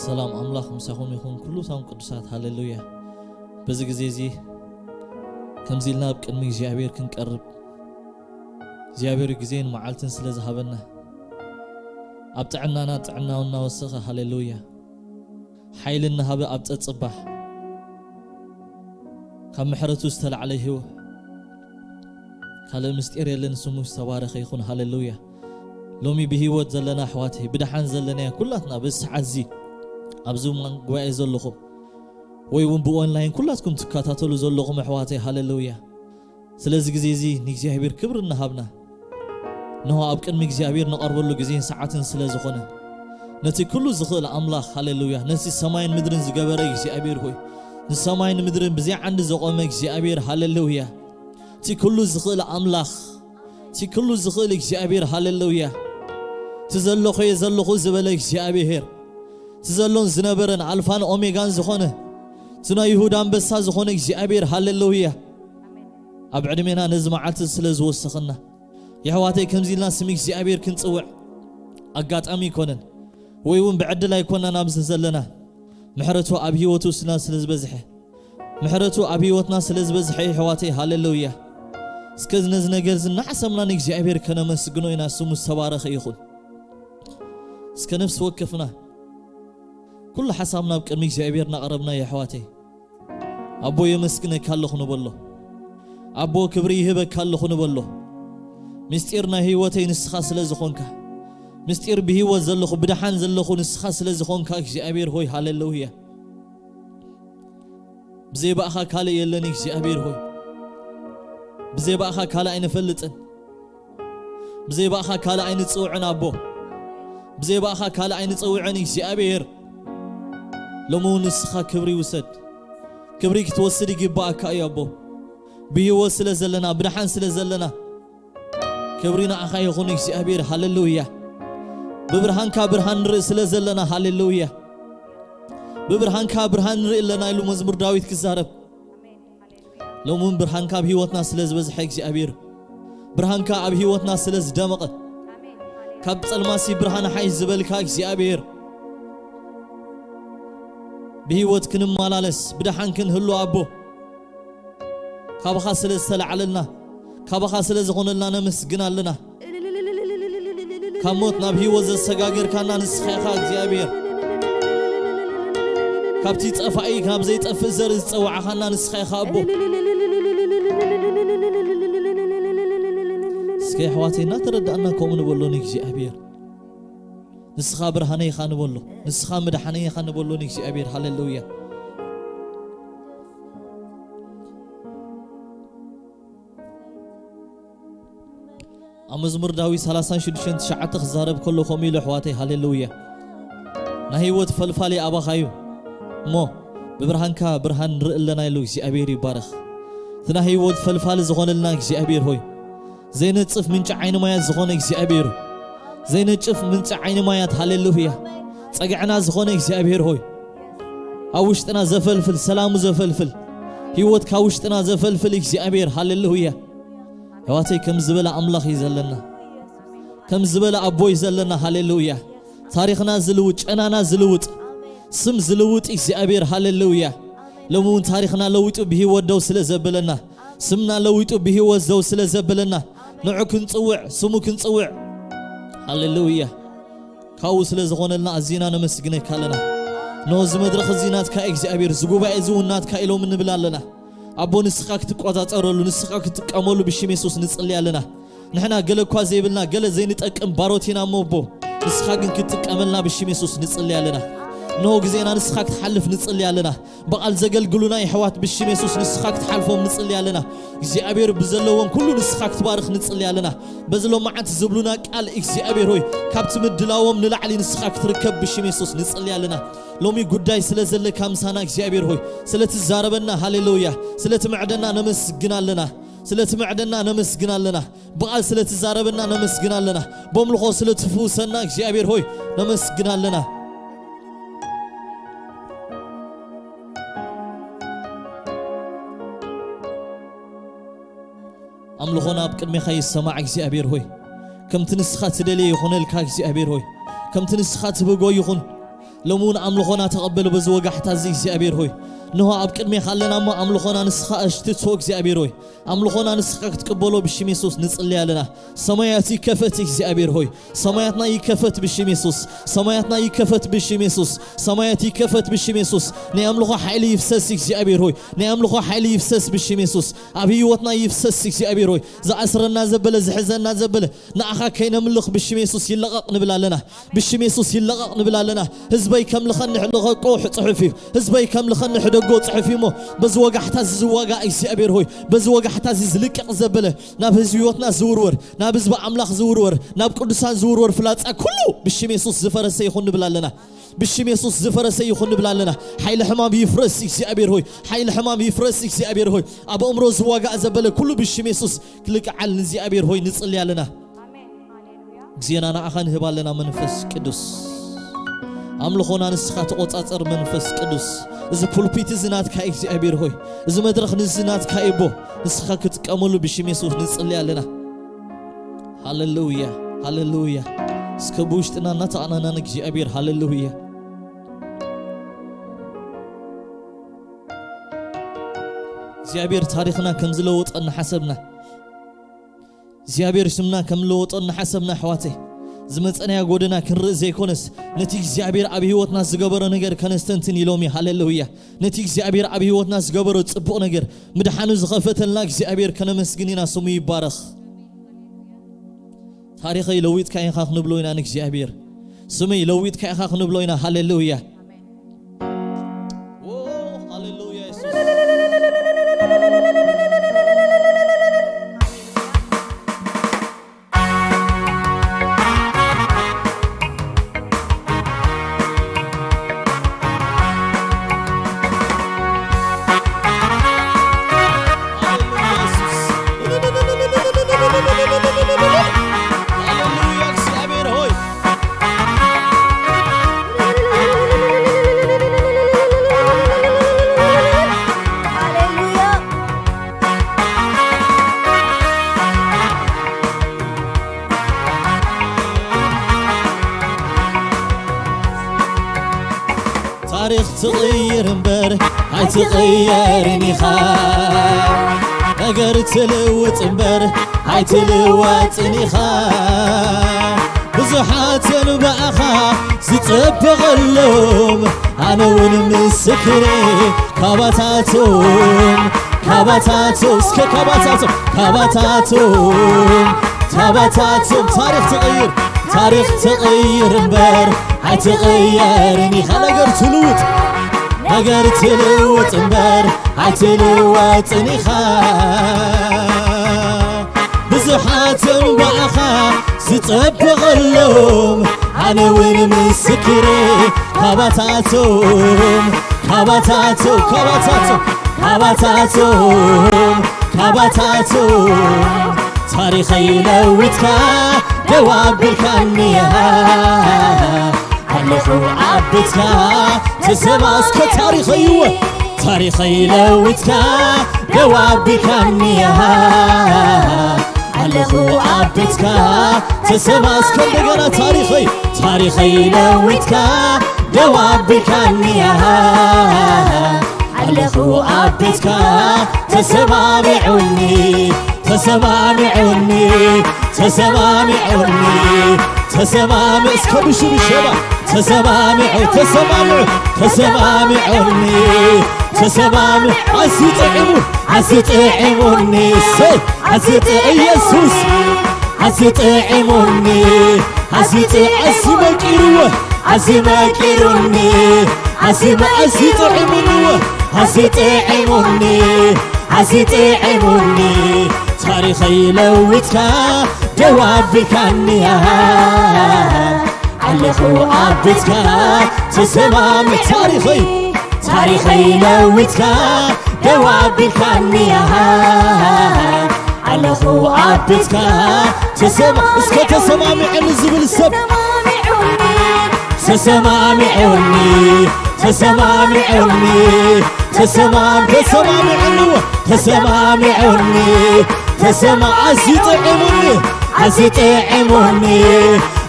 ሰላም ኣምላኽ ምሳኹም ይኹን፣ ኩሉሳም ቅዱሳት። ሃሌሉያ። በዚ ግዜ እዚ ከምዚ ኢልና ኣብ ቅድሚ እግዚኣብሔር ክንቀርብ እግዚኣብሔር ግዜን መዓልትን ስለ ዝሃበና፣ ኣብ ጥዕናና ጥዕናው እናወሰኸ፣ ሃሌሉያ፣ ሓይሊ እናሃበ ኣብ ጸጽባሕ ካብ ምሕረቱ ዝተላዕለ ህይወት ካልእ ምስጢር የለን። ስሙ ዝተባረኸ ይኹን። ሃሌሉያ። ሎሚ ብህይወት ዘለና ኣሕዋተይ፣ ብደሓን ዘለናያ ኩላትና በዚ ሰዓት እዚ ኣብዚ ጉባኤ ዘለኹም ወይ እውን ብኦንላይን ኩላትኩም ትከታተሉ ዘለኹም ኣሕዋተይ፣ ሃሌሉያ። ስለዚ ግዜ እዚ ንእግዚኣብሔር ክብሪ እናሃብና፣ እንሆ ኣብ ቅድሚ እግዚኣብሔር ንቐርበሉ ግዜን ሰዓትን ስለ ዝኾነ፣ ነቲ ኩሉ ዝኽእል ኣምላኽ፣ ሃሌሉያ፣ ነቲ ሰማይን ምድርን ዝገበረ እግዚኣብሔር ሆይ፣ ንሰማይን ምድርን ብዘይ ዓንዲ ዘቖመ እግዚኣብሔር፣ ሃሌሉያ፣ እቲ ኩሉ ዝኽእል ኣምላኽ፣ እቲ ኩሉ ዝኽእል እግዚኣብሔር፣ ሃሌሉያ፣ እቲ ዘለኹ እየ ዘለኹ ዝበለ እግዚኣብሔር፣ እቲ ዘሎን ዝነበረን ኣልፋን ኦሜጋን ዝኾነ፣ እቲ ናይ ይሁዳ ኣንበሳ ዝኾነ እግዚኣብሔር፣ ሃሌሉያ፣ ኣብ ዕድሜና ነዚ መዓልቲ ስለ ዝወሰኸና፣ የሕዋተይ፣ ከምዚ ኢልና ስም እግዚኣብሔር ክንጽውዕ ኣጋጣሚ ኣይኮነን፣ ወይ እውን ብዕድል ኣይኮንናን ኣብዚ ዘለና። ምሕረቱ ኣብ ህይወቱ ስና ስለ ዝበዝሐ፣ ምሕረቱ ኣብ ህይወትና ስለ ዝበዝሐ፣ የሕዋተይ፣ ሃሌሉያ። እስከ ነዚ ነገር እዚ እናሓሰብና ንእግዚኣብሔር ከነመስግኖ ኢና። ስሙ ዝተባረኸ ይኹን። እስከ ነፍሲ ወከፍና ኩሉ ሓሳብ ናብ ቅድሚ እግዚኣብሔር እናቕረብና፣ የሕዋተይ፣ ኣቦ የመስግነካ ኣለኹ ንበሎ። ኣቦ ክብሪ ይህበካ ኣለኹ ንበሎ። ምስጢር ናይ ህይወተይ ንስኻ ስለ ዝኾንካ፣ ምስጢር ብህይወት ዘለኹ ብደሓን ዘለኹ ንስኻ ስለ ዝኾንካ እግዚኣብሔር ሆይ ሃሌሉያ። ብዘይ ባእኻ ካልእ የለን እግዚኣብሔር ሆይ። ብዘይ ባእኻ ካልእ ኣይንፈልጥን። ብዘይ ባእኻ ካልእ ኣይንጽውዕን ኣቦ። ብዘይ ባእኻ ካልእ ኣይንጸውዕን እግዚኣብሔር። ሎሚ እውን ንስኻ ክብሪ ውሰድ። ክብሪ ክትወስድ ይግባኣካ እዩ ኣቦ። ብህይወት ስለ ዘለና፣ ብደሓን ስለ ዘለና፣ ክብሪ ንዓኻ ይኹን እግዚኣብሔር። ሃሌሉያ። ብብርሃንካ ብርሃን ንርኢ ስለ ዘለና፣ ሃሌሉያ። ብብርሃንካ ብርሃን ንርኢ ኣለና ኢሉ መዝሙር ዳዊት ክዛረብ። ሎሚ እውን ብርሃንካ ኣብ ህይወትና ስለ ዝበዝሐ እግዚኣብሔር፣ ብርሃንካ ኣብ ህይወትና ስለ ዝደመቐ፣ ካብ ጸልማሲ ብርሃን ሓይ ዝበልካ እግዚኣብሔር፣ ብህይወት ክንመላለስ ብደሓን ክንህሉ ኣቦ፣ ካባኻ ስለ ዝተላዕለልና፣ ካባኻ ስለ ዝኾነልና ነመስግን ኣለና። ካብ ሞት ናብ ህይወት ዘሰጋገርካና ንስኻ ኢኻ እግዚኣብሔር። ካብቲ ጠፋኢ ካብ ዘይጠፍእ ዘርኢ ዝጸዋዕኻና ንስኻ ኢኻ ኣቦ። እስከ ኣሕዋተይ እናተረዳእና ከምኡ ንበሎ ንእግዚኣብሔር። ንስኻ ብርሃነይ ኢኻ ንበሎ። ንስኻ መድሓነይ ኢኻ ንበሎ ንእግዚኣብሔር። ሃሌሉያ። ኣብ መዝሙር ዳዊት ሰላሳን ሽዱሽተን ትሽዓተ ክዛረብ ከሎ ከምኡ ኢሉ፣ ኣሕዋተይ፣ ሃሌሉያ፣ ናይ ህይወት ፈልፋሊ ኣባኻ እዩ እሞ ብብርሃንካ ብርሃን ንርኢ ኣለና ኢሉ እግዚኣብሔር ይባረኽ። እቲ ናይ ህይወት ፈልፋሊ ዝኾነልና እግዚኣብሔር ሆይ፣ ዘይነጽፍ ምንጪ ዓይኒ ማያት ዝኾነ እግዚኣብሔር፣ ዘይነጽፍ ምንጪ ዓይኒ ማያት፣ ሃሌሉያ፣ ጸግዕና ዝኾነ እግዚኣብሔር ሆይ፣ ኣብ ውሽጥና ዘፈልፍል፣ ሰላሙ ዘፈልፍል፣ ህይወት ካብ ውሽጥና ዘፈልፍል እግዚኣብሔር፣ ሃሌሉያ። ኣሕዋተይ፣ ከም ዝበለ ኣምላኽ እዩ ዘለና። ከም ዝበለ ኣቦ እዩ ዘለና። ሃሌሉያ። ታሪኽና ዝልውጥ፣ ጨናና ዝልውጥ፣ ስም ዝልውጥ እግዚኣብሔር። ሃሌሉያ። ሎሚ እውን ታሪኽና ለዊጡ ብህይወት ደው ስለ ዘበለና፣ ስምና ለዊጡ ብህይወት ደው ስለ ዘበለና፣ ንዑ ክንጽውዕ፣ ስሙ ክንጽውዕ። ሃሌሉያ። ካብኡ ስለ ዝኾነልና ኣዚና ነመስግነካ ኣለና። እንሆ እዚ መድረኽ እዚ ናትካ እግዚኣብሔር፣ እዚ ጉባኤ እዚ እውን ናትካ ኢሎም ንብል ኣለና። ኣቦ ንስኻ ክትቆጻጸረሉ፣ ንስኻ ክትጥቀመሉ ብሽም የሱስ ንጽሊ ኣለና። ንሕና ገለ እኳ ዘይብልና፣ ገለ ዘይንጠቅም ባሮት ኢና እሞ ኣቦ፣ ንስኻ ግን ክትጥቀመልና ብሽም የሱስ ንጽሊ ኣለና። እንሆ ግዜና ንስኻ ክትሓልፍ ንጽሊ ኣለና። ብቓል ዘገልግሉና የሕዋት ብሽም የሱስ ንስኻ ክትሓልፎም ንጽሊ ኣለና። እግዚኣብሔር ብዘለዎም ኩሉ ንስኻ ክትባርኽ ንጽሊ ኣለና። በዚ ሎማዓንቲ ዝብሉና ቃል እግዚኣብሔር ሆይ ካብቲ ምድላዎም ንላዕሊ ንስኻ ክትርከብ ብሽም የሱስ ንጽሊ ኣለና። ሎሚ ጉዳይ ስለ ዘለካ ምሳና እግዚኣብሔር ሆይ ስለትዛረበና ሃሌሉያ። ስለትምዕደና ነመስግን ኣለና። ስለትምዕደና ነመስግን ኣለና። ብቓል ስለትዛረበና ነመስግን ኣለና። በምልኾ ስለትፍውሰና እግዚኣብሔር ሆይ ነመስግን ኣለና። ኣምልኾና ኣብ ቅድሜኻ ይሰማዕ እግዚኣብሔር ሆይ። ከምቲ ንስኻ ትደልየ ይኹነልካ እግዚኣብሔር ሆይ። ከምቲ ንስኻ ትብጎ ይኹን። ሎሚ እውን ኣምልኾና ተቐበል በዚ ወጋሕታ እዚ እግዚኣብሔር ሆይ። እንሆ ኣብ ቅድሜኻ ኣለና እሞ ኣምልኾና ንስኻ ኣሽትቶ እግዚኣብሔር ሆይ። ኣምልኾና ንስኻ ክትቅበሎ ብሽም የሱስ ንጽሊ ኣለና። ሰማያት ይከፈት እግዚኣብሔር ሆይ። ሰማያትና ይከፈት ብሽም የሱስ። ሰማያትና ይከፈት ብሽም የሱስ። ሰማያት ይከፈት ብሽም የሱስ። ናይ ኣምልኾ ሓይሊ ይፍሰስ እግዚኣብሔር ሆይ። ናይ ኣምልኾ ሓይሊ ይፍሰስ ብሽም የሱስ። ኣብ ህይወትና ይፍሰስ እግዚኣብሔር ሆይ። ዝኣስረና ዘበለ ዝሕዘና ዘበለ ንኣኻ ከይነምልኽ ብሽም የሱስ ይለቐቕ ንብል ኣለና። ብሽም የሱስ ይለቐቕ ንብል ኣለና። ህዝበይ ከምልኸኒ ሕደጎ ጽሑፍ እዩ። ህዝበይ ከምልኸኒ ሕደጎ ጽሑፍ እዩ እሞ በዚ ወጋሕታ እዚ ዝዋጋ እግዚኣብሔር ሆይ በዚ ወጋሕታ እዚ ዝልቀቕ ዘበለ ናብ ህዝቢ ህይወትና ዝውርወር ናብ ህዝቢ ኣምላኽ ዝውርወር ናብ ቅዱሳን ዝውርወር ፍላጻ ኩሉ ብሽም የሱስ ዝፈረሰ ይኹን ንብል ኣለና። ብሽም የሱስ ዝፈረሰ ይኹን ንብል ኣለና። ሓይሊ ሕማም ይፍረስ እግዚኣብሔር ሆይ። ሓይሊ ሕማም ይፍረስ እግዚኣብሔር ሆይ። ኣብ ኣእምሮ ዝዋጋእ ዘበለ ኩሉ ብሽም የሱስ ክልቅዓል ንእግዚኣብሔር ሆይ ንጽሊ ኣለና። ኣሜን። ሃሌሉያ። ግዜና ንዓኻ ንህብ ኣለና መንፈስ ቅዱስ። ኣምልኾና ንስኻ ተቖጻጸር መንፈስ ቅዱስ። እዚ ፑልፒት እዚ ናትካ እግዚኣብሔር ሆይ። እዚ መድረኽ ንዚ ናትካ እቦ። ንስኻ ክትጥቀመሉ ብሽም የሱስ ንጽሊ ኣለና። ሃሌሉያ፣ ሃሌሉያ። እስከ ብውሽጥና እናተኣናና ንእግዚኣብሔር ሃሌሉያ። እግዚኣብሔር ታሪኽና ከም ዝለወጠ እናሓሰብና እግዚኣብሔር ስምና ከም ዝለወጦ እናሓሰብና ኣሕዋተይ ዝመጸናዮ ጎደና ክንርኢ ዘይኮነስ ነቲ እግዚኣብሔር ኣብ ህይወትና ዝገበሮ ነገር ከነስተንትን ኢሎም እዩ። ሃሌሉያ። ነቲ እግዚኣብሔር ኣብ ህይወትና ዝገበሮ ጽቡቕ ነገር ምድሓኑ ዝኸፈተልና እግዚኣብሔር ከነመስግን ኢና። ስሙ ይባረኽ። ታሪኸይ ለዊጥካ ኢኻ ክንብሎ ኢና ንእግዚኣብሔር። ስመይ ለዊጥካ ኢኻ ክንብሎ ኢና። ሃሌሉያ። ኦ፣ ሃሌሉያ የሱስ። ታሪኽ ትቕይር እምበር ኣይትቕየርን ኢኻ። ነገር ትልውጥ እምበር ኣይትልወጥን ኢኻ። ብዙሓት ንባእኻ ዝጸበቐሎም ኣነ እውን ምስክሬ ካባታቶም ካባታቶም እስከ ካባታቶም ካባታቶም ካባታቶም ታሪኽ ትቕይር ታሪኽ ትቕይር እምበር ኣይትቕየርን ኢኻ። ነገር ትልውጥ ነገር ትልውጥ እምበር ኣይትልወጥን ኢኻ። ብዙሓት እምባኻ ዝጸበቐሎም ኣነ እውን ምስክሬ ካባታቶም ካባታቶም ካባታቶም ካባታቶም ካባታቶም ታሪኸይ ለዊጥካ ደው ኣቢልካኒ ኣለኹ ኣብ ቤትካ ተሰማ እስከ ታሪኸይ እወ ታሪኸይ ለዊጥካ ደው ኣቢልካኒ ኣለኹ ኣብ ቤትካ ተሰማ እስከ እንደገና ታሪኸይ ታሪኸይ ለዊጥካ ደው ኣቢልካኒ ኣለኹ ኣብ ቤትካ ተሰማሚዑኒ ተሰማሚዑኒ ተሰማሚዑኒ ተሰማሚ እስከ ብሽብሸባ ተሰማሚዑ ተሰማሚዑ ተሰማሚዑኒ ተሰማሚ ኣዝዩ ጥዒሙ ኣዝዩ ጥዒሙኒ ሰይ ኣዝዩ ጥዒ ኢየሱስ ኣዝዩ ጥዒሙኒ ኣዝዩ ጥዒ ኣዝዩ መቂርዎ ኣዝዩ መቂሩኒ ኣዝዩ መ- ኣዝዩ ጥዒሙኒ ኣዝዩ ጥዒሙኒ ኣዝዩ ጥዒሙኒ ታሪኸይ ለዊጥካ ደው ኣቢልካኒ ኣለኹ ኣብ ቤትካ ተሰማሚ ታሪኸይ ታሪኸይ ለዊጥካ ደው ኣቢልካኒ ኣለኹ ኣብ ቤትካ ተሰማ እስከ ተሰማሚዐኒ ዝብል ሰብ ተሰማሚዑኒ ተሰማሚዑኒ ተሰማም ተሰማሚዑኒ ተሰማሚዑኒ ተሰማ ኣዝዩ ጥዒሙኒ ኣዝዩ ጥዒሙኒ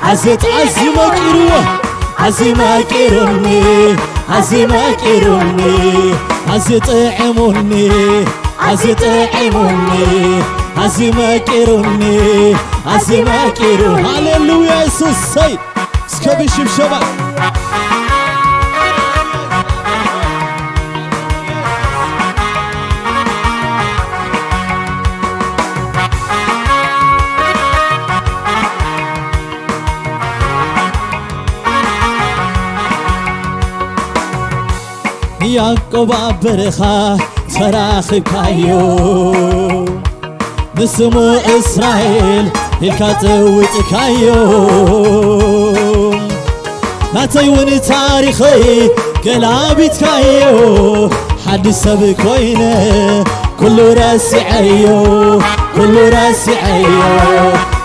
ኣዝዩ ጥ- ኣዝዩ መቂርዎ ኣዝዩ መቂሩኒ፣ ኣዝዩ መቂሩኒ፣ ኣዝዩ ጥዒሙኒ፣ ኣዝዩ ጥዒሙኒ፣ ኣዝዩ መቂሩኒ፣ ኣዝዩ መቂሩ። ሃሌሉያ የሱስ ሰይ። እስከ ብሽብሸባ ያዕቆብ ኣብ በረኻ ተራኺብካዮ፣ ንስሙ እስራኤል ኢልካ ጸዊዕካዮ። ናተይ እውን ታሪኸይ ገላቢጥካዮ፣ ሓድሽ ሰብ ኮይነ ኩሉ ረሲዐዮ፣ ኩሉ ረሲዐዮ፣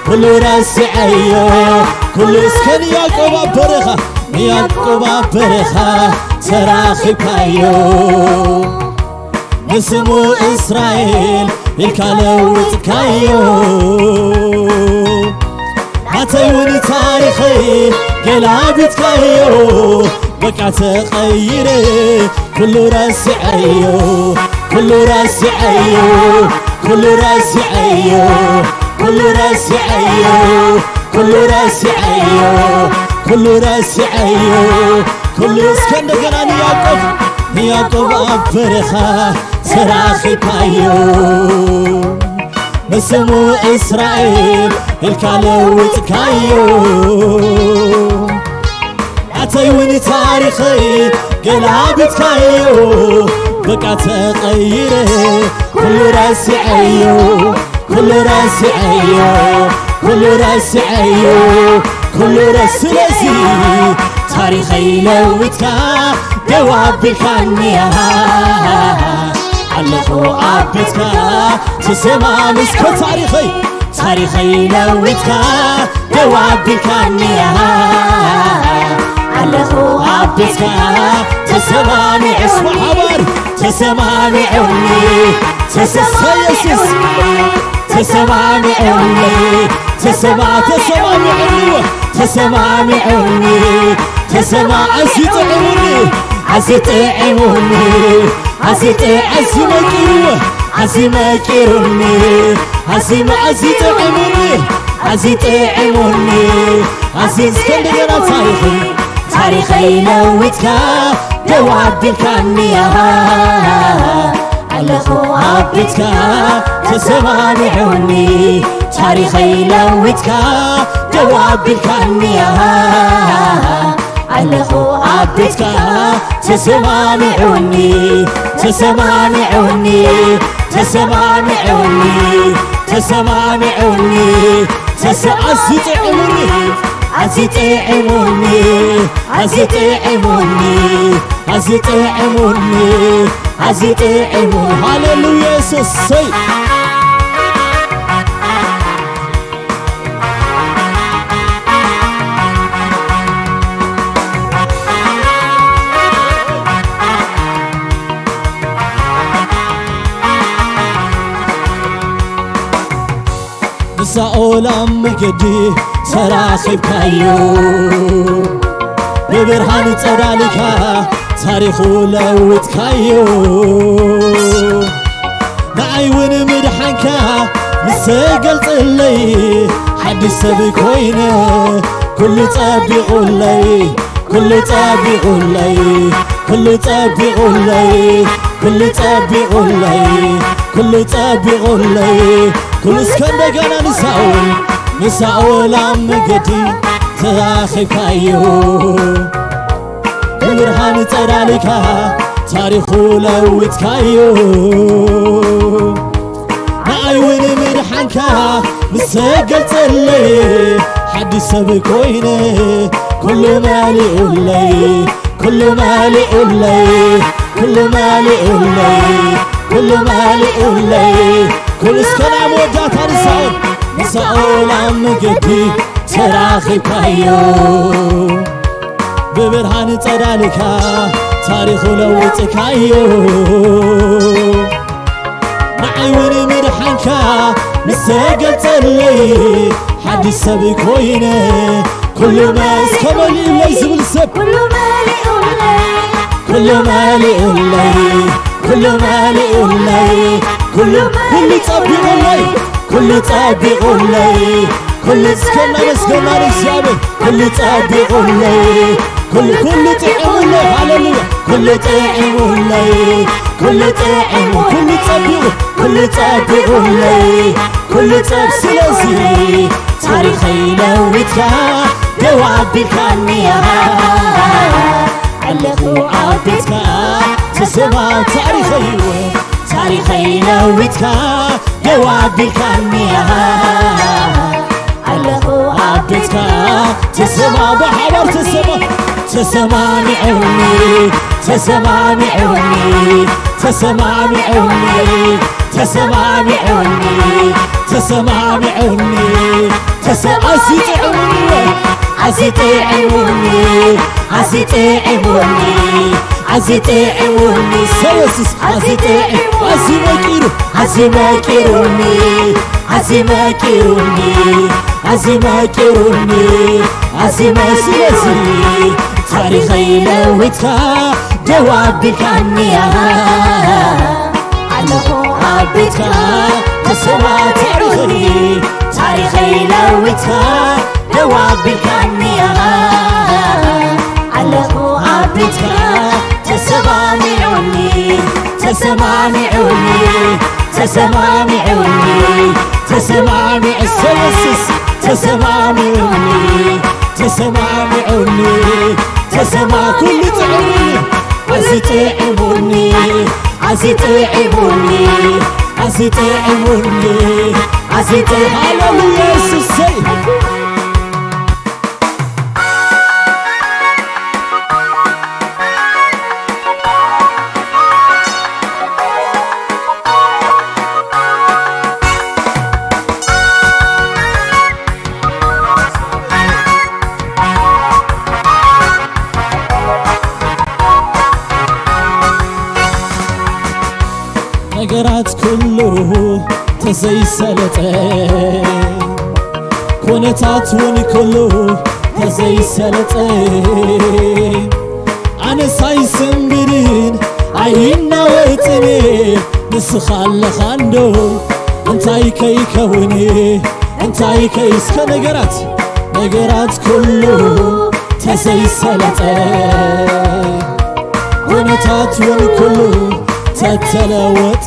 ኩሉ ረሲዐዮ፣ ኩሉ። እስከ ንያዕቆብ ኣብ በረኻ፣ ንያዕቆብ ኣብ በረኻ ተራኺብካዮ፣ ንስሙ እስራኤል ኢልካ ለውጥካዮ። ናተይ እውን ታሪኸይ ገላቢጥካዮ፣ በቃ ተቐይረ ኩሉ ረሲዐዮ፣ ኩሉ ረሲዐዮ፣ ኩሉ ረሲዐዮ፣ ኩሉ ረሲዐዮ፣ ኩሉ ረሲዐዮ፣ ኩሉ ረሲዐዮ፣ ኩሉ። እስከ እንደገና ንያዕቆብ፣ ንያዕቆብ ኣብ በረኻ ተራኺብካዮ፣ ንስሙ እስራኤል ኢልካ ለውጥካዮ። ናተይ እውን ታሪኸይ ገላቢጥካዮ፣ በቃ ተቐይረ ኩሉ ረሲዐዮ፣ ኩሉ ረሲዐዮ፣ ኩሉ ረሲዐዮ፣ ኩሉ ረ-፣ ስለዚ ታሪኸይ ለውጥካ ደው ኣቢልካኒ ኣለኹ ኣብ ቤትካ ተሰማሚ። እስከ ታሪኸይ፣ ታሪኸይ ለዊጥካ ደው ኣቢልካኒ ኣለኹ ኣብ ቤትካ ተሰማሚዐ። እስማ ሓባር ተሰማሚዑኒ፣ ተሰ-፣ የሱስ ተሰማሚዑኒ፣ ተሰማ-፣ ተሰማሚዑኒ፣ ተሰማሚዑኒ፣ ተሰማ-፣ ኣዝዩ ጥዕሙኒ፣ ኣዝዩ ጥዕሙኒ፣ ኣዝዩ ጥዕ-፣ ኣዝዩ መቂሩ፣ ኣዝዩ መቂሩኒ፣ ኣዝዩ መ-፣ ኣዝዩ ጥዕሙኒ፣ ኣዝዩ ጥዕሙኒ፣ ኣዝዩ እስከ እንደገና ታሪኸይ፣ ታሪኸይ ለዊጥካ ደው ኣቢልካኒ፣ ኣሃ፣ ኣለኹ ኣብ ቤትካ ተሰማሚዑኒ፣ ታሪኸይ ለዊጥካ ደው ኣቢልካኒ፣ ኣሃ፣ ኣለኹ ኣብ ቤትካ ተሰማሚዑኒ፣ ተሰማሚዑኒ፣ ተሰማሚዑኒ፣ ተሰማሚዑኒ፣ ተሰ-፣ ኣዝዩ ጥዕሙኒ፣ ኣዝዩ ጥዕሙኒ፣ ኣዝዩ ጥዕሙኒ፣ ኣዝዩ ጥዕሙኒ፣ ኣዝዩ ጥዕሙኒ። ሃሌሉያ የሱስ ሰይ። ንሳኦል ኣብ መገዲ ተራኺብካዮ፣ ብብርሃን ጸዳልካ ታሪኹ ለውጥካዮ። ንዓይ እውን ምድሓንካ ምስ ተገልጸለይ፣ ሓድሽ ሰብ ኮይነ ኩሉ ጸቢቑለይ፣ ኩሉ ጸቢቑለይ፣ ኩሉ ጸቢቑለይ፣ ኩሉ ጸቢቑለይ፣ ኩሉ ጸቢቑለይ፣ ኩሉ እስከ እንደገና ንሳኦል፣ ንሳኦል ኣብ መገዲ ተራኺብካዮ። ብብርሃን ጸዳልካ ታሪኹ ለዊጥካዮ። ንዓይ እውን ምድሓንካ ምስ ተገልጸለይ፣ ሓድሽ ሰብ ኮይነ ኩሉ መሊኡለይ፣ ኩሉ መሊኡለይ፣ ኩሉ መሊኡለይ፣ ኩሉ መሊኡለይ። ኩሉ እስከ ናይ መወዳእታ ንሳኦል፣ ንሳኦል ኣብ መገዲ ተራኺብካዮ። ብብርሃን ጸዳልካ ታሪኹ ለውጥካዮ። ንዓይ እውን ምድሓንካ ምስ ተገልጸለይ፣ ሓድሽ ሰብ ኮይነ ኩሉ ኩሉ መስ-፣ ከመሊኡለይ ዝብል ሰብ። ኩሉ መሊኡለይ፣ ኩሉ መሊኡለይ፣ ኩሉ መሊኡለይ፣ ኩሉ፣ ኩሉ ጸቢቑለይ፣ ኩሉ ጸቢቑለይ፣ ኩሉ እስከ እናመስገና ንእግዚኣብሔር። ኩሉ ጸቢቑለይ፣ ኩሉ፣ ኩሉ ጥዒሙለይ፣ ሃሌሉያ። ኩሉ ጥዒሙለይ፣ ኩሉ ጥዒሙ፣ ኩሉ ጸቢቑ፣ ኩሉ ጸቢቑለይ፣ ኩሉ ጸብ-፣ ስለዚ ታሪኸይ ለዊጥካ ደው ኣቢልካኒ ኣለኹ ኣብ ቤትካ ተሰማ ታሪኸይ ታሪኸይ ለዊጥካ ደው ኣቢልካኒ ኣለኹ ኣብ ቤትካ ተሰማ ብሓባር ተሰማ ተሰማሚዑኒ ተሰማሚዑኒ ተሰማሚዑኒ ተሰማሚዑኒ ተሰማሚዑኒ ተሰ-፣ ኣዝዩ ጥዑምኒ ኣዝዩ ጥዑምኒ ኣዝዩ ጥዑምኒ ኣዝዩ ጥዑምኒ ሰየሱስ ኣዝዩ ጥዑም ኣዝዩ መቂሩ ኣዝዩ መቂሩኒ ኣዝዩ መቂሩኒ ኣዝዩ መቂሩኒ ኣዝዩ መ-፣ ስለዚ ታሪኸይ ለዊጥካ ደው ኣቢልካኒ ኣለኹ ኣብ ቤትካ ተሰማ ታሪኸይ ታሪኸይ ለዊጥካ ደው ኣቢልካኒ ኣለኹ ኣብ ቤትካ ተሰማሚዑኒ ተሰማሚዑኒ ተሰማሚዑኒ ተሰማሚዑ ሰየሱስ ተሰማሚዑኒ ተሰማሚዑኒ ተሰማ ኩሉ ጥዑምኒ ኣዚ ጥዒሙኒ ኣዚ ጥዒሙኒ ኣዚ ጥዒሙኒ ኣዚ ጥዒ-፣ ሃሌሉያ የሱሰይ። ነገራት ኩሉ ተዘይሰለጠ፣ ኩነታት እውን ኩሉ ተዘይሰለጠ፣ ኣነስ ኣይስንብድን ኣይናወጥን፣ ንስኻ ኣለኻ እንዶ እንታይ ከይከውን፣ እንታይ ከይ-፣ እስከ ነገራት፣ ነገራት ኩሉ ተዘይሰለጠ፣ ኩነታት እውን ኩሉ ተተለወጠ፣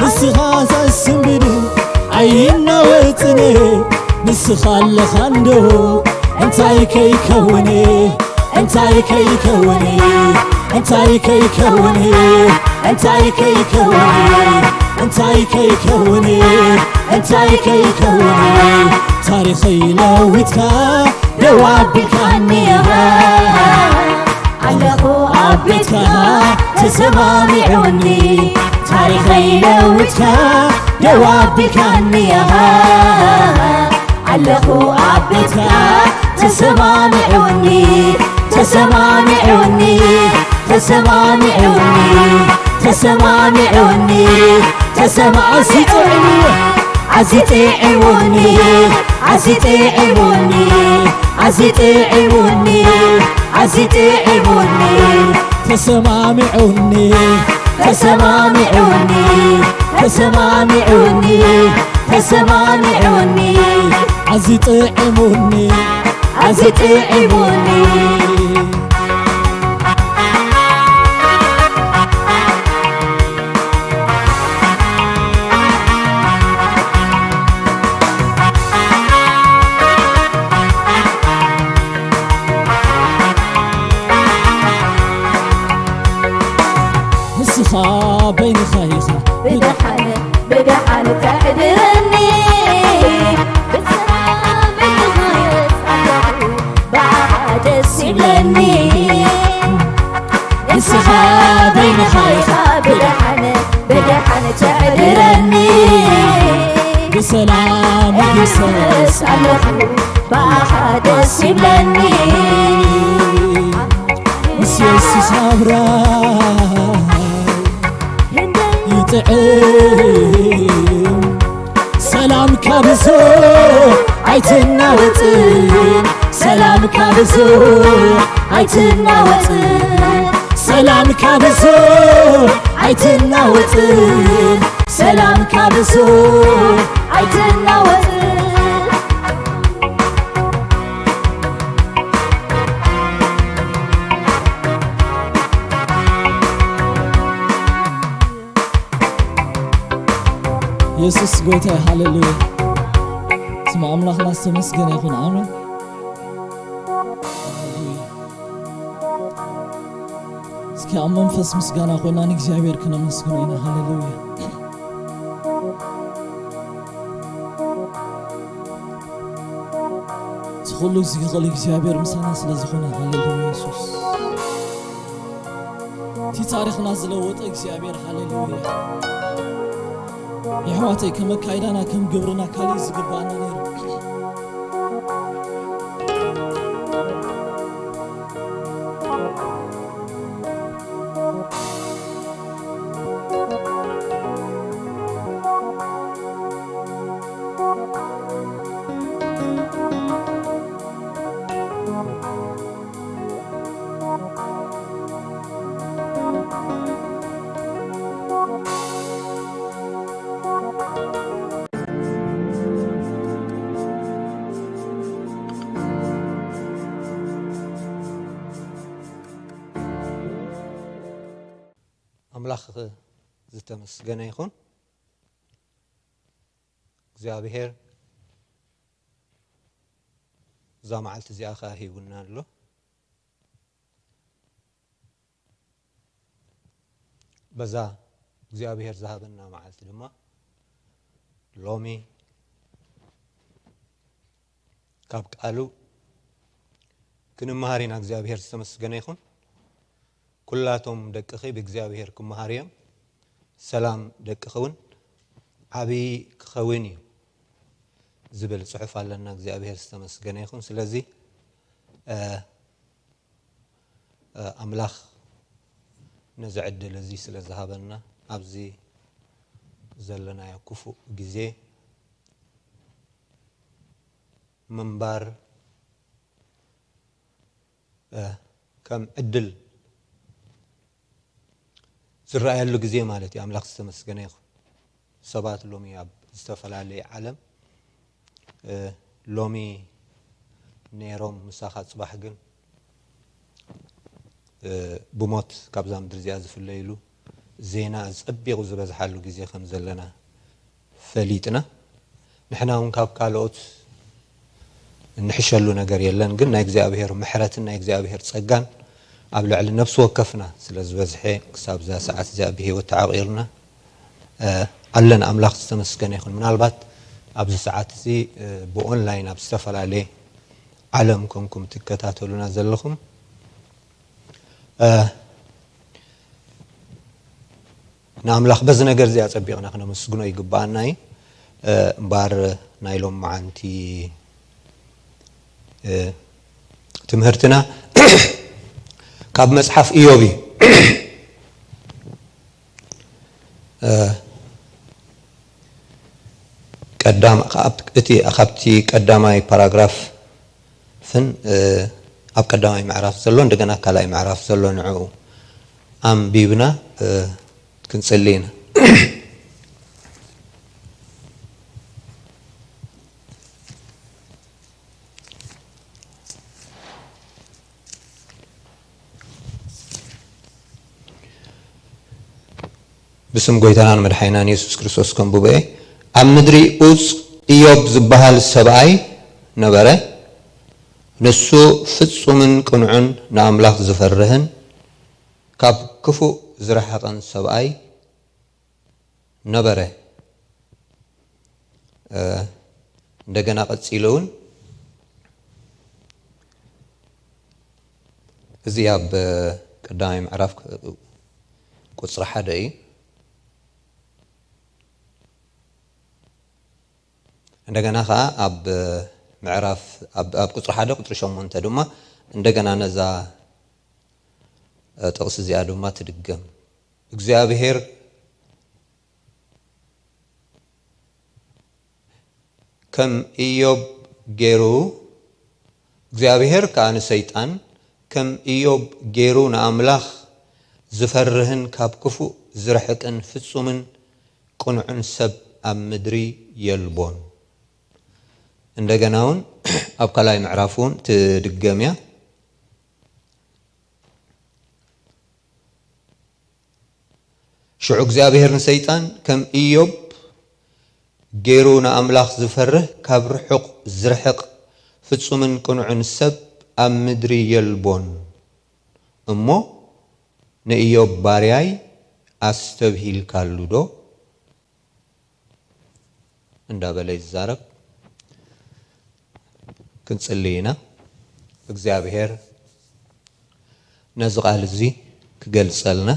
ንስኻ ዘስንብድ ኣይናወጥን፣ ንስኻ ኣለኻ እንዶ እንታይ ከይከውን፣ እንታይ ከይከውን፣ እንታይ ከይከውን፣ እንታይ ከይከውን፣ እንታይ ከይከውን፣ እንታይ ከይከውን፣ ታሪኸይ ለዊጥካ ደው ኣቢልካኒ ኣለኹ ኣብ ቤትካ ተሰማሚዑኒ ታሪኸይ ለዊጥካ ደው ኣቢልካኒ ኣለኹ ኣብ ቤትካ ተሰማሚዑኒ ተሰማሚዑኒ ተሰማሚዑኒ ተሰማሚዑኒ ተሰማ ኣዚ ጥዑም ኣዚ ጥዒሙኒ ኣዚ ጥዒሙኒ ኣዚ ጥዒሙኒ ኣዚ ጥዒሙኒ ተሰማሚዑኒ ተሰማሚዑኒ ተሰማሚዑኒ ተሰማሚዑኒ ኣዚ ጥዒሙኒ ኣዚ ጥዒሙኒ ንስኻ በይንኻ ኢኻ ብደሓን ብደሓን ተዕድረኒ ብሰላም እንድኻየት ኣለኹ ብኣኻ ደስ ይብለኒ ንስኻ በይንኻ ኢኻ ብደሓን ብደሓን ተዕድረኒ ብሰላም ይሰስ ኣለኹ ብኣኻ ደስ ይብለኒ ምስ የሱስ ናብራ ይጥዕም ሰላም ካብዞ ኣይትናወጽን ሰላምካ ብዙ ኣይትናወጽን ሰላምካ ብዙ ኣይትናወጽን ሰላምካ ብዙ ኣይትናወጽን። የሱስ ጎይታ፣ ሃሌሉያ። ስም ኣምላኽና ዝተመስገነ ይኹን። ኣሜን። እስኪ ኣብ መንፈስ ምስጋና ኮይና ንእግዚኣብሔር ክነመስግኖ ኢና። ሃሌሉያ። እቲ ኩሉ ዝኽእል እግዚኣብሔር ምሳና ስለ ዝኾነ፣ ሃሌሉያ የሱስ። እቲ ታሪኽና ዝለወጠ እግዚኣብሔር፣ ሃሌሉያ። የሕዋተይ፣ ከም ኣካይዳና፣ ከም ግብርና ካልእ ዝግባኣና ነይሩ። ኣምላኽ ዝተመስገነ ይኹን። እግዚኣብሔር እዛ መዓልቲ እዚኣ ኸኣ ሂቡና ኣሎ። በዛ እግዚኣብሔር ዝሃበና መዓልቲ ድማ ሎሚ ካብ ቃሉ ክንመሃር ኢና። እግዚኣብሔር ዝተመስገነ ይኹን። "ኩላቶም ደቅኺ ብእግዚኣብሔር ክመሃሩ እዮም፣ ሰላም ደቅኺ እውን ዓብዪ ክኸውን እዩ" ዝብል ጽሑፍ ኣለና። እግዚኣብሔር ዝተመስገነ ይኹን። ስለዚ፣ እ፣ እ፣ ኣምላኽ ነዚ ዕድል እዚ ስለ ዝሃበና፣ ኣብዚ ዘለናዮ ክፉእ ግዜ ምንባር፣ እ፣ ከም ዕድል ዝረኣየሉ ግዜ ማለት እዩ። ኣምላኽ ዝተመስገነ ይኹን። ሰባት ሎሚ ኣብ ዝተፈላለየ ዓለም፣ እ፣ ሎሚ ነይሮም ምሳኻ ጽባሕ ግን፣ እ፣ ብሞት ካብዛ ምድሪ እዚኣ ዝፍለይሉ ዜና ጸቢቑ ዝበዝሓሉ ግዜ ከም ዘለና ፈሊጥና፣ ንሕና እውን ካብ ካልኦት እንሕሸሉ ነገር የለን። ግን ናይ እግዚኣብሔር ምሕረትን ናይ እግዚኣብሔር ጸጋን ኣብ ልዕሊ ነፍሲ ወከፍና ስለ ዝበዝሐ፣ ክሳብ እዛ ሰዓት እዚኣ ብህይወት ተዓቒርና፣ እ፣ ኣለና። ኣምላኽ ዝተመስገነ ይኹን። ምናልባት ኣብዚ ሰዓት እዚ፣ እ፣ ብኦንላይን ኣብ ዝተፈላለየ ዓለም ኮንኩም ትከታተሉና ዘለኹም፣ እ፣ ንኣምላኽ በዚ ነገር እዚ ኣጸቢቕና ክነመስግኖ ይግብኣና እዩ። እ፣ እምበኣር ናይ ሎመዓንቲ፣ እ፣ ትምህርትና ካብ መጽሓፍ ኢዮብ እዩ። እ፣ ቀዳም-፣ ካብ-፣ እቲ፣ ካብቲ ቀዳማይ ፓራግራፍ ፍን፣ እ፣ ኣብ ቀዳማይ ምዕራፍ ዘሎ እንደገና ካልኣይ ምዕራፍ ዘሎ ንዕኡ ኣንቢብና፣ እ፣ ክንጽሊ ኢና። ብስም ጎይታናን መድሓኒናን የሱስ ክርስቶስ ከንብቦ እየ። ኣብ ምድሪ ኡጽ ኢዮብ ዝበሃል ሰብኣይ ነበረ። ንሱ ፍጹምን ቅኑዕን ንኣምላኽ ዝፈርህን ካብ ክፉእ ዝረሓቐን ሰብኣይ ነበረ። እ፣ እንደገና ቀጺሉ እውን እዚ ኣብ ቀዳማይ ምዕራፍ ቁጽሪ ሓደ እዩ። እንደገና ኸዓ ኣብ ምዕራፍ፣ ኣብ፣ ኣብ ቁጽሪ ሓደ ቁጽሪ ሸሞንተ ድማ እንደገና ነዛ፣ እ፣ ጥቕሲ እዚኣ ድማ ትድገም። እግዚኣብሔር ከም ኢዮብ ገይሩ፣ እግዚኣብሔር ከኣ ንሰይጣን፣ ከም ኢዮብ ገይሩ ንኣምላኽ ዝፈርህን ካብ ክፉእ ዝርሕቅን ፍጹምን ቅኑዕን ሰብ ኣብ ምድሪ የልቦን። እንደገና እውን ኣብ ካልኣይ ምዕራፍ እውን ትድገም እያ። ሽዑ እግዚኣብሔር ንሰይጣን፣ ከም ኢዮብ ገይሩ ንኣምላኽ ዝፈርህ ካብ ርሑቕ ዝርሕቕ ፍጹምን ቅኑዕን ሰብ ኣብ ምድሪ የልቦን። እሞ ንኢዮብ ባርያይ ኣስተብሂልካሉ ዶ? እንዳበለ ይዛረብ። ክንጽሊ ኢና። እግዚኣብሔር ነዚ ቃል እዚ ክገልጸልና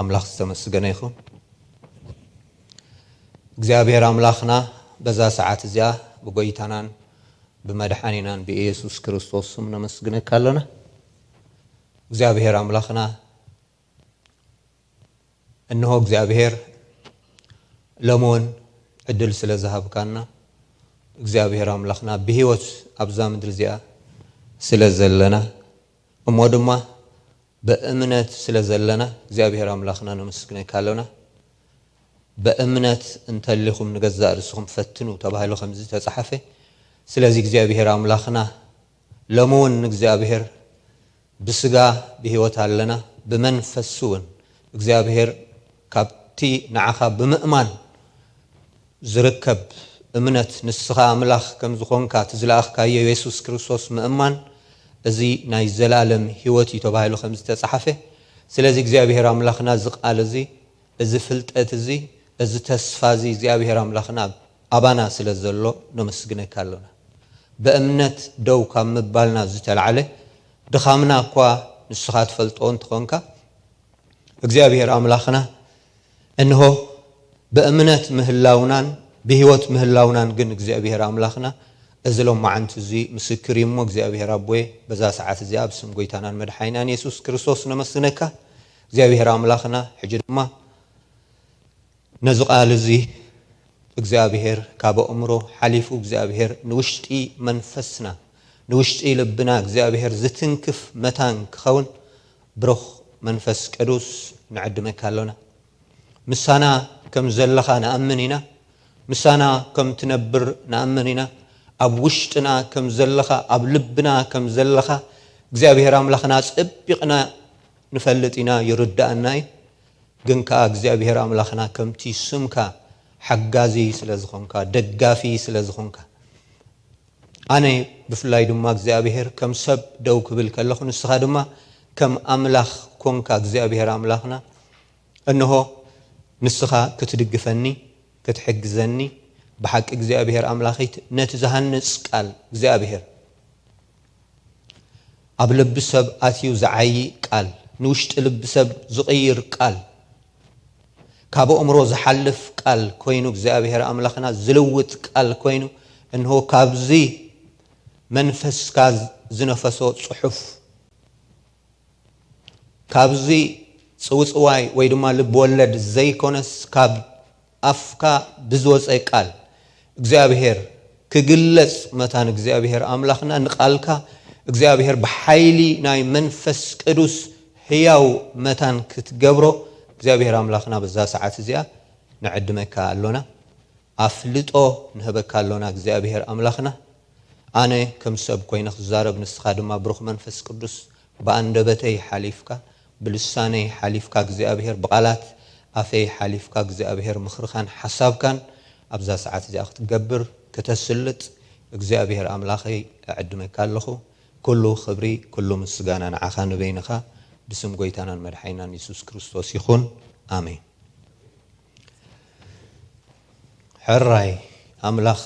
ኣምላኽ ዝተመስገነ ይኹን። እግዚኣብሔር ኣምላኽና በዛ ሰዓት እዚኣ ብጎይታናን ብመድሓኒናን ብኢየሱስ ክርስቶስ ስም ነመስግነካ ኣለና። እግዚኣብሔር ኣምላኽና እንሆ እግዚኣብሔር ሎሚ እውን ዕድል ስለ ዝሃብካና እግዚኣብሔር ኣምላኽና ብህይወት ኣብዛ ምድሪ እዚኣ ስለ ዘለና እሞ ድማ ብእምነት ስለ ዘለና እግዚኣብሔር ኣምላኽና ነመስግነካ ኣሎና። ብእምነት እንተሊኹም ንገዛእ ርእስኹም ፈትኑ ተባሂሉ ከም ዝተጻሓፈ፣ ስለዚ እግዚኣብሔር ኣምላኽና ሎሚ እውን ንእግዚኣብሔር ብስጋ ብህይወት ኣለና፣ ብመንፈስ እውን እግዚኣብሔር ካብቲ ንዓኻ ብምእማን ዝርከብ እምነት ንስኻ ኣምላኽ ከም ዝኾንካ እቲ ዝለኣኽካዮ የሱስ ክርስቶስ ምእማን እዚ ናይ ዘላለም ህይወት እዩ ተባሂሉ ከም ዝተጻሓፈ። ስለዚ እግዚኣብሔር ኣምላኽና እዚ ቃል እዚ፣ እዚ ፍልጠት እዚ፣ እዚ ተስፋ እዚ እግዚኣብሔር ኣምላኽና ኣባና ስለ ዘሎ ነመስግነካ ኣሎና። ብእምነት ደው ካብ ምባልና ዝተላዕለ ድኻምና እኳ ንስኻ ትፈልጦ እንተኾንካ እግዚኣብሔር ኣምላኽና እንሆ ብእምነት ምህላውናን ብህይወት ምህላውናን ግን እግዚኣብሔር ኣምላኽና እዚ ሎማዓንቲ እዚ ምስክር እዩ እሞ እግዚኣብሔር ኣቦየ በዛ ሰዓት እዚኣ ብስም ጎይታናን መድሓኒናን የሱስ ክርስቶስ ነመስግነካ እግዚኣብሔር ኣምላኽና። ሕጂ ድማ ነዚ ቃል እዚ እግዚኣብሔር ካብ ኣእምሮ ሓሊፉ እግዚኣብሔር ንውሽጢ መንፈስና ንውሽጢ ልብና እግዚኣብሔር ዝትንክፍ መታን ክኸውን ብሩኽ መንፈስ ቅዱስ ንዕድመካ ኣሎና። ምሳና ከም ዘለኻ ንኣምን ኢና። ምሳና ከም ትነብር ንኣምን ኢና። ኣብ ውሽጥና ከም ዘለኻ ኣብ ልብና ከም ዘለኻ እግዚኣብሔር ኣምላኽና ጸቢቕና ንፈልጥ ኢና፣ ይርድኣና እዩ። ግን ከኣ እግዚኣብሔር ኣምላኽና ከምቲ ስምካ ሓጋዚ ስለ ዝኾንካ፣ ደጋፊ ስለ ዝኾንካ፣ ኣነ ብፍላይ ድማ እግዚኣብሔር ከም ሰብ ደው ክብል ከለኹ፣ ንስኻ ድማ ከም ኣምላኽ ኮንካ እግዚኣብሔር ኣምላኽና፣ እንሆ ንስኻ ክትድግፈኒ፣ ክትሕግዘኒ፣ ብሓቂ እግዚኣብሔር ኣምላኸይ ነቲ ዝሃንጽ ቃል እግዚኣብሔር ኣብ ልቢ ሰብ ኣትዩ ዝዓዪ ቃል፣ ንውሽጢ ልቢ ሰብ ዝቕይር ቃል፣ ካብ ኣእምሮ ዝሓልፍ ቃል ኮይኑ እግዚኣብሔር ኣምላኽና ዝልውጥ ቃል ኮይኑ እንሆ ካብዚ መንፈስካ ዝነፈሶ ጽሑፍ ካብዚ ጽውጽዋይ ወይ ድማ ልብ ወለድ ዘይኮነስ ካብ ኣፍካ ብዝወፀ ቃል እግዚኣብሔር ክግለጽ መታን እግዚኣብሔር ኣምላኽና ንቃልካ እግዚኣብሔር ብሓይሊ ናይ መንፈስ ቅዱስ ህያው መታን ክትገብሮ እግዚኣብሔር ኣምላኽና በዛ ሰዓት እዚኣ ንዕድመካ ኣሎና። ኣፍልጦ ንህበካ ኣሎና እግዚኣብሔር ኣምላኽና። ኣነ ከም ሰብ ኮይነ ክዛረብ ንስኻ ድማ ብሩኽ መንፈስ ቅዱስ ብኣንደበተይ ሓሊፍካ ብልሳነይ ሓሊፍካ እግዚኣብሔር ብቓላት ኣፈይ ሓሊፍካ እግዚኣብሔር ምኽርኻን ሓሳብካን ኣብዛ ሰዓት እዚኣ ክትገብር ክተስልጥ እግዚኣብሔር ኣምላኸይ እዕድመካ ኣለኹ። ኩሉ ክብሪ ኩሉ ምስጋና ንዓኻ ንበይንኻ ብስም ጎይታናን መድሓይናን የሱስ ክርስቶስ ይኹን። ኣሜን። ሕራይ ኣምላኽ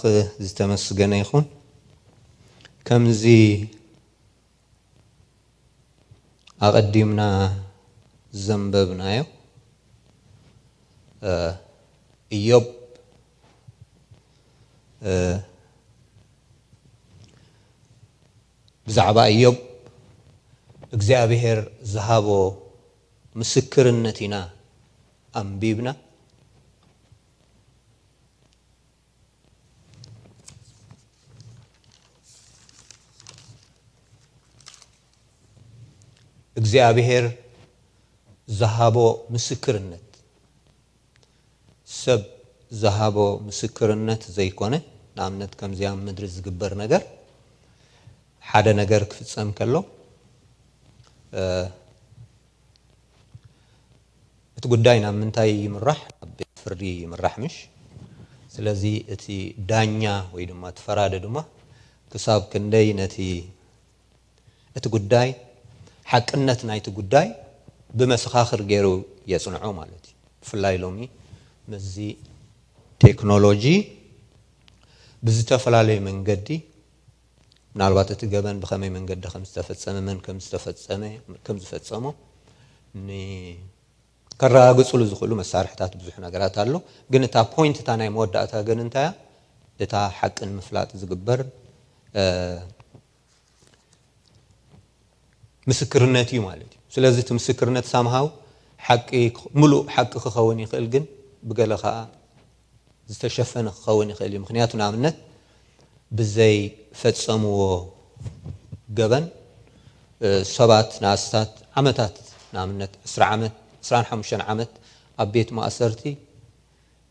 ዝተመስገነ ይኹን። ከምዚ ኣቐዲምና ዘንበብናዮ እዮብ ብዛዕባ እዮብ እግዚኣብሔር ዝሃቦ ምስክርነት ኢና ኣንቢብና። እግዚኣብሔር ዝሃቦ ምስክርነት፣ ሰብ ዝሃቦ ምስክርነት ዘይኮነ፣ ንኣብነት ከምዚ ኣብ ምድሪ ዝግበር ነገር፣ ሓደ ነገር ክፍጸም ከሎ፣ እ፣ እቲ ጉዳይ ናብ ምንታይ ይምራሕ? ኣብ ቤት ፍርዲ ይምራሕ፣ ምሽ? ስለዚ እቲ ዳኛ ወይ ድማ እቲ ፈራዲ ድማ ክሳብ ክንደይ ነቲ እቲ ጉዳይ፣ ሓቅነት ናይቲ ጉዳይ ብመሰኻኽር ገይሩ የጽንዖ ማለት እዩ። ብፍላይ ሎሚ ምስዚ ቴክኖሎጂ ብዝተፈላለየ መንገዲ፣ ምናልባት እቲ ገበን ብኸመይ መንገዲ ከም ዝተፈጸመ፣ መን ከም ዝተፈጸመ፣ ከም ዝፈጸሞ ን-፣ ከረጋግጽሉ ዝኽእሉ መሳርሕታት ብዙሕ ነገራት ኣሎ። ግን እታ ፖይንት፣ እታ ናይ መወዳእታ ግን እንታይ እያ? እታ ሓቂ ንምፍላጥ ዝግበር፣ እ፣ ምስክርነት እዩ ማለት እዩ። ስለዚ እቲ ምስክርነት ሳምሃው ሓቂ፣ ምሉእ ሓቂ ክኸውን ይኽእል፣ ግን ብገለ ኸኣ ዝተሸፈነ ክኸውን ይኽእል እዩ። ምኽንያቱ ንኣብነት ብዘይ ፈጸምዎ ገበን፣ እ፣ ሰባት ንኣስታት ዓመታት፣ ንኣብነት ዕስራ ዓመት፣ ዕስራን ሓሙሽተን ዓመት ኣብ ቤት ማእሰርቲ፣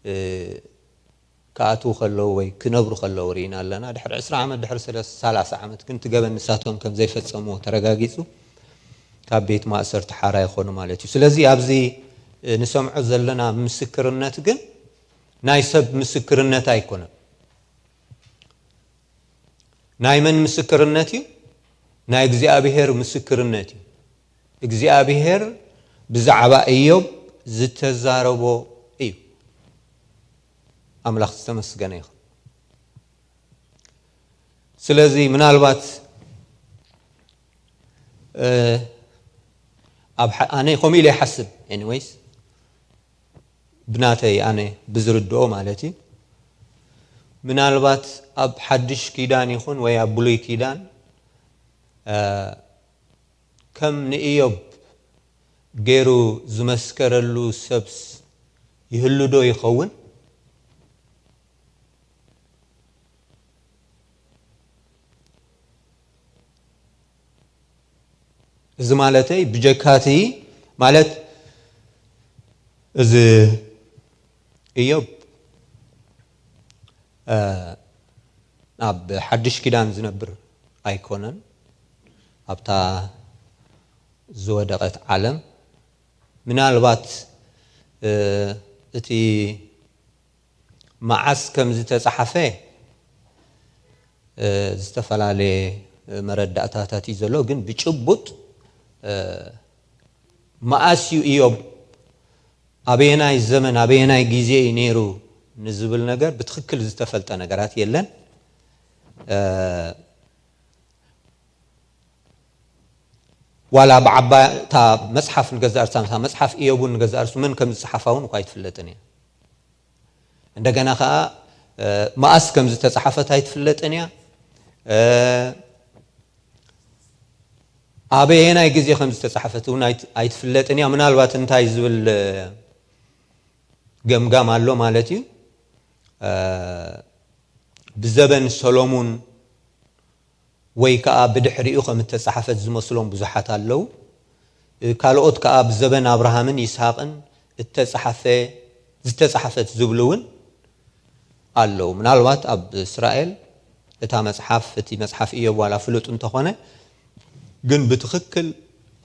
እ፣ ክኣትዉ ከለዉ ወይ ክነብሩ ከለዉ ርኢና ኣለና። ድሕሪ ዕስራ ዓመት፣ ድሕሪ ሰለስተ፣ ሰላሳ ዓመት ግን እቲ ገበን ንሳቶም ከም ዘይፈጸምዎ ተረጋጊጹ ካብ ቤት ማእሰርቲ ሓራ ይኾኑ ማለት እዩ። ስለዚ ኣብዚ፣ እ፣ ንሰምዖ ዘለና ምስክርነት ግን ናይ ሰብ ምስክርነት ኣይኮነን። ናይ መን ምስክርነት እዩ? ናይ እግዚኣብሔር ምስክርነት እዩ። እግዚኣብሔር ብዛዕባ ኢዮብ ዝተዛረቦ እዩ። ኣምላኽ ዝተመስገነ ይኹን። ስለዚ ምናልባት፣ እ፣ ኣብ ሓ-፣ ኣነ ከምኡ ኢለ ይሓስብ። ኤኒዌይስ፣ ብናተይ ኣነ ብዝርድኦ ማለት እዩ። ምናልባት ኣብ ሓድሽ ኪዳን ይኹን ወይ ኣብ ብሉይ ኪዳን፣ እ፣ ከም ንኢዮብ ገይሩ ዝመስከረሉ ሰብስ ይህሉ ዶ ይኸውን? እዚ ማለተይ ብጀካቲ ማለት እዚ ኢዮብ፣ እ፣ ኣብ ሓድሽ ኪዳን ዝነብር ኣይኮነን። ኣብታ ዝወደቐት ዓለም ምናልባት፣ እ፣ እቲ መዓስ ከም ዝተጻሕፈ፣ እ፣ ዝተፈላለየ መረዳእታታት እዩ ዘሎ፣ ግን ብጭቡጥ፣ እ፣ መዓስ እዩ ኢዮብ፣ ኣበየናይ ዘመን፣ ኣበየናይ ግዜ እዩ ነይሩ ንዝብል ነገር ብትኽክል ዝተፈልጠ ነገራት የለን። እ፣ ዋላ ብዓባ እታ መጽሓፍ ንገዛእ ርእሳ፣ እታ መጽሓፍ ኢዮብ እውን ንገዛእ ርእሱ መን ከም ዝጸሓፋ እውን እኳ ኣይትፍለጥን እያ። እንደገና ኸኣ፣ እ፣ መኣስ ከም ዝተጻሓፈት ኣይትፍለጥን እያ። እ፣ ኣበየናይ ግዜ ከም ዝተጻሕፈት እውን ኣይት-፣ ኣይትፍለጥን እያ። ምናልባት እንታይ ዝብል፣ እ፣ ገምጋም ኣሎ ማለት እዩ። እ፣ ብዘበን ሰሎሙን ወይ ከኣ ብድሕሪኡ ከም እተጻሕፈት ዝመስሎም ብዙሓት ኣለዉ። ካልኦት ከኣ ብዘበን ኣብርሃምን ይስሃቅን እተጻሕፈ፣ ዝተጻሕፈት ዝብሉ እውን ኣለዉ። ምናልባት ኣብ እስራኤል እታ መጽሓፍ፣ እቲ መጽሓፍ ኢዮብ ዋላ ፍሉጥ እንተኾነ፣ ግን ብትኽክል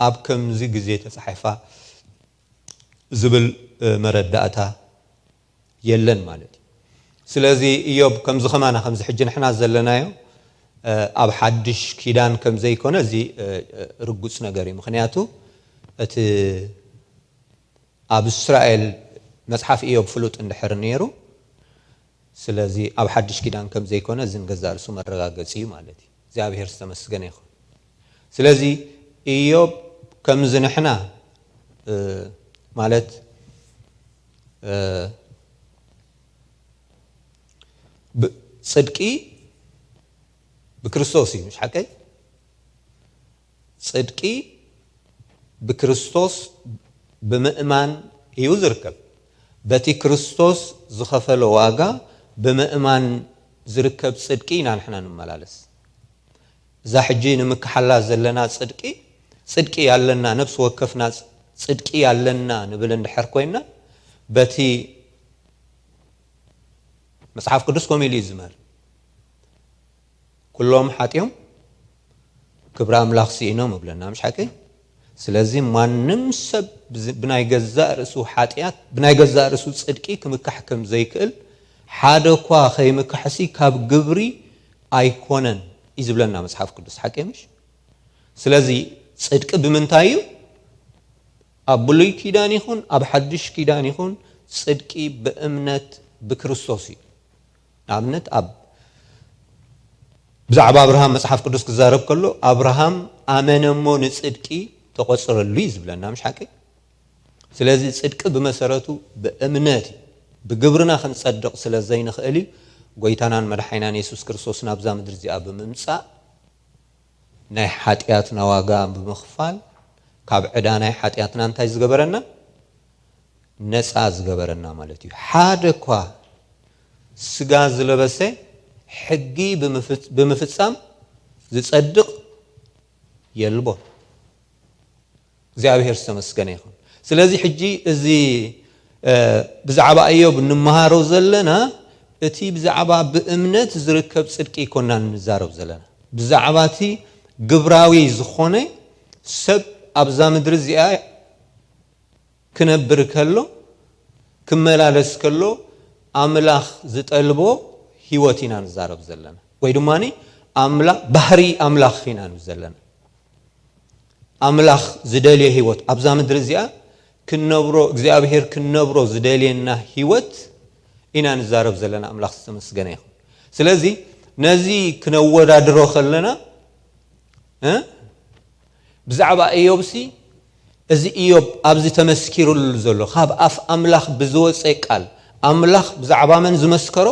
ኣብ ከምዚ ግዜ ተጻሒፋ ዝብል፣ እ፣ መረዳእታ የለን ማለት እዩ። ስለዚ ኢዮብ ከምዚ ከማና፣ ከምዚ ሕጂ ንሕና ዘለናዮ፣ እ፣ ኣብ ሓድሽ ኪዳን ከም ዘይኮነ እዚ፣ እ፣ እ፣ ርጉጽ ነገር እዩ። ምኽንያቱ እቲ ኣብ እስራኤል መጽሓፍ ኢዮብ ፍሉጥ እንድሕር ነይሩ፣ ስለዚ ኣብ ሓድሽ ኪዳን ከም ዘይኮነ እዚ ንገዛእ ርእሱ መረጋገጺ እዩ ማለት እዩ። እግዚኣብሔር ዝተመስገነ ይኹን። ስለዚ ኢዮብ ከምዚ ንሕና፣ እ፣ ማለት፣ እ፣ ብ-፣ ጽድቂ ብክርስቶስ እዩ፣ ምሽ ሓቀይ? ጽድቂ ብክርስቶስ ብምእማን እዩ ዝርከብ። በቲ ክርስቶስ ዝኸፈሎ ዋጋ ብምእማን ዝርከብ ጽድቂ ኢና ንሕና ንመላለስ። እዛ ሕጂ ንምክሓላ ዘለና ጽድቂ ጽድቂ ኣለና፣ ነፍሲ ወከፍና ጽ-፣ ጽድቂ ኣለና ንብል እንድሕር ኮይና፣ በቲ መጽሓፍ ቅዱስ ከምኡ ኢሉ እዩ ዝመር። "ኩሎም ሓጢኦም ክብሪ ኣምላኽ ስኢኖም" እብለና፣ ምሽ ሓቂ? ስለዚ ማንም ሰብ ብዝ-፣ ብናይ ገዛእ ርእሱ ሓጢኣት፣ ብናይ ገዛእ ርእሱ ጽድቂ ክምካሕ ከም ዘይክእል፣ ሓደ እኳ ከይምካሕሲ ካብ ግብሪ ኣይኮነን እዩ ዝብለና መጽሓፍ ቅዱስ። ሓቂ ምሽ? ስለዚ ጽድቂ ብምንታይ እዩ? ኣብ ብሉይ ኪዳን ይኹን ኣብ ሓድሽ ኪዳን ይኹን ጽድቂ ብእምነት ብክርስቶስ እዩ። ንኣብነት ኣብ ብዛዕባ ኣብርሃም መጽሓፍ ቅዱስ ክዛረብ ከሎ፣ "ኣብርሃም ኣመነ እሞ ንጽድቂ ተቖጽረሉ" እዩ ዝብለና፣ ምሽ ሓቂ? ስለዚ ጽድቂ ብመሰረቱ ብእምነት እዩ። ብግብርና ክንጸድቕ ስለ ዘይንኽእል እዩ፣ ጎይታናን መድሓይናን የሱስ ክርስቶስ ናብዛ ምድሪ እዚኣ ብምምጻእ ናይ ሓጢኣትና ዋጋ ብምኽፋል ካብ ዕዳ ናይ ሓጢኣትና እንታይ ዝገበረና? ነፃ ዝገበረና ማለት እዩ። ሓደ እኳ ስጋ ዝለበሰ ሕጊ ብምፍጽ-፣ ብምፍጻም ዝጸድቕ የልቦን። እግዚኣብሔር ዝተመስገነ ይኹን። ስለዚ ሕጂ እዚ፣ እ፣ ብዛዕባ እዮብ እንመሃሮ ዘለና፣ እቲ ብዛዕባ ብእምነት ዝርከብ ጽድቂ ይኮና እንዛረብ ዘለና። ብዛዕባ እቲ ግብራዊ ዝኾነ ሰብ ኣብዛ ምድሪ እዚኣ ክነብር ከሎ፣ ክመላለስ ከሎ፣ ኣምላኽ ዝጠልቦ ህይወት ኢና ንዛረብ ዘለና። ወይ ድማ ኣምላ-፣ ባህሪ ኣምላኽ ኢና ንብል ዘለና። ኣምላኽ ዝደልዮ ህይወት ኣብዛ ምድሪ እዚኣ ክንነብሮ፣ እግዚኣብሔር ክንነብሮ ዝደልየና ህይወት ኢና ንዛረብ ዘለና። ኣምላኽ ዝተመስገነ ይኹን። ስለዚ ነዚ ክነወዳድሮ ከለና፣ እ፣ ብዛዕባ እዮብሲ፣ እዚ እዮብ ኣብዚ ተመስኪሩሉ ዘሎ፣ ካብ ኣፍ ኣምላኽ ብዝወፀ ቃል፣ ኣምላኽ ብዛዕባ መን ዝመስከሮ?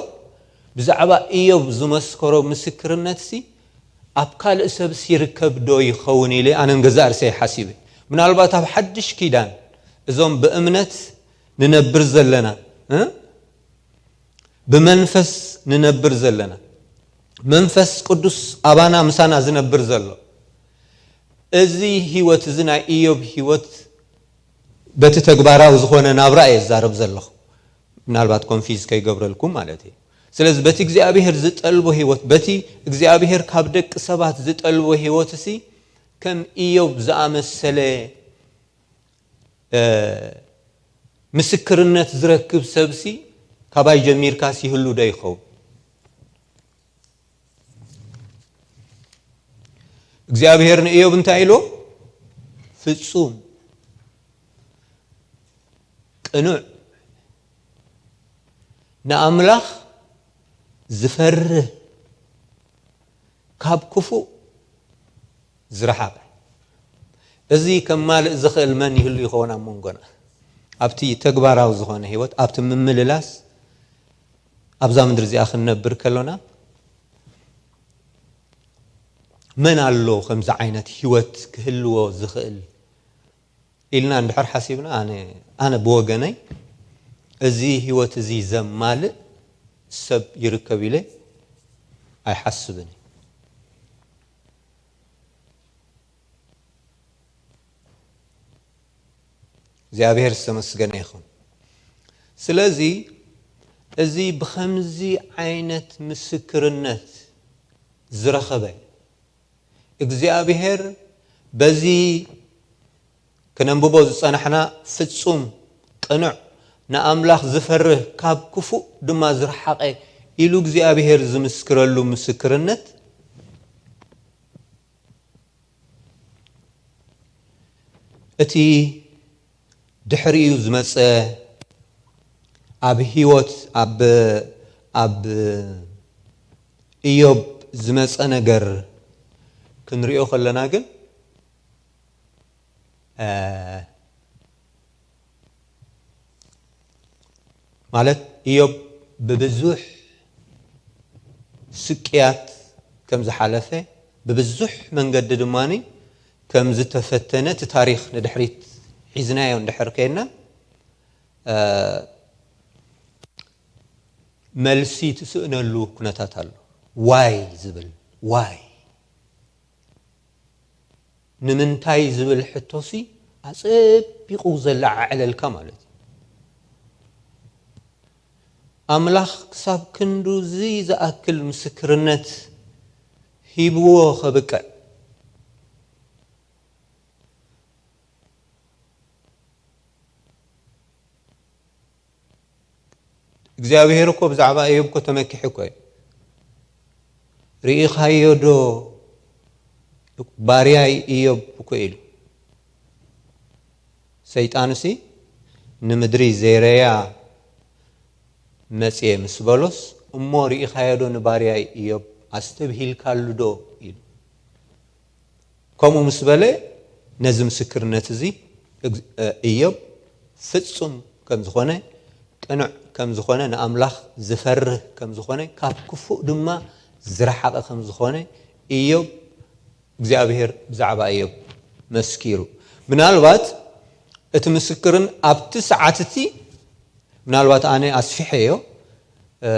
ብዛዕባ እዮብ ዝመስከሮ ምስክርነትሲ፣ ኣብ ካልእ ሰብስ ይርከብ ዶ ይኸውን ኢለ ኣነን ገዛእ ርእሰይ ሓሲበ። ምናልባት ኣብ ሓድሽ ኪዳን እዞም ብእምነት ንነብር ዘለና፣ እ? ብመንፈስ ንነብር ዘለና፣ መንፈስ ቅዱስ ኣባና ምሳና ዝነብር ዘሎ፣ እዚ ህይወት፣ እዚ ናይ እዮብ ህይወት በቲ ተግባራዊ ዝኾነ ናብራ እየ ዝዛረብ ዘለኹ። ምናልባት ኮንፊዝ ከይገብረልኩም ማለት እዩ። ስለዚ በቲ እግዚኣብሔር ዝጠልቦ ህይወት፣ በቲ እግዚኣብሔር ካብ ደቂ ሰባት ዝጠልቦ ህይወት እሲ ከም እዮብ ዝኣመሰለ፣ እ፣ ምስክርነት ዝረክብ ሰብሲ ካባይ ጀሚርካስ ይህሉ ዶ ይኸውን? እግዚኣብሔር ንእዮብ እንታይ ኢሎ? ፍጹም፣ ቅኑዕ፣ ንኣምላኽ ዝፈርህ፣ ካብ ክፉእ ዝረሓቐ። እዚ ከማልእ ዝኽእል መን ይህሉ ይኸውን ኣብ መንጎና? ኣብቲ ተግባራዊ ዝኾነ ህይወት፣ ኣብቲ ምምልላስ፣ ኣብዛ ምድሪ እዚኣ ክንነብር ከሎና፣ መን ኣሎ ከምዚ ዓይነት ህይወት ክህልዎ ዝኽእል ኢልና እንድሕር ሓሲብና፣ ኣነ፣ ኣነ ብወገነይ እዚ ህይወት እዚ ዘማልእ ሰብ ይርከብ ኢለ ኣይሓስብን። እግዚኣብሔር ዝተመስገነ ይኹን። ስለዚ እዚ ብኸምዚ ዓይነት ምስክርነት ዝረኸበ እግዚኣብሔር በዚ ክነንብቦ ዝጸናሕና ፍጹም፣ ቅኑዕ፣ ንኣምላኽ ዝፈርህ፣ ካብ ክፉእ ድማ ዝረሓቐ ኢሉ እግዚኣብሔር ዝምስክረሉ ምስክርነት፣ እቲ ድሕሪኡ ዝመጸ ኣብ ህይወት፣ ኣብ፣ ኣብ እዮብ ዝመጸ ነገር ክንሪኦ ከለና ግን፣ እ፣ ማለት እዮብ ብብዙሕ ስቅያት ከም ዝሓለፈ፣ ብብዙሕ መንገዲ ድማ ከም ዝተፈተነ እቲ ታሪኽ ንድሕሪት ሒዝናዮ እንድሕር ከይድና፣ እ፣ መልሲ ትስእነሉ ኩነታት ኣሎ። ዋይ ዝብል፣ ዋይ? ንምንታይ ዝብል ሕቶሲ ኣጸቢቑ ዘለዓዕለልካ ማለት እዩ። ኣምላኽ ክሳብ ክንዱዚ ዝኣክል ምስክርነት ሂብዎ ከብቅዕ፣ እግዚኣብሔር እኮ ብዛዕባ እዮብ እኮ ተመኪሑ እኮ እዩ። ርኢኻዮ ዶ ባርያይ እዮብ እኮ ኢሉ። ሰይጣንሲ ንምድሪ ዘይረያ መጽየ ምስ በሎስ፣ እሞ ርኢኻዮ ዶ ንባርያይ እዮብ ኣስተብሂልካሉ ዶ ኢሉ። ከምኡ ምስ በለ ነዚ ምስክርነት እዚ እግ-፣ እ፣ እዮብ ፍጹም ከም ዝኾነ፣ ቅኑዕ ከም ዝኾነ፣ ንኣምላኽ ዝፈርህ ከም ዝኾነ፣ ካብ ክፉእ ድማ ዝረሓቐ ከም ዝኾነ እዮብ እግዚኣብሔር ብዛዕባ እዮብ መስኪሩ። ምናልባት እቲ ምስክርን ኣብቲ ሰዓት እቲ፣ ምናልባት ኣነ ኣስፊሐዮ፣ እ፣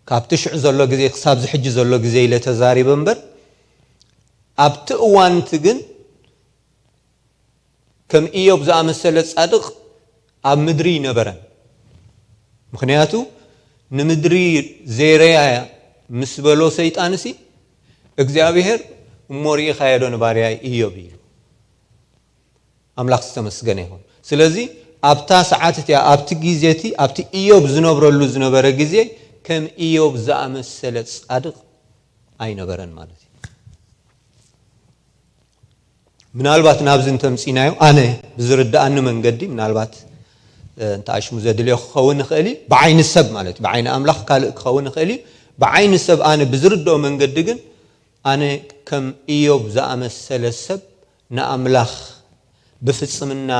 ካብቲ ሽዑ ዘሎ ግዜ ክሳብ እዚ ሕጂ ዘሎ ግዜ ኢለ ተዛሪበ እምበር፣ ኣብቲ እዋን እቲ ግን ከም እዮብ ዝኣመሰለ ጻድቕ ኣብ ምድሪ ይነበረን። ምኽንያቱ ንምድሪ ዘይረያ ምስ በሎ ሰይጣንሲ፣ እግዚኣብሔር፣ "እሞ ርኢኻዮ ዶ ንባርያይ እዮብ?" ኢሉ። ኣምላኽ ዝተመስገነ ይኹን። ስለዚ ኣብታ ሰዓት እቲኣ፣ ኣብቲ ግዜ እቲ፣ ኣብቲ እዮብ ዝነብረሉ ዝነበረ ግዜ ከም እዮብ ዝኣመሰለ ጻድቕ ኣይነበረን ማለት እዩ። ምናልባት ናብዚ እንተምፂናዮ፣ ኣነ ብዝርድኣኒ መንገዲ፣ ምናልባት፣ እ፣ እንተ ኣሽሙ ዘድልዮ ክኸውን ይኽእል እዩ፣ ብዓይኒ ሰብ ማለት እዩ፣ ብዓይኒ ኣምላኽ ካልእ ክኸውን ይኽእል እዩ። ብዓይኒ ሰብ ኣነ ብዝርድኦ መንገዲ ግን፣ ኣነ ከም እዮብ ዝኣመሰለ ሰብ ንኣምላኽ ብፍጽምና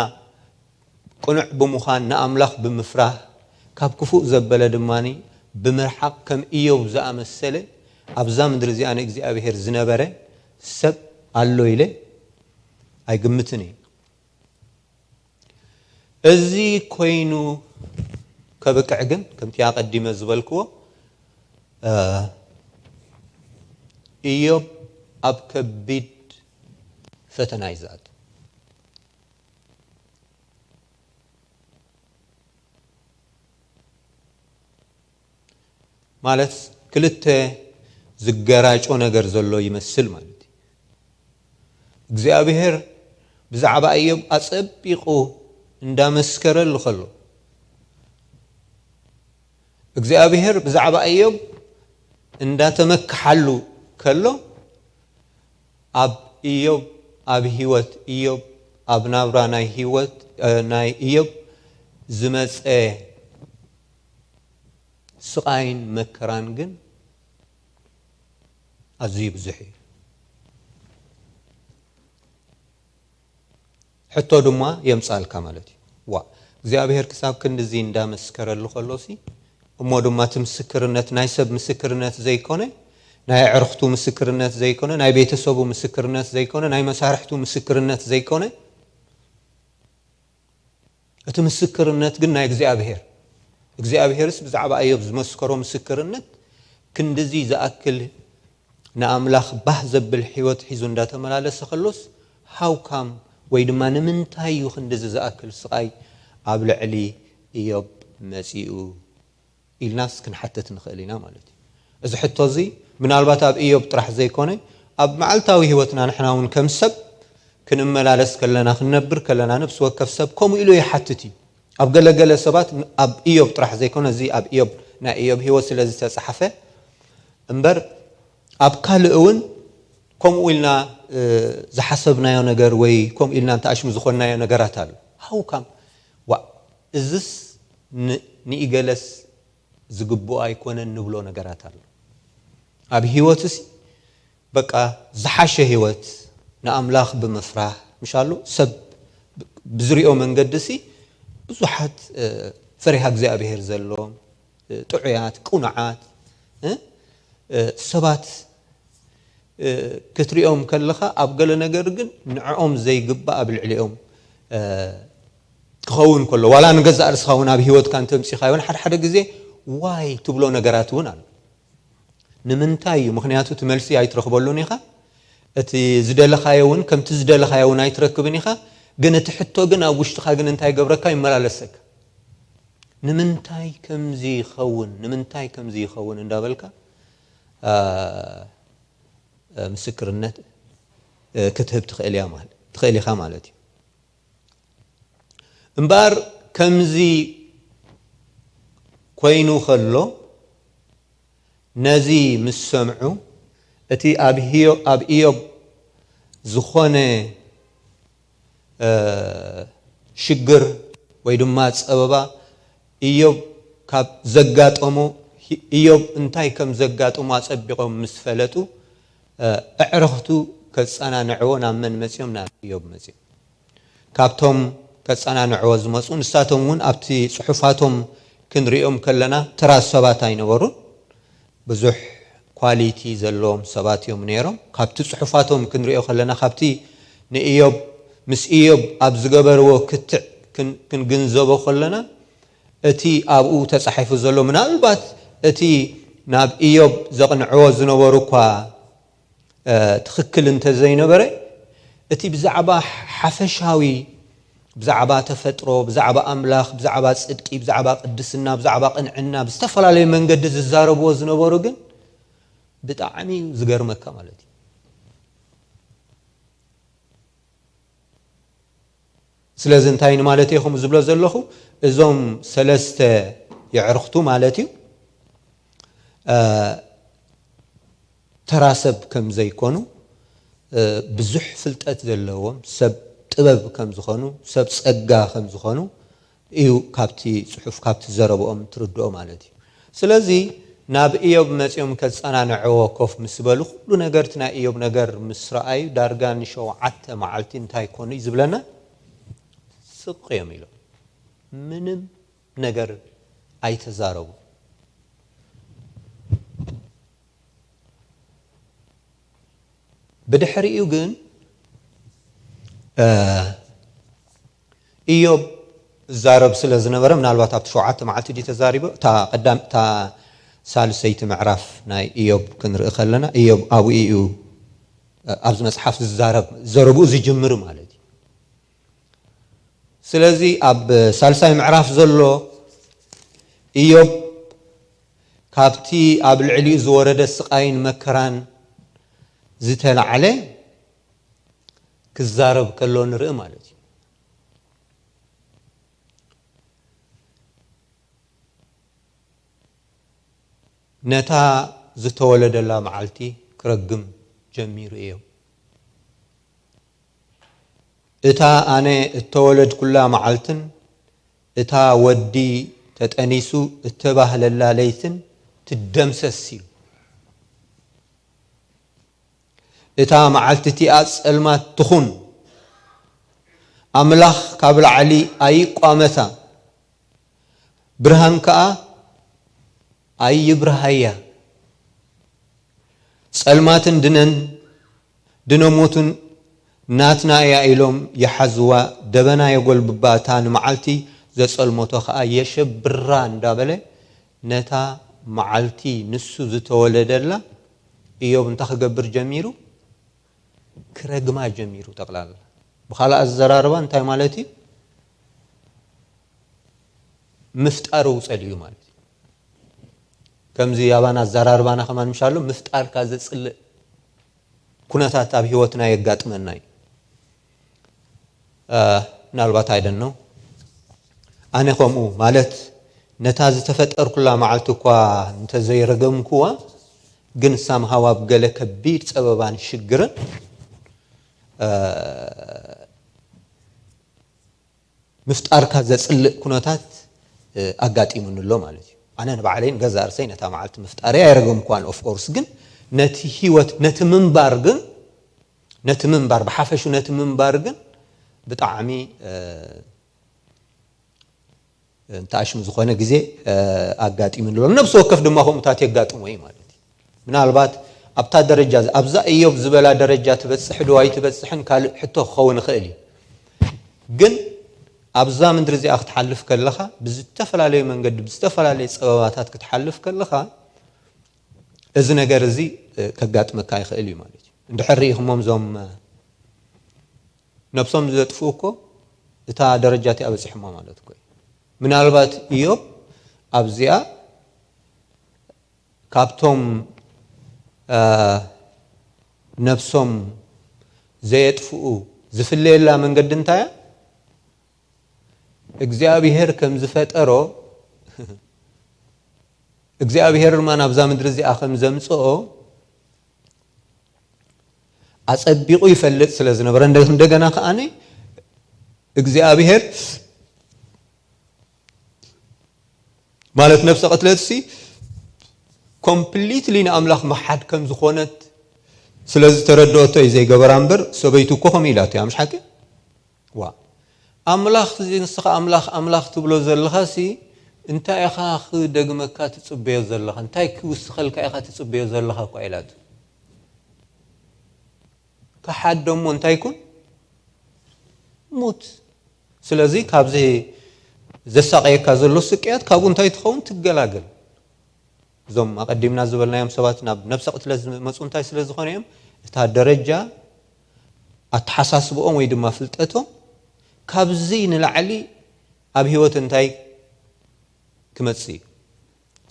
ቅኑዕ ብምዃን፣ ንኣምላኽ ብምፍራህ፣ ካብ ክፉእ ዘበለ ድማ ብምርሓቕ፣ ከም እዮብ ዝኣመሰለ ኣብዛ ምድሪ እዚኣ ንእግዚኣብሔር ዝነበረ ሰብ ኣሎ ኢለ ኣይግምትን እየ። እዚ ኮይኑ ከብቅዕ ግን፣ ከምቲ ኣቐዲመ ዝበልክዎ፣ እ፣ እዮብ ኣብ ከቢድ ፈተና እዩ ዝኣቱ። ማለት ክልተ ዝገራጮ ነገር ዘሎ ይመስል ማለት እዩ። እግዚኣብሔር ብዛዕባ እዮብ ኣጸቢቑ እንዳመስከረሉ ከሎ፣ እግዚኣብሔር ብዛዕባ እዮብ እንዳተመክሓሉ ከሎ፣ ኣብ እዮብ፣ ኣብ ህይወት እዮብ፣ ኣብ ናብራ ናይ ህይወት፣ እ፣ ናይ እዮብ ዝመጸ ስቓይን መከራን ግን ኣዝዩ ብዙሕ እዩ። ሕቶ ድማ የምጻልካ ማለት እዩ። ዋ፣ እግዚኣብሔር ክሳብ ክንድዚ እንዳመስከረሉ ከሎሲ፣ እሞ ድማ እቲ ምስክርነት ናይ ሰብ ምስክርነት ዘይኮነ፣ ናይ ኣዕርኽቱ ምስክርነት ዘይኮነ፣ ናይ ቤተሰቡ ምስክርነት ዘይኮነ፣ ናይ መሳርሕቱ ምስክርነት ዘይኮነ፣ እቲ ምስክርነት ግን ናይ እግዚኣብሔር። እግዚኣብሔርስ ብዛዕባ እዮብ ዝመስከሮ ምስክርነት ክንድዚ ዝኣክል ንኣምላኽ ባህ ዘብል ህይወት ሒዙ እንዳተመላለሰ ከሎስ፣ how come ወይ ድማ ንምንታይ እዩ ክንድዚ ዝኣክል ስቓይ ኣብ ልዕሊ እዮብ መጺኡ? ኢልናስ ክንሓትት ንኽእል ኢና ማለት እዩ። እዚ ሕቶ እዚ ምናልባት ኣብ እዮብ ጥራሕ ዘይኮነ፣ ኣብ መዓልታዊ ህይወትና ንሕና እውን ከም ሰብ ክንመላለስ ከለና፣ ክንነብር ከለና፣ ነፍሲ ወከፍ ሰብ ከምኡ ኢሉ ይሓትት እዩ። ኣብ ገለገለ ሰባት፣ ኣብ እዮብ ጥራሕ ዘይኮነ፣ እዚ ኣብ እዮብ፣ ናይ እዮብ ህይወት ስለ ዝተጻሕፈ እምበር፣ ኣብ ካልእ እውን ከምኡ ኢልና፣ እ፣ ዝሓሰብናዮ ነገር ወይ ከምኡ ኢልና እንተኣሽሙ ዝኾንናዮ ነገራት ኣሎ። How come? ዋ፣ እዝስ ን-፣ ንኢገለስ ዝግብኦ ኣይኮነን ንብሎ ነገራት ኣሎ። ኣብ ህይወትሲ በቃ ዝሓሸ ህይወት ንኣምላኽ ብምፍራህ፣ ምሻሉ ሰብ ብዝሪኦ መንገድሲ ብዙሓት፣ እ፣ ፈሪሃ እግዚኣብሔር ዘለዎም፣ እ፣ ጥዑያት፣ ቅኑዓት፣ እ፣ እ፣ ሰባት፣ እ፣ ክትሪኦም ከለኻ፣ ኣብ ገለ ነገር ግን ንዕኦም ዘይግባእ ኣብ ልዕሊኦም፣ እ፣ ክኸውን ከሎ፣ ዋላ ንገዛእ ርእስኻ እውን ኣብ ህይወትካ እንተምጺኻዮን፣ ሓደ ሓደ ግዜ ዋይ ትብሎ ነገራት እውን ኣሎ። ንምንታይ እዩ? ምኽንያቱ እቲ መልሲ ኣይትረኽበሉን ኢኻ። እቲ ዝደለኻዮ እውን ከምቲ ዝደለኻዮ እውን ኣይትረክብን ኢኻ። ግን እቲ ሕቶ ግን ኣብ ውሽጥኻ ግን እንታይ ይገብረካ? ይመላለሰካ። ንምንታይ ከምዚ ይኸውን? ንምንታይ ከምዚ ይኸውን? እንዳበልካ፣ አ፣ አ፣ ምስክርነት፣ እ፣ ክትህብ ትኽእል እያ ማለት፣ ትኽእል ኢኻ ማለት እዩ። እምበኣር ከምዚ ኮይኑ ከሎ፣ ነዚ ምስ ሰምዑ፣ እቲ ኣብ ህዮ-፣ ኣብ ኢዮብ ዝኾነ፣ እ፣ ሽግር ወይ ድማ ጸበባ ኢዮብ ካብ ዘጋጠሞ፣ ሂ-፣ ኢዮብ እንታይ ከም ዘጋጠሞ ኣጸቢቖም ምስ ፈለጡ፣ እ፣ ኣዕርኽቱ ከጸናንዕዎ ናብ መን መጺኦም? ናብ ኢዮብ መጺኦም። ካብቶም ከጸናንዕዎ ዝመጹ፣ ንሳቶም እውን ኣብቲ ጽሑፋቶም ክንሪኦም ከለና ተራ ሰባት ኣይነበሩን። ብዙሕ ኳሊቲ ዘለዎም ሰባት እዮም ነይሮም። ካብቲ ጽሑፋቶም ክንሪኦ ከለና፣ ካብቲ ንኢዮብ፣ ምስ ኢዮብ ኣብ ዝገበርዎ ክትዕ ክን-፣ ክንግንዘቦ ከለና፣ እቲ ኣብኡ ተጻሒፉ ዘሎ፣ ምናልባት እቲ ናብ ኢዮብ ዘቕንዕዎ ዝነበሩ እኳ፣ እ፣ ትኽክል እንተ ዘይነበረ፣ እቲ ብዛዕባ ሓፈሻዊ፣ ብዛዕባ ተፈጥሮ፣ ብዛዕባ ኣምላኽ፣ ብዛዕባ ጽድቂ፣ ብዛዕባ ቅድስና፣ ብዛዕባ ቅንዕና፣ ብዝተፈላለዩ መንገዲ ዝዛረብዎ ዝነበሩ ግን ብጣዕሚ እዩ ዝገርመካ ማለት እዩ። ስለዚ እንታይ ንማለት እየ ከምኡ ዝብሎ ዘለኹ? እዞም ሰለስተ የዕርኽቱ ማለት እዩ፣ እ፣ ተራ ሰብ ከም ዘይኮኑ፣ እ፣ ብዙሕ ፍልጠት ዘለዎም ሰብ ጥበብ ከም ዝኾኑ፣ ሰብ ጸጋ ከም ዝኾኑ እዩ ካብቲ ጽሑፍ፣ ካብቲ ዘረብኦም ትርድኦ ማለት እዩ። ስለዚ ናብ ኢዮብ መጺኦም ከጸናንዕዎ ኮፍ ምስ በሉ፣ ኩሉ ነገር፣ እቲ ናይ ኢዮብ ነገር ምስ ረኣዩ፣ ዳርጋ ንሸውዓተ መዓልቲ እንታይ ኮኑ እዩ ዝብለና? ስቕ እዮም ኢሎም። ምንም ነገር ኣይተዛረቡ። ብድሕሪኡ ግን፣ እ፣ ኢዮብ ዝዛረብ ስለ ዝነበረ፣ ምናልባት ኣብቲ ሸውዓተ መዓልቲ ድዩ ተዛሪቡ? እታ ቀዳም-፣ እታ ሳልሰይቲ ምዕራፍ ናይ ኢዮብ ክንርኢ ከለና፣ ኢዮብ ኣብኡ እዩ፣ እ፣ ኣብዚ መጽሓፍ ዝዛረብ፣ ዘረብኡ ዝጅምር ማለት እዩ። ስለዚ ኣብ ሳልሳይ ምዕራፍ ዘሎ ኢዮብ ካብቲ ኣብ ልዕሊኡ ዝወረደ ስቓይን መከራን ዝተላዕለ ክዛረብ ከሎ ንርኢ ማለት እዩ። ነታ ዝተወለደላ መዓልቲ ክረግም ጀሚሩ ኢዮብ። እታ ኣነ እተወለድኩላ መዓልትን እታ ወዲ ተጠኒሱ እተባህለላ ለይትን ትደምሰስ ኢሉ። እታ መዓልቲ እቲኣ ጸልማት ትኹን፣ ኣምላኽ ካብ ላዕሊ ኣይቋመታ፣ ብርሃን ከኣ ኣይብርሃያ። ጸልማትን ድነን፣ ድነ ሞትን ናትና እያ ኢሎም ይሓዝዋ፣ ደበና የጎልብባ፣ እታ ንመዓልቲ ዘጸልመቶ ከኣ የሸብራ እንዳበለ፣ ነታ መዓልቲ ንሱ ዝተወለደላ ኢዮብ እንታይ ክገብር ጀሚሩ? ክረግማ ጀሚሩ። ጠቕላላ ብኻልእ ኣዘራርባ እንታይ ማለት እዩ? ምፍጣሩ ጸሊኡ ማለት እዩ። ከምዚ ኣባና ኣዘራርባና ከማን ምሻሎ ምፍጣርካ ዘጽልእ ኩነታት ኣብ ህይወትና የጋጥመና እዩ። እ፣ ምናልባት ኣይደኖ ኣነ ከምኡ ማለት ነታ ዝተፈጠርኩላ መዓልቲ እኳ እንተዘይረገምኩዋ፣ ግን ሳምሃው ኣብ ገለ ከቢድ ጸበባን ሽግርን፣ እ፣ ምፍጣርካ ዘጽልእ ኩነታት፣ እ፣ ኣጋጢሙኒ ኣሎ ማለት እዩ። ኣነ ንባዕለይን ገዛ ርእሰይ ነታ መዓልቲ ምፍጣረይ ኣይረገምኳን። ኦፍ ኮርስ ግን ነቲ ህይወት፣ ነቲ ምንባር ግን፣ ነቲ ምንባር፣ ብሓፈሹ ነቲ ምንባር ግን ብጣዕሚ፣ እ፣ እንተኣሽሙ ዝኾነ ግዜ፣ እ፣ ኣጋጢሙኒ ኣሎ። ነብሲ ወከፍ ድማ ከምኡታት የጋጥሞ እዩ ማለት እዩ። ምናልባት ኣብታ ደረጃ፣ ኣብዛ እዮብ ዝበላ ደረጃ ትበጽሕ ዶ ኣይትበጽሕን ካልእ ሕቶ ክኸውን ይኽእል እዩ። ግን ኣብዛ ምድሪ እዚኣ ክትሓልፍ ከለኻ፣ ብዝተፈላለዩ መንገዲ፣ ብዝተፈላለዩ ጸበባታት ክትሓልፍ ከለኻ፣ እዚ ነገር እዚ፣ እ፣ ከጋጥመካ ይኽእል እዩ ማለት እዩ። እንድሕር ርኢኹሞም እዞም ነብሶም ዘጥፍኡ እኮ እታ ደረጃ እቲኣ በፂሖማ ማለት እኮ እዩ። ምናልባት ኢዮብ ኣብዚኣ ካብቶም ነብሶም ዘየጥፍኡ ዝፍለየላ መንገዲ እንታይ እያ? እግዚኣብሄር ከም ዝፈጠሮ እግዚኣብሄር ድማ ናብዛ ምድሪ እዚኣ ከም ዘምፅኦ ኣፀቢቑ ይፈልጥ ስለ ዝነበረ እንደገና ከዓኒ እግዚኣብሄር ማለት ነብሰ ቅትለትሲ ኮምፕሊትሊ ንኣምላኽ መሓድ ከም ዝኾነት ስለ ዝተረድኦቶ እዩ ዘይገበራ እምበር ሰበይቱ እኮ ከምኡ ኢላቶ እያ ምሽ ሓቂ? ዋ ኣምላኽ እዚ ንስኻ ኣምላኽ ኣምላኽ ትብሎ ዘለኻሲ እንታይ ኢኻ ክደግመካ ትጽበዮ ዘለኻ እንታይ ክውስኸልካ ኢኻ ትጽበዮ ዘለኻ እኳ ኢላቶ። ከሓዶ እሞ እንታይ ይኩን ሙት። ስለዚ ካብዚ ዘሳቀየካ ዘሎ ስቅያት ካብኡ እንታይ ትኸውን ትገላገል። እዞም ኣቐዲምና ዝበልናዮም ሰባት ናብ ነብሰ ቅትለት ዝመፁ እንታይ ስለ ዝኾነ እዮም እታ ደረጃ ኣተሓሳስብኦም ወይ ድማ ፍልጠቶም ካብዚ ንላዕሊ ኣብ ህይወት እንታይ ክመፅእ እዩ።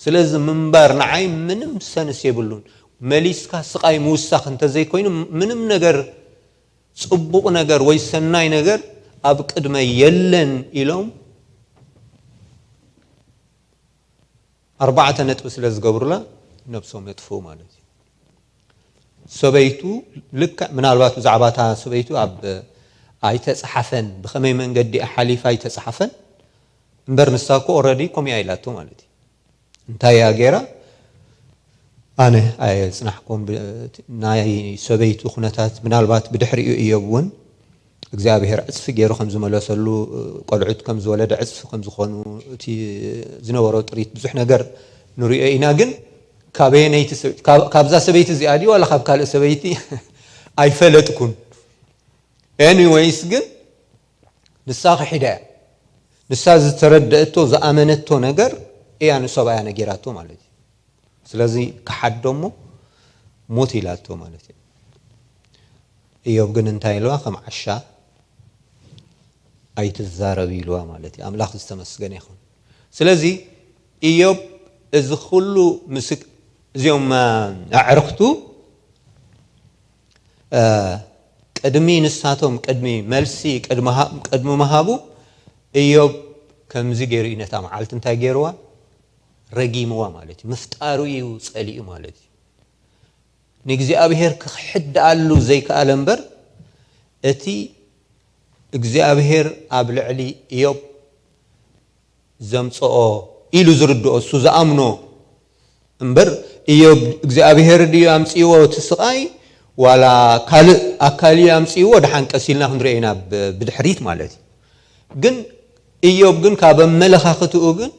ስለዚ ምንባር ንዓይ ምንም ሰንስ የብሉን። መሊስካ ስቓይ ምውሳኽ እንተዘይኮይኑ ምንም ነገር ፅቡቕ ነገር ወይ ሰናይ ነገር ኣብ ቅድመ የለን ኢሎም ኣርባዕተ ነጥቢ ስለ ዝገብሩላ ነብሶም የጥፍኡ ማለት እዩ። ሰበይቱ ልክዕ ምናልባት ብዛዕባ እታ ሰበይቱ ኣብ ኣይተፅሓፈን ብኸመይ መንገዲ ሓሊፋ ኣይተፅሓፈን እምበር ንሳ እኮ ኦረዲ ኮሚያ ኢላቶ ማለት እዩ። እንታይ እያ ገይራ? ኣነ ኣየፅናሕኩም ናይ ሰበይቱ ኩነታት ምናልባት ብድሕሪኡ እዮብ እውን እግዚኣብሔር ዕፅፊ ገይሩ ከም ዝመለሰሉ ቆልዑት ከም ዝወለደ ዕፅፊ ከም ዝኾኑ እቲ ዝነበሮ ጥሪት ብዙሕ ነገር ንሪኦ ኢና። ግን ካበየነይቲ ሰበይቲ ካብዛ ሰበይቲ እዚኣ ድዩ ዋላ ካብ ካልእ ሰበይቲ ኣይፈለጥኩን። ኤኒወይስ ግን ንሳ ክሒዳ እያ። ንሳ ዝተረደእቶ ዝኣመነቶ ነገር እያ ንሰብኣያ ነጊራቶ ማለት እዩ። ስለዚ ክሓዶ እሞ ሞት ኢላቶ ማለት እዩ። እዮብ ግን እንታይ ኢልዋ ከም ዓሻ ኣይትዛረብ ኢልዋ ማለት እዩ። ኣምላኽ ዝተመስገነ ይኹን። ስለዚ እዮብ እዚ ኩሉ ምስክ እዚኦም ኣዕርክቱ ቅድሚ ንሳቶም ቅድሚ መልሲ ቅድሚ ምሃቡ እዮብ ከምዚ ገይሩ እዩ ነታ መዓልቲ እንታይ ገይርዋ ረጊምዋ ማለት እዩ። ምፍጣሩ እዩ ጸሊኡ ማለት እዩ። ንእግዚኣብሔር ክኽሕድ ኣሉ ዘይከኣለ እምበር እቲ እግዚኣብሔር ኣብ ልዕሊ እዮብ ዘምፅኦ ኢሉ ዝርድኦ እሱ ዝኣምኖ እምበር እዮብ እግዚኣብሔር ድዩ ኣምፅእዎ እቲ ስቓይ ዋላ ካልእ ኣካል እዩ ኣምፅእዎ ደሓን ቀስ ኢልና ክንሪኦ ኢና ብድሕሪት ማለት እዩ። ግን እዮብ ግን ካብ ኣመለኻኽትኡ ግን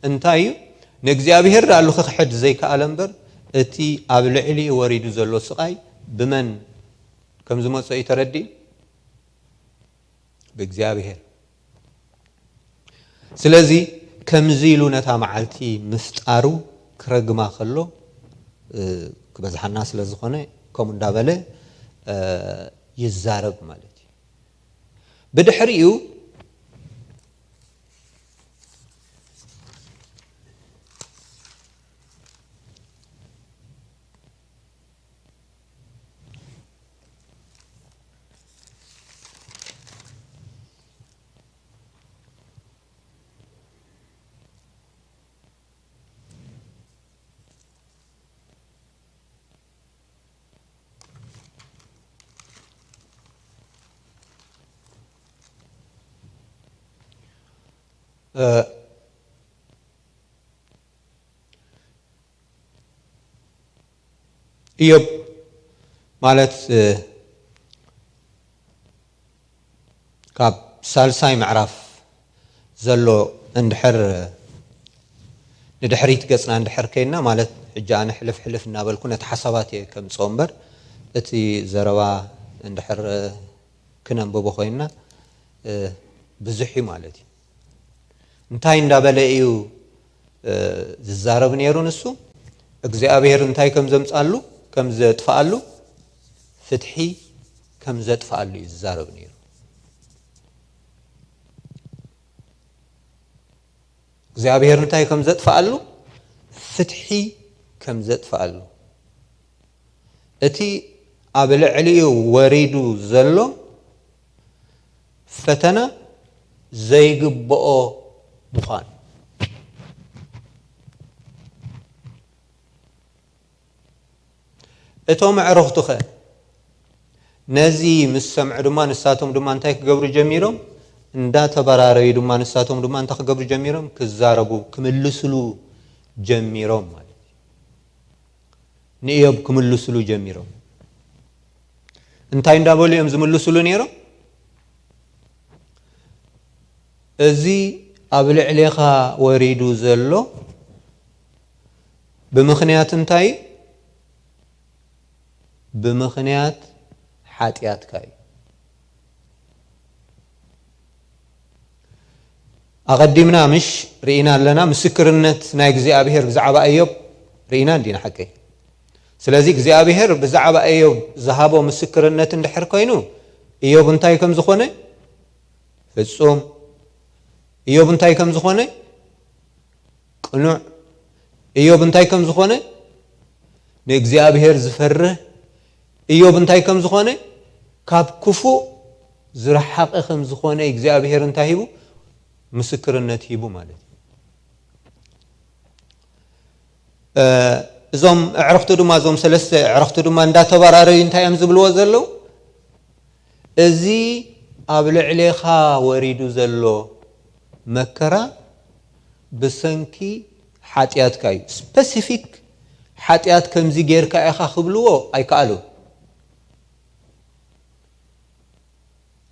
እንታይ እዩ ንእግዚኣብሔር ዳሉ ክኽሕድ ዘይከኣለ እምበር እቲ ኣብ ልዕሊኡ ወሪዱ ዘሎ ስቓይ ብመን ከም ዝመፅኦ እዩ ተረዲእ ብእግዚኣብሔር። ስለዚ ከምዚ ኢሉ ነታ መዓልቲ ምፍጣሩ ክረግማ ከሎ ክበዝሓና ስለ ዝኾነ ከምኡ እንዳበለ ይዛረብ ማለት እዩ። ብድሕሪኡ እዮብ ማለት ካብ ሳልሳይ ምዕራፍ ዘሎ እንድሕር ንድሕሪት ገፅና እንድሕር ከይና ማለት ሕጂ ኣነ ሕልፍ ሕልፍ እናበልኩ ነቲ ሓሳባት እየ ከምፅኦ እምበር እቲ ዘረባ እንድሕር ክነንብቦ ኮይንና ብዙሕ እዩ ማለት እዩ። እንታይ እንዳበለ እዩ ዝዛረብ ነይሩ ንሱ እግዚኣብሔር እንታይ ከም ዘምፃሉ ከም ዘጥፍኣሉ ፍትሒ ከም ዘጥፍኣሉ እዩ ዝዛረብ ነይሩ። እግዚኣብሔር እንታይ ከም ዘጥፍኣሉ፣ ፍትሒ ከም ዘጥፍኣሉ፣ እቲ ኣብ ልዕሊኡ ወሪዱ ዘሎ ፈተና ዘይግብኦ ምዃኑ። እቶም ኣዕሩኽቱኸ ነዚ ምስ ሰምዑ ድማ፣ ንሳቶም ድማ እንታይ ክገብሩ ጀሚሮም? እንዳተበራረዩ ድማ፣ ንሳቶም ድማ እንታይ ክገብሩ ጀሚሮም? ክዛረቡ፣ ክምልስሉ ጀሚሮም ማለት እዩ። ንኢዮብ ክምልስሉ ጀሚሮም። እንታይ እንዳበሉ እዮም ዝምልስሉ ነይሮም? እዚ ኣብ ልዕሌኻ ወሪዱ ዘሎ ብምኽንያት እንታይ? ብምኽንያት ሓጢኣትካ እዩ። ኣቐዲምና ምሽ ርኢና ኣለና፣ ምስክርነት ናይ እግዚኣብሔር ብዛዕባ እዮብ ርኢና እንዲና፣ ሓቀይ? ስለዚ እግዚኣብሔር ብዛዕባ እዮብ ዝሃቦ ምስክርነት እንድሕር ኮይኑ፣ እዮብ እንታይ ከም ዝኾነ ፍጹም፣ እዮብ እንታይ ከም ዝኾነ ቅኑዕ፣ እዮብ እንታይ ከም ዝኾነ ንእግዚኣብሔር ዝፈርህ፣ እዮብ እንታይ ከም ዝኾነ ካብ ክፉእ ዝረሓቐ ከም ዝኾነ እግዚኣብሔር እንታይ ሂቡ? ምስክርነት ሂቡ ማለት እዩ። እ፣ እዞም ኣዕሩኽቱ ድማ፣ እዞም ሰለስተ ኣዕሩኽቱ ድማ እንዳተባራረዩ እንታይ እዮም ዝብልዎ ዘለዉ? እዚ ኣብ ልዕሌኻ ወሪዱ ዘሎ መከራ ብሰንኪ ሓጢኣትካ እዩ። ስፐሲፊክ ሓጢኣት ከምዚ ጌርካ ኢኻ ክብልዎ ኣይከኣሉን።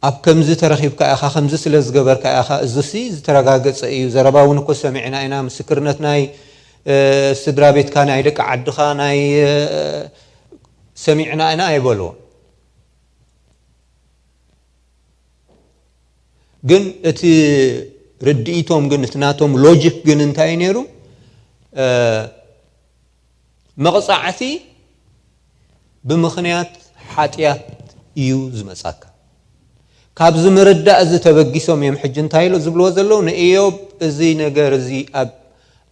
ኣብ ከምዚ ተረኺብካ ኢኻ፣ ከምዚ ስለ ዝገበርካ ኢኻ፣ እዚሲ ዝተረጋገጸ እዩ። ዘረባ እውን እኮ ሰሚዕና ኢና፣ ምስክርነት ናይ፣ እ፣ ስድራ ቤትካ፣ ናይ ደቂ ዓድኻ፣ ናይ፣ እ፣ ሰሚዕና ኢና ኣይበልዎን። ግን እቲ ርድኢቶም ግን፣ እቲ ናቶም ሎጂክ ግን እንታይ እዩ ነይሩ? እ፣ መቕጻዕቲ ብምኽንያት ሓጢኣት እዩ ዝመጻካ። ካብዚ ምርዳእ እዚ ተበጊሶም እዮም ሕጂ እንታይ ኢሉ ዝብልዎ ዘለዉ? ንእዮብ፣ እዚ ነገር እዚ ኣብ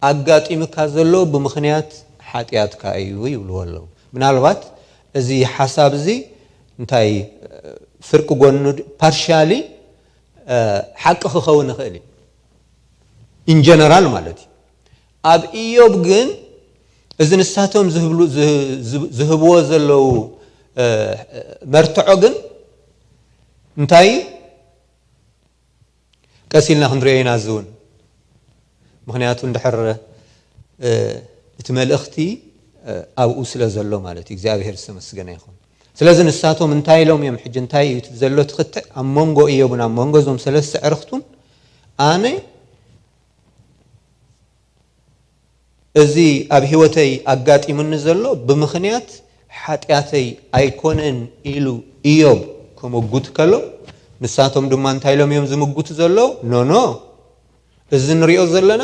ኣጋጢምካ ዘሎ ብምኽንያት ሓጢኣትካ እዩ ይብልዎ ኣለዉ። ምናልባት እዚ ሓሳብ እዚ እንታይ፣ ፍርቂ ጎኑ ድ-፣ ፓርሻሊ፣ እ፣ ሓቂ ክኸውን ይኽእል እዩ። ኢን ጀነራል ማለት እዩ። ኣብ ኢዮብ ግን እዚ ንሳቶም ዝህብሉ-፣ ዝህ-፣ ዝህ-፣ ዝህብዎ ዘለዉ፣ እ፣ መርትዖ ግን እንታይ እዩ? ቀስ ኢልና ክንሪኦ ኢና እዚ እውን። ምኽንያቱ እንድሕር፣ እ፣ እቲ መልእኽቲ፣ እ፣ ኣብኡ ስለ ዘሎ ማለት እዩ። እግዚኣብሔር ዝተመስገነ ይኹን። ስለዚ ንሳቶም እንታይ ኢሎም እዮም? ሕጂ እንታይ እዩ እቲ ዘሎ ትኽትዕ ኣብ መንጎ እዮብን ኣብ መንጎ እዞም ሰለስተ ዕርኽቱን? ኣነ እዚ ኣብ ህይወተይ ኣጋጢሙኒ ዘሎ ብምኽንያት ሓጢኣተይ ኣይኮነን ኢሉ እዮብ ክምጉት ከሎ፣ ንሳቶም ድማ እንታይ ኢሎም እዮም ዝምጉቱ ዘሎ? ኖ፣ ኖ፣ እዚ ንሪኦ ዘለና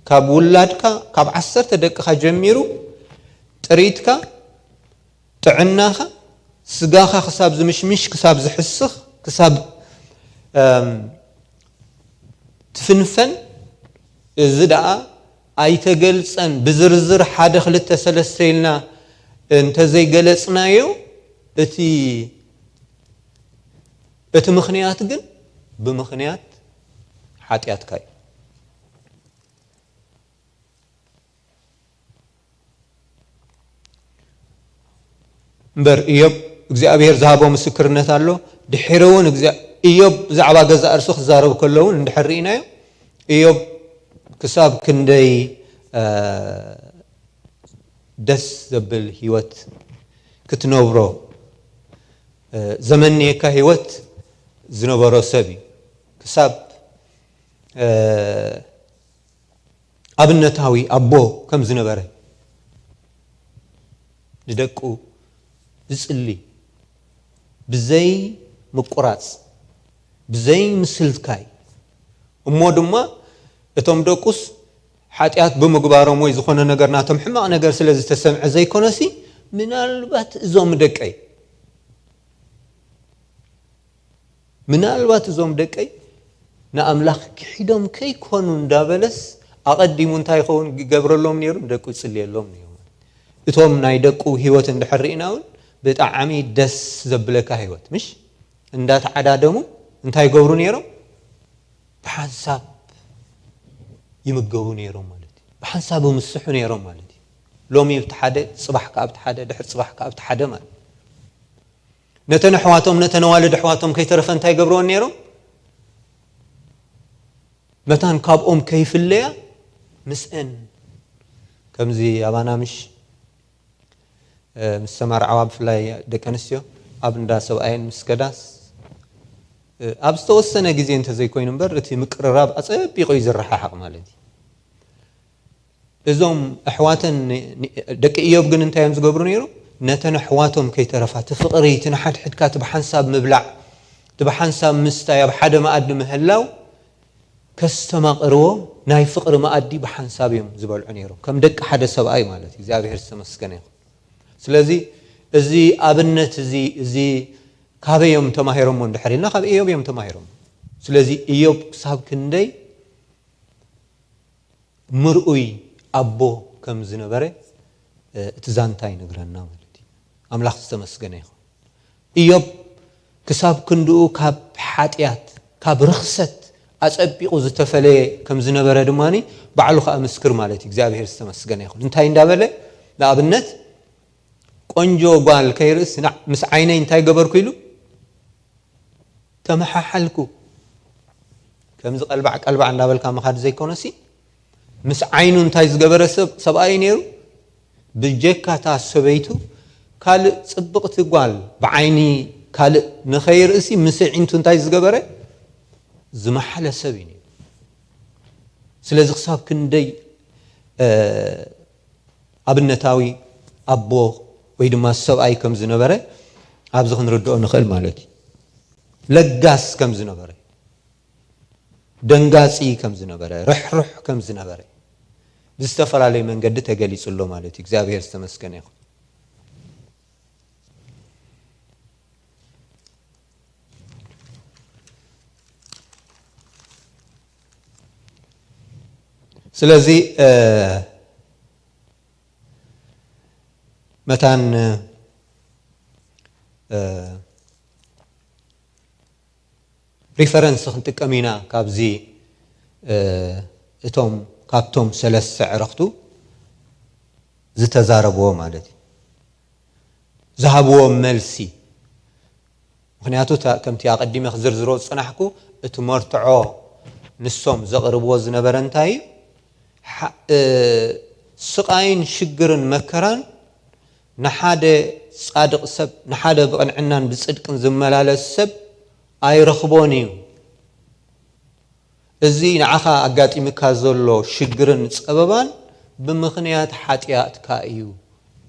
ካብ ውላድካ፣ ካብ ዓሰርተ ደቅኻ ጀሚሩ ጥሪትካ፣ ጥዕናኻ፣ ስጋኻ ክሳብ ዝምሽምሽ፣ ክሳብ ዝሕስኽ፣ ክሳብ፣ እም፣ ትፍንፈን፣ እዚ ደኣ ኣይተገልጸን። ብዝርዝር ሓደ ክልተ ሰለስተ ኢልና እንተዘይገለጽናዮ፣ እቲ፣ እቲ ምኽንያት ግን ብምኽንያት ሓጢኣትካ እዩ። እምበር እዮብ እግዚኣብሔር ዝሃቦ ምስክርነት ኣሎ። ድሒሩ እውን እግዚኣብ-፣ እዮብ ብዛዕባ ገዛእ ርእሱ ክዛረብ ከሎ እውን እንድሕር ርኢናዮ፣ እዮብ ክሳብ ክንደይ፣ እ፣ ደስ ዘብል ህይወት ክትነብሮ፣ እ፣ ዘመንየካ ህይወት ዝነበሮ ሰብ እዩ። ክሳብ፣ እ፣ ኣብነታዊ ኣቦ ከም ዝነበረ፣ ንደቁ ዝጽሊ፣ ብዘይ ምቁራጽ፣ ብዘይ ምስልካይ፣ እሞ ድማ እቶም ደቁስ ሓጢኣት ብምግባሮም ወይ ዝኾነ ነገር ናቶም ሕማቕ ነገር ስለ ዝተሰምዐ ዘይኮነሲ፣ ምናልባት እዞም ደቀይ ምናልባት እዞም ደቀይ ንኣምላኽ ክሒዶም ከይኮኑ እንዳበለስ ኣቐዲሙ እንታይ ይኸውን ይገብረሎም ነይሩ? ንደቁ ይጽልየሎም ነይሩ። እቶም ናይ ደቁ ህይወት እንድሕር ርኢና እውን ብጣዕሚ ደስ ዘብለካ ህይወት፣ ምሽ? እንዳተዓዳደሙ እንታይ ይገብሩ ነይሮም? ብሓንሳብ ይምገቡ ነይሮም ማለት እዩ። ብሓንሳብ ይምስሑ ነይሮም ማለት እዩ። ሎሚ ኣብቲ ሓደ፣ ጽባሕ ከኣ ኣብቲ ሓደ፣ ድሕሪ ጽባሕ ከኣ ኣብቲ ሓደ ማለት እዩ። ነተን ኣሕዋቶም፣ ነተን ኣዋልድ ኣሕዋቶም ከይተረፈ እንታይ ይገብርወን ነይሮም? መታን ካብኦም ከይፍለያ ምስአን፣ ከምዚ ኣባና ምሽ፣ እ፣ ምስ ተማርዓዋ ብፍላይ ደቂ ኣንስትዮ ኣብ እንዳ ሰብኣየን ምስ ከዳስ፣ እ፣ ኣብ ዝተወሰነ ግዜ እንተዘይኮይኑ እምበር እቲ ምቅርራብ ኣጸቢቑ እዩ ዝረሓሓቕ ማለት እዩ። እዞም ኣሕዋተን ን-፣ ን-፣ ደቂ ኢዮብ ግን እንታይ እዮም ዝገብሩ ነይሮም? ነተን ኣሕዋቶም ከይተረፋ እቲ ፍቕሪ፣ እቲ ንሓድሕድካ እቲ ብሓንሳብ ምብላዕ፣ እቲ ብሓንሳብ ምስታይ፣ ኣብ ሓደ መኣዲ ምህላው ከስተማቕርዎ ናይ ፍቕሪ መኣዲ ብሓንሳብ እዮም ዝበልዑ ነይሮም። ከም ደቂ ሓደ ሰብኣይ ማለት እዩ። እግዚኣብሔር ዝተመስገነ ይኹን። ስለዚ እዚ ኣብነት እዚ፣ እዚ ካበይ እዮም ተማሂሮሞ እንድሕር ኢልና፣ ካብ ኢዮብ እዮም ተማሂሮሞ። ስለዚ ኢዮብ ክሳብ ክንደይ ምርኡይ ኣቦ ከም ዝነበረ፣ እ፣ እቲ ዛንታ ይነግረና ማለት እዩ። ኣምላኽ ዝተመስገነ ይኹን። ኢዮብ ክሳብ ክንድኡ ካብ ሓጢኣት፣ ካብ ርኽሰት ኣጸቢቑ ዝተፈለየ ከም ዝነበረ ድማ ባዕሉ ከኣ ምስክር ማለት እዩ። እግዚኣብሔር ዝተመስገነ ይኹን። እንታይ እንዳበለ? ንኣብነት፣ ቆንጆ ጓል ከይርእስ፣ ና-፣ ምስ ዓይነይ እንታይ ገበርኩ ኢሉ? ተመሓሓልኩ። ከምዚ ቀልባዕ ቀልባዕ እንዳበልካ ምኻድ ዘይኮነሲ፣ ምስ ዓይኑ እንታይ ዝገበረ ሰብ፣ ሰብኣይ ነይሩ? ብጀካ እታ ሰበይቱ ካልእ ጽብቕቲ ጓል ብዓይኒ ካልእ ንኸይርእሲ፣ ምስ ኣዒንቱ እንታይ ዝገበረ? ዝመሓለ ሰብ እዩ ነይሩ። ስለዚ ክሳብ ክንደይ፣ እ፣ ኣብነታዊ ኣቦ ወይ ድማ ሰብኣይ ከም ዝነበረ ኣብዚ ክንርድኦ ንኽእል ማለት እዩ። ለጋስ ከም ዝነበረ፣ ደንጋጺ ከም ዝነበረ፣ ርሕሩሕ ከም ዝነበረ ብዝተፈላለየ መንገዲ ተገሊጹ ኣሎ ማለት እዩ። እግዚኣብሔር ዝተመስገነ ይኹን። ስለዚ፣ እ፣ መታን፣ እ፣ ሪፈረንስ ክንጥቀም ኢና ካብዚ፣ እ፣ እቶም፣ ካብቶም ሰለስተ ዕረኽቱ ዝተዛረብዎ ማለት እዩ። ዝሃብዎ መልሲ። ምኽንያቱ እታ፣ ከምቲ ኣቐዲመ ክዝርዝሮ ዝጸናሕኩ፣ እቲ መርትዖ ንሶም ዘቕርብዎ ዝነበረ እንታይ እዩ? ሓ-፣ እ፣ ስቓይን ሽግርን መከራን ንሓደ ጻድቕ ሰብ፣ ንሓደ ብቕንዕናን ብጽድቅን ዝመላለስ ሰብ ኣይረኽቦን እዩ። እዚ ንዓኻ ኣጋጢምካ ዘሎ ሽግርን ጸበባን ብምኽንያት ሓጢኣትካ እዩ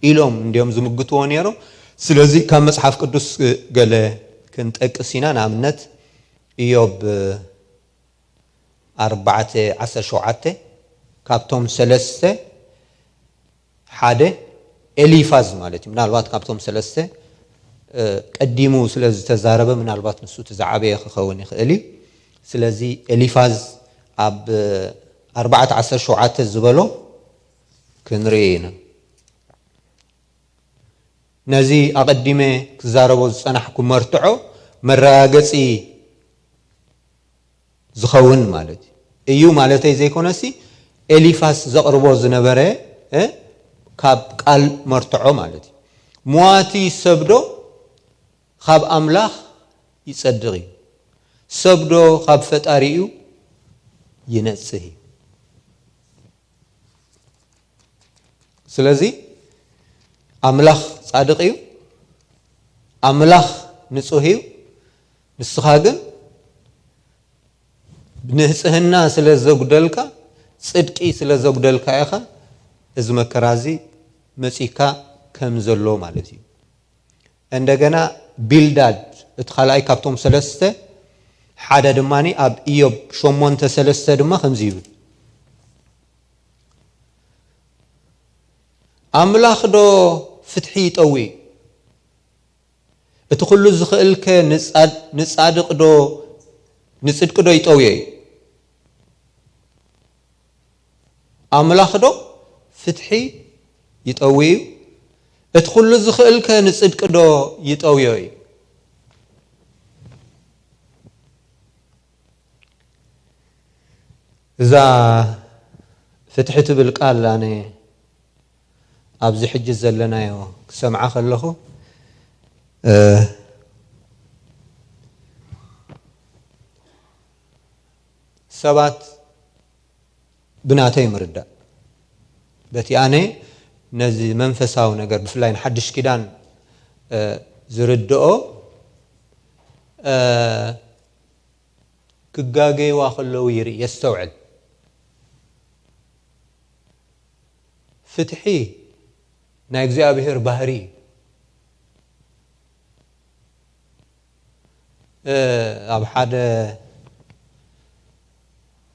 ኢሎም እንድዮም ዝምግትዎ ነይሮም። ስለዚ ካብ መጽሓፍ ቅዱስ ገለ ክንጠቅስ ኢና። ንኣብነት፣ ኢዮብ ኣርባዕተ ዓሰርተ ሸውዓተ፣ ካብቶም ሰለስተ ሓደ ኤሊፋዝ ማለት እዩ። ምናልባት ካብቶም ሰለስተ፣ እ፣ ቀዲሙ ስለ ዝተዛረበ፣ ምናልባት ንሱ እቲ ዝዓበየ ክኸውን ይኽእል እዩ። ስለዚ ኤሊፋዝ ኣብ ኣርባዕተ ዓሰርተ ሸውዓተ ዝበሎ ክንርኢ ኢና። ነዚ ኣቐዲመ ክዛረቦ ዝጸናሕኩ መርትዖ መረጋገጺ ዝኸውን ማለት እዩ። እዩ ማለተይ ዘይኮነሲ፣ ኤሊፋስ ዘቕርቦ ዝነበረ፣ እ፣ ካብ ቃል መርትዖ ማለት እዩ። ሟቲ ሰብዶ ካብ ኣምላኽ ይጸድቕ እዩ? ሰብዶ ካብ ፈጣሪኡ ይነጽህ እዩ? ስለዚ ኣምላኽ ጻድቕ እዩ፣ ኣምላኽ ንጹህ እዩ። ንስኻ ግን ንጽህና ስለ ዘጉደልካ፣ ጽድቂ ስለ ዘጉደልካ ኢኻ እዚ መከራ እዚ መጺካ ከም ዘሎ ማለት እዩ። እንደገና ቢልዳድ እቲ ካልኣይ ካብቶም ሰለስተ ሓደ ድማ ኣብ ኢዮብ ሸሞንተ ሰለስተ ድማ ከምዚ ይብል፣ ኣምላኽ ዶ ፍትሒ ይጠዊ? እቲ ኩሉ ዝኽእልከ ንጻድ-፣ ንጻድቕ ዶ፣ ንጽድቂ ዶ ይጠውዮ እዩ? ኣምላኽ ዶ ፍትሒ ይጠውዮ እዩ? እቲ ኩሉ ዝኽእልከ ንጽድቂ ዶ ይጠውዮ እዩ? እዛ ፍትሒ ትብል ቃል ኣነ ኣብዚ ሕጂ ዘለናዮ ክሰምዓ ከለኹ፣ እ፣ ሰባት ብናተይ ምርዳእ፣ በቲ ኣነ ነዚ መንፈሳዊ ነገር ብፍላይ ንሓድሽ ኪዳን፣ እ፣ ዝርድኦ፣ እ፣ ክጋገይዋ ከለዉ ይርኢ፣ የስተውዕል። ፍትሒ ናይ እግዚኣብሔር ባህሪ እዩ። እ፣ ኣብ ሓደ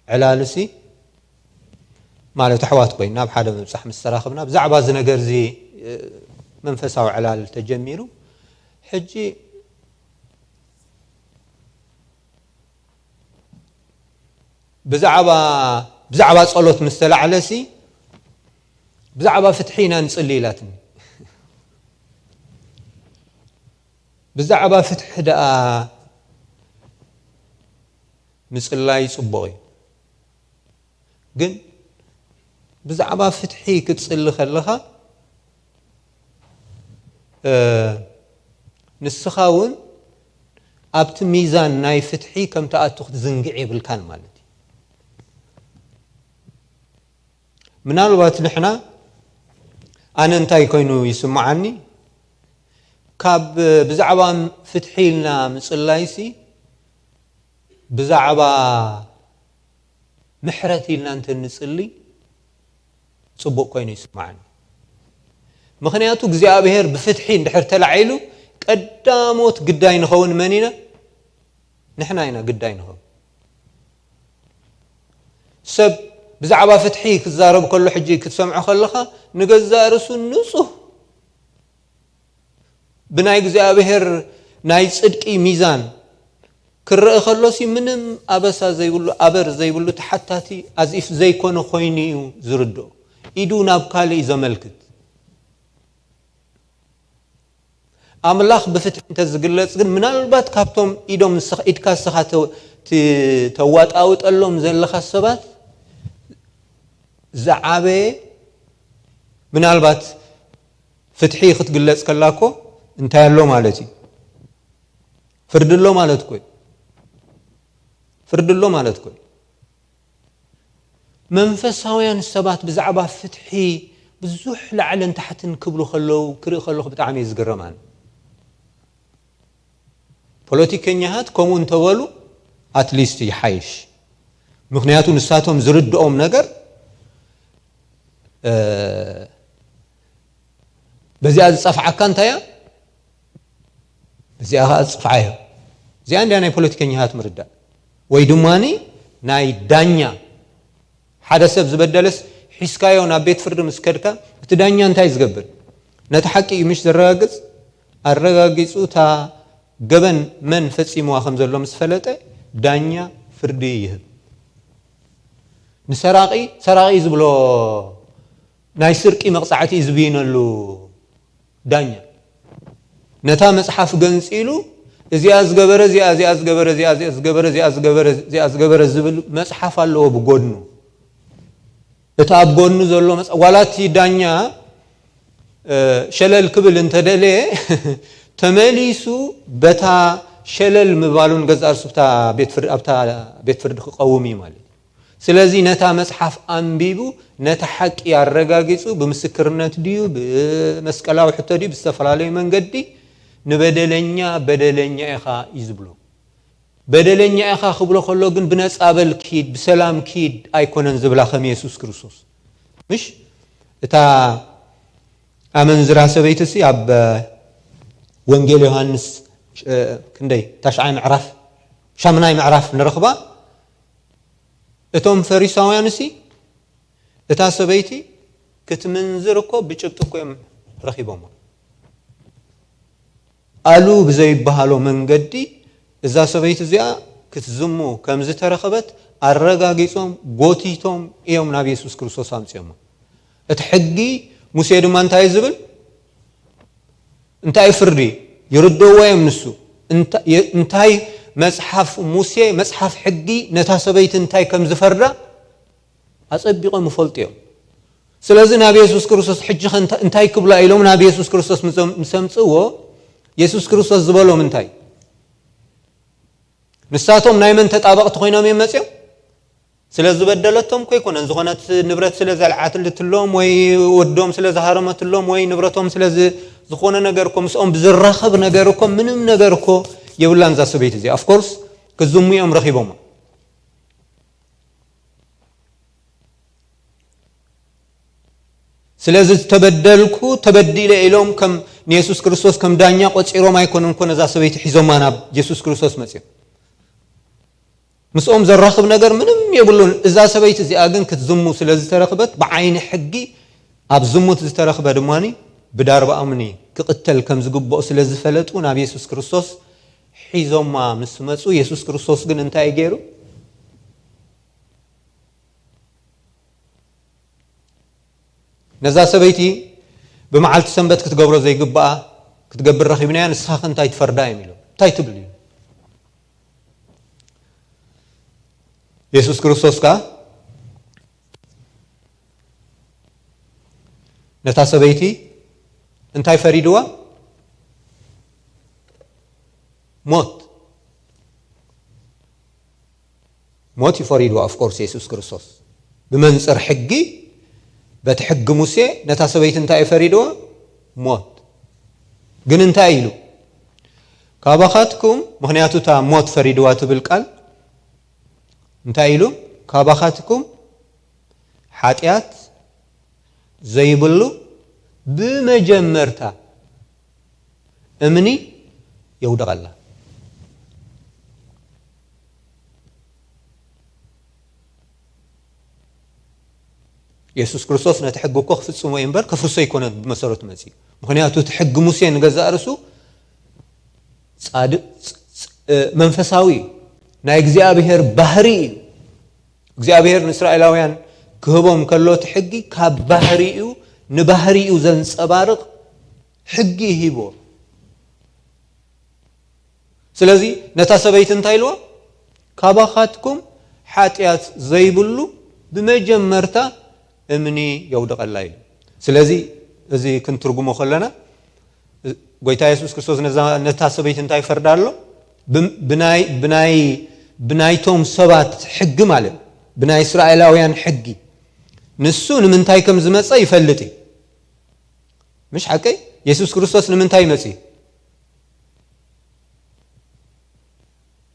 ዕላልሲ ማለት ኣሕዋት ኮይና ኣብ ሓደ ምብጻሕ ምስ ተራኽብና ብዛዕባ እዚ ነገር እዚ፣ እ፣ መንፈሳዊ ዕላል ተጀሚሩ። ሕጂ ብዛዕባ፣ ብዛዕባ ጸሎት ምስ ተላዕለሲ፣ ብዛዕባ ፍትሒ ኢና ንጽሊ ኢላትኒ። ብዛዕባ ፍትሒ ደኣ ምጽላይ ጽቡቕ እዩ። ግን ብዛዕባ ፍትሒ ክትጽሊ ከለኻ፣ እ፣ ንስኻ እውን ኣብቲ ሚዛን ናይ ፍትሒ ከም ትኣቱ ክትዝንግዕ የብልካን ማለት እዩ። ምናልባት ንሕና፣ ኣነ እንታይ ኮይኑ ይስምዓኒ፣ ካብ ብዛዕባ ፍትሒ ኢልና ምጽላይሲ፣ ብዛዕባ ምሕረት ኢልና እንተ ንጽሊ ጽቡቕ ኮይኑ ይስምዓኒ። ምኽንያቱ እግዚኣብሔር ብፍትሒ እንድሕር ተላዒሉ ቀዳሞት ግዳይ ንኸውን መን ኢና? ንሕና ኢና ግዳይ ንኸውን። ሰብ ብዛዕባ ፍትሒ ክዛረብ ከሎ ሕጂ ክትሰምዖ ከለኻ ንገዛእ ርእሱ ንጹህ ብናይ እግዚኣብሔር ናይ ጽድቂ ሚዛን ክረአ ከሎሲ ምንም ኣበሳ ዘይብሉ፣ ኣበር ዘይብሉ፣ ተሓታቲ ኣዚፍ ዘይኮነ ኮይኑ እዩ ዝርድኦ። ኢዱ ናብ ካልእ እዩ ዘመልክት። ኣምላኽ ብፍትሒ እንተ ዝግለጽ ግን ምናልባት ካብቶም ኢዶም ንስኻ፣ ኢድካ ንስኻ ተ-፣ ት-፣ ተዋጣውጠሎም ዘለኻ ሰባት ዝዓበየ ምናልባት ፍትሒ ክትግለጽ ከላ እኮ እንታይ ኣሎ ማለት እዩ? ፍርዲ ኣሎ ማለት እኮ እዩ። ፍርዲ ኣሎ ማለት እኮ እዩ። መንፈሳውያን ሰባት ብዛዕባ ፍትሒ ብዙሕ ላዕልን ታሕትን ክብሉ ከለዉ ክርኢ ከለኹ ብጣዕሚ እዩ ዝግረማኒ። ፖለቲከኛታት ከምኡ እንተበሉ ኣትሊስት ይሓይሽ። ምኽንያቱ ንሳቶም ዝርድኦም ነገር፣ እ፣ በዚኣ ዝጸፍዓካ እንታይ እያ? እዚኣ ኸዓ ዝጽፍዓ እያ። እዚኣ እንድያ ናይ ፖለቲከኛታት ምርዳእ። ወይ ድማኒ ናይ ዳኛ፣ ሓደ ሰብ ዝበደለስ ሒዝካዮ ናብ ቤት ፍርዲ ምስ ከድካ፣ እቲ ዳኛ እንታይ ዝገብር? ነቲ ሓቂ እዩ ምሽ ዘረጋግጽ? ኣረጋጊጹ እታ ገበን መን ፈጺምዋ ከም ዘሎ ምስ ፈለጠ፣ ዳኛ ፍርዲ ይህብ። ንሰራቒ ሰራቒ ዝብሎ ናይ ስርቂ መቕጻዕቲ እዩ ዝብይነሉ ዳኛ። ነታ መጽሓፍ ገንጺሉ፣ እዚኣ ዝገበረ፣ እዚኣ፣ እዚኣ ዝገበረ፣ እዚኣ፣ እዚኣ ዝገበረ፣ እዚኣ ዝገበረ፣ እዚኣ ዝገበረ ዝብል መጽሓፍ ኣለዎ ብጎድኑ። እቲ ኣብ ጎድኑ ዘሎ መጽ-፣ ዋላ እቲ ዳኛ፣ እ፣ ሸለል ክብል እንተደለየ፣ ተመሊሱ በታ ሸለል ምባሉን ገዛእ ርእሱ ኣብታ ቤት ፍርዲ፣ ኣብታ ቤት ፍርዲ ክቐውም እዩ ማለት እዩ። ስለዚ ነታ መጽሓፍ ኣንቢቡ፣ ነታ ሓቂ ኣረጋጊጹ፣ ብምስክርነት ድዩ፣ ብመስቀላዊ ሕቶ ድዩ፣ ብዝተፈላለዩ መንገዲ ንበደለኛ፣ በደለኛ ኢኻ እዩ ዝብሎ። በደለኛ ኢኻ ክብሎ ከሎ ግን ብነጻ በል ኪድ፣ ብሰላም ኪድ ኣይኮነን ዝብላ ከም የሱስ ክርስቶስ። ምሽ? እታ ኣመንዝራ ሰበይትሲ ኣብ ወንጌል ዮሃንስ፣ እ፣ ክንደይ? ታሽዓይ ምዕራፍ፣ ሻምናይ ምዕራፍ ንረኽባ። እቶም ፈሪሳውያንሲ እታ ሰበይቲ ክትምንዝር እኮ ብጭብጢ እኮ እዮም ረኺቦሞ። ኣሉ ብዘይበሃሎ መንገዲ እዛ ሰበይቲ እዚኣ ክትዝሙ ከም ዝተረኸበት ኣረጋጊጾም ጎቲቶም እዮም ናብ የሱስ ክርስቶስ ኣምጺኦሞ። እቲ ሕጊ ሙሴ ድማ እንታይ እዩ ዝብል? እንታይ ፍርዲ ይርድእዎ እዮም ንሱ? እንታ-፣ የ-፣ እንታይ መጽሓፍ ሙሴ፣ መጽሓፍ ሕጊ ነታ ሰበይቲ እንታይ ከም ዝፈርዳ ኣጸቢቖም ይፈልጡ እዮም። ስለዚ ናብ የሱስ ክርስቶስ ሕጂ ኸ እንታ-፣ እንታይ ክብላ ኢሎም ናብ የሱስ ክርስቶስ ምስ ኣም-፣ ምስ ኣምጽእዎ፣ የሱስ ክርስቶስ ዝበሎም እንታይ? ንሳቶም ናይ መን ተጣበቕቲ ኮይኖም እዮም መጺኦም? ስለ ዝበደለቶም እኮ ኣይኮነን፣ ዝኾነት ንብረት ስለ ዘልዓትልትሎም ወይ ወዶም ስለ ዝሃረመትሎም ወይ ንብረቶም ስለ ዝ-፣ ዝኾነ ነገር እኮ ምስኦም ብዝራኸብ ነገር እኮ ምንም ነገር እኮ የብላን እዛ ሰበይቲ እዚኣ። ኦፍ ኮርስ ክዝሙ እዮም ረኺቦማ። ስለዚ ዝተበደልኩ ተበዲለ ኢሎም ከም ንየሱስ ክርስቶስ ከም ዳኛ ቆጺሮም ኣይኮኑን እኮ ነዛ ሰበይቲ ሒዞማ ናብ የሱስ ክርስቶስ መጺኦም። ምስኦም ዘራኽብ ነገር ምንም የብሉን። እዛ ሰበይቲ እዚኣ ግን ክትዝሙ ስለ ዝተረኽበት ብዓይኒ ሕጊ ኣብ ዝሙት ዝተረኽበ ድማ ብዳርባ እምኒ ክቕተል ከም ዝግብኦ ስለ ዝፈለጡ ናብ የሱስ ክርስቶስ ሒዞማ ምስ መጹ፣ የሱስ ክርስቶስ ግን እንታይ እዩ ገይሩ? ነዛ ሰበይቲ ብመዓልቲ ሰንበት ክትገብሮ ዘይግብኣ ክትገብር ረኺብናያ፣ ንስኻ ከ እንታይ ትፈርዳ እዮም ኢሎም። እንታይ ትብል እዩ? የሱስ ክርስቶስ ከኣ ነታ ሰበይቲ እንታይ ፈሪድዋ? ሞት። ሞት እዩ ፈሪድዋ። ኦፍ ኮርስ የሱስ ክርስቶስ ብመንጽር ሕጊ፣ በቲ ሕጊ ሙሴ ነታ ሰበይቲ እንታይ እዩ ፈሪድዋ? ሞት። ግን እንታይ ኢሉ? ካባኻትኩም፣ ምኽንያቱ እታ ሞት ፈሪድዋ ትብል ቃል እንታይ ኢሉ? ካባኻትኩም ሓጢኣት ዘይብሉ ብመጀመርታ እምኒ የውድቐላ። የሱስ ክርስቶስ ነቲ ሕጊ እኮ ክፍጽሞ እዩ እምበር ከፍርሶ ኣይኮነን ብመሰረቱ መጺኡ። ምኽንያቱ እቲ ሕጊ ሙሴ ንገዛእ ርእሱ ጻድቅ፣ ፅ-፣ ፅ-፣ እ፣ መንፈሳዊ እዩ። ናይ እግዚኣብሔር ባህሪ እዩ። እግዚኣብሔር ንእስራኤላውያን ክህቦም ከሎ እቲ ሕጊ ካብ ባህሪኡ፣ ንባህሪኡ ዘንጸባርቕ ሕጊ እዩ ሂብዎ። ስለዚ ነታ ሰበይቲ እንታይ ኢልዋ? ካባኻትኩም ሓጢኣት ዘይብሉ ብመጀመርታ እምኒ የውድቐላ ኢሉ። ስለዚ እዚ ክንትርጉሞ ከለና፣ ጎይታ የሱስ ክርስቶስ ነዛ፣ ነታ ሰበይቲ እንታይ ይፈርዳ ኣሎ? ብ-፣ ብናይ፣ ብናይ፣ ብናይቶም ሰባት ሕጊ ማለት፣ ብናይ እስራኤላውያን ሕጊ ንሱ ንምንታይ ከም ዝመጸ ይፈልጥ እዩ። ምሽ ሓቀይ? የሱስ ክርስቶስ ንምንታይ ይመጽእ?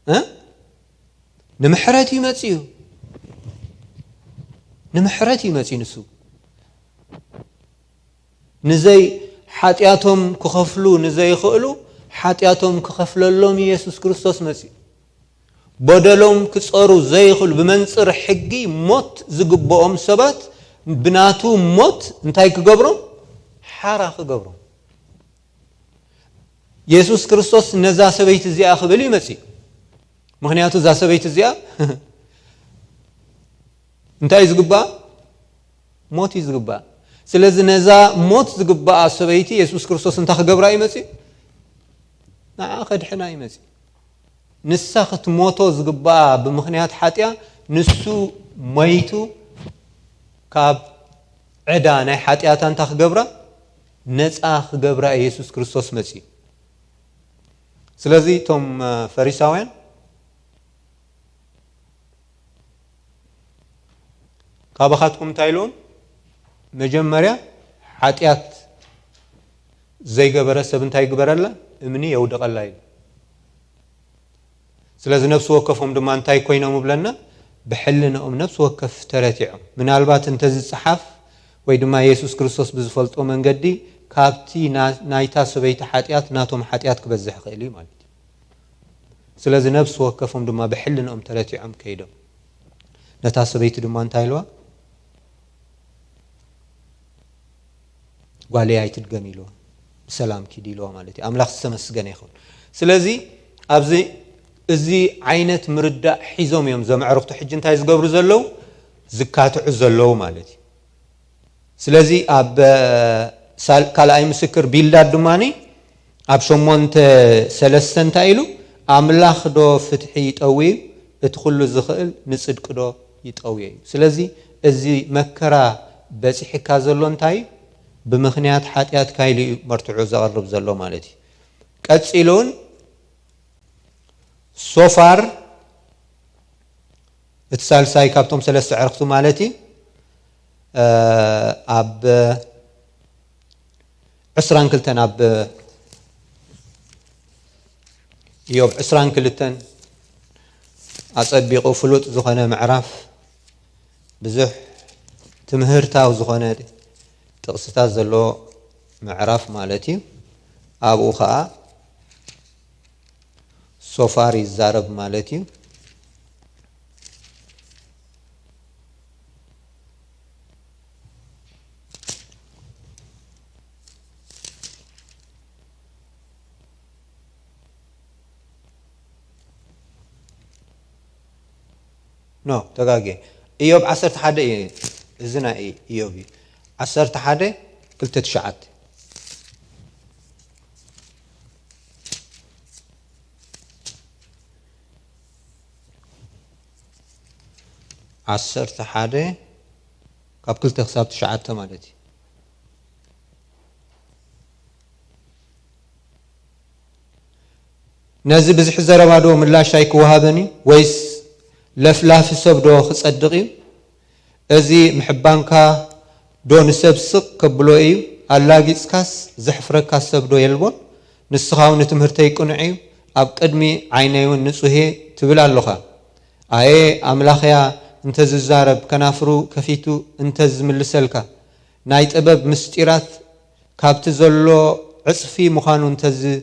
እ? ንምሕረት እዩ መጽኡ። ንምሕረት እዩ መጽኡ ንሱ። ንዘይ ሓጢኣቶም ክኸፍሉ ንዘይኽእሉ ሓጢኣቶም ክኸፍለሎም እዩ የሱስ ክርስቶስ መጽኡ። በደሎም ክጸሩ ዘይኽእሉ ብመንጽር ሕጊ ሞት ዝግብኦም ሰባት ብናቱ ሞት እንታይ ክገብሮም? ሓራ ክገብሮም። የሱስ ክርስቶስ ነዛ ሰበይቲ እዚኣ ክብል እዩ መጺኡ። ምኽንያቱ እዛ ሰበይቲ እዚኣ እንታይ እዩ ዝግባኣ? ሞት እዩ ዝግባኣ። ስለዚ ነዛ ሞት ዝግባኣ ሰበይቲ የሱስ ክርስቶስ እንታይ ክገብራ እዩ መጺኡ? ንዓ ከድሕና እዩ መጺኡ። ንሳ ክትሞቶ ዝግባኣ ብምኽንያት ሓጢኣ ንሱ ሞይቱ ካብ ዕዳ ናይ ሓጢኣታ እንታይ ክገብራ? ነጻ ክገብራ እዩ የሱስ ክርስቶስ መጺኡ። ስለዚ እቶም፣ እ፣ ፈሪሳውያን ካባኻትኩም እንታይ ኢልዎም? መጀመርያ ሓጢኣት ዘይገበረ ሰብ እንታይ ይግበረላ? እምኒ የውድቐላ ኢሉ። ስለዚ ነፍሲ ወከፎም ድማ እንታይ ኮይኖም እብለና? ብሕልንኦም ነፍሲ ወከፍ ተረቲዖም። ምናልባት እንተዝጸሓፍ ወይ ድማ የሱስ ክርስቶስ ብዝፈልጦ መንገዲ ካብቲ ና-፣ ናይታ ሰበይቲ ሓጢኣት ናቶም ሓጢኣት ክበዝሕ ይኽእል እዩ ማለት እዩ። ስለዚ ነፍሲ ወከፎም ድማ ብሕልንኦም ተረቲዖም ከይዶም። ነታ ሰበይቲ ድማ እንታይ ኢልዋ? ጓለይ ኣይትድገም ኢልዋ። ብሰላም ኪድ ኢልዋ ማለት እዩ። ኣምላኽ ዝተመስገነ ይኹን። ስለዚ ኣብዚ እዚ ዓይነት ምርዳእ ሒዞም እዮም ዘምዕርኽቱ ሕጂ እንታይ ዝገብሩ ዘለዉ? ዝካትዑ ዘለዉ ማለት እዩ። ስለዚ ኣብ ካልኣይ ምስክር ቢልዳድ ድማ ኣብ ሸሞንተ ሰለስተ እንታይ ኢሉ? ኣምላኽ ዶ ፍትሒ ይጠውዩ? እቲ ኩሉ ዝኽእል ንጽድቂ ዶ ይጠውዮ እዩ? ስለዚ እዚ መከራ በጺሕካ ዘሎ እንታይ እዩ? ብምኽንያት ሓጢኣትካ ኢሉ እዩ መርትዑ ዘቕርብ ዘሎ ማለት እዩ። ቀጺሉ እውን ሶፋር እቲ ሳልሳይ ካብቶም ሰለስተ ዕርክቱ ማለት እዩ ኣብ ዕስራን ክልተን ኣብ ኢዮብ ዕስራን ክልተን ኣጸቢቑ ፍሉጥ ዝኾነ ምዕራፍ ብዙሕ ትምህርታዊ ዝኾነ ጥቕስታት ዘለዎ ምዕራፍ ማለት እዩ። ኣብኡ ኸዓ ሶፋር ይዛረብ ማለት እዩ። ኖ ተጋጌ። ኢዮብ ዓሰርተ ሓደ እዩ። እዚ ናይ ኢዮብ እዩ። ዓሰርተ ሓደ ክልተ ትሽዓተ። ዓሰርተ ሓደ ካብ ክልተ ክሳብ ትሽዓተ ማለት እዩ። ነዚ ብዝሒ ዘረባ ዶ ምላሽ ኣይክወሃበን እዩ? ወይስ ለፍላፊ ሰብ ዶ ክጸድቕ እዩ? እዚ ምሕባንካ ዶ ንሰብ ስቕ ከብሎ እዩ? ኣላጊጽካስ ዘሕፍረካ ሰብ ዶ የልቦን? ንስኻ እውን ንትምህርተይ ቅኑዕ እዩ፣ ኣብ ቅድሚ ዓይነይ እውን ንጹህ እየ ትብል ኣሎኻ። ኣየ ኣምላኽያ እንተ ዝዛረብ፣ ከናፍሩ ከፊቱ እንተ ዝምልሰልካ፣ ናይ ጥበብ ምስጢራት ካብቲ ዘሎ ዕጽፊ ምዃኑ እንተ ዝ-፣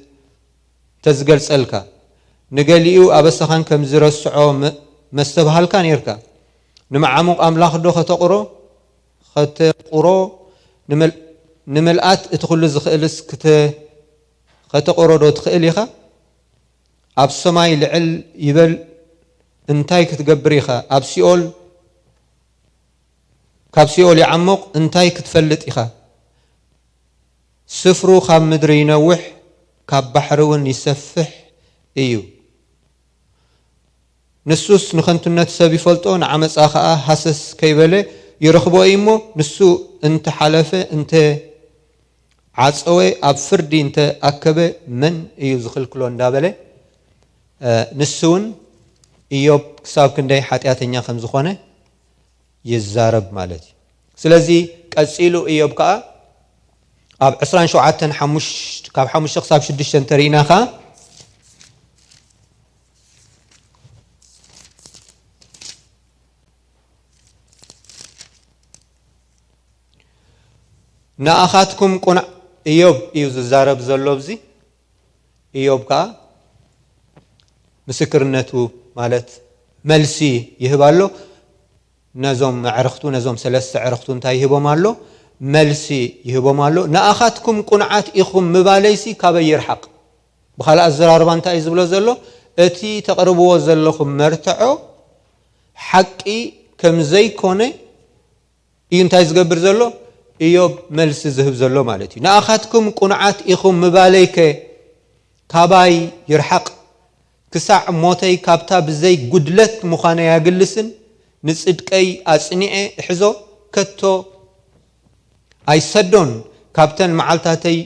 እንተ ዝገልጸልካ፣ ንገሊኡ ኣበሳኻን ከም ዝረስዖ መ-፣ መስተብሃልካ ኔርካ። ንመዓሙቕ ኣምላኽ ዶ ኸተቑሮ፣ ኸተቑሮ፣ ንምል-፣ ንምልኣት እቲ ኹሉ ዝኽእልስ ክተ-፣ ኸተቑሮ ዶ ትኽእል ኢኻ? ኣብ ሰማይ ልዕል ይበል እንታይ ክትገብር ኢኻ? ኣብ ሲኦል፣ ካብ ሲኦል ይዓሙቕ እንታይ ክትፈልጥ ኢኻ? ስፍሩ ካብ ምድሪ ይነውሕ፣ ካብ ባሕሪ እውን ይሰፍሕ እዩ። ንሱስ ንኸንቱነት ሰብ ይፈልጦ፣ ንዓመጻ ኸኣ ሃሰስ ከይበለ ይረኽቦ እዩ እሞ፣ ንሱ እንተ ሓለፈ፣ እንተ ዓጸወ፣ ኣብ ፍርዲ እንተ ኣከበ፣ መን እዩ ዝኽልክሎ እንዳበለ፣ እ፣ ንሱ እውን ኢዮብ ክሳብ ክንደይ ሓጢኣተኛ ከም ዝኾነ ይዛረብ ማለት እዩ። ስለዚ ቀጺሉ ኢዮብ ከኣ ኣብ ዕስራን ሸውዓተን ሓሙሽተ፣ ካብ ሓሙሽተ ክሳብ ሽዱሽተ እንተሪእና ከኣ፣ ንኣኻትኩም ቁኑዕ፣ ኢዮብ እዩ ዝዛረብ ዘሎ ኣብዚ። ኢዮብ ከኣ ምስክርነቱ ማለት መልሲ ይህብ ኣሎ። ነዞም ኣዕርኽቱ፣ ነዞም ሰለስተ ኣዕርኽቱ እንታይ ይህቦም ኣሎ? መልሲ ይህቦም ኣሎ። ንኣኻትኩም ቁኑዓት ኢኹም ምባለይሲ ካበይ ይርሓቕ? ብኻልእ ኣዘራርባ እንታይ እዩ ዝብሎ ዘሎ? እቲ ተቕርብዎ ዘለኹም መርትዖ ሓቂ ከም ዘይኮነ እዩ እንታይ ዝገብር ዘሎ? ኢዮብ መልሲ ዝህብ ዘሎ ማለት እዩ። ንኣኻትኩም ቁኑዓት ኢኹም ምባለይከ ካባይ ይርሓቕ? ክሳዕ ሞተይ ካብታ ብዘይ ጉድለት ምዃነይ ኣግልስን ንጽድቀይ ኣጽኒዐ እሕዞ ከቶ ኣይሰዶን። ካብተን መዓልታተይ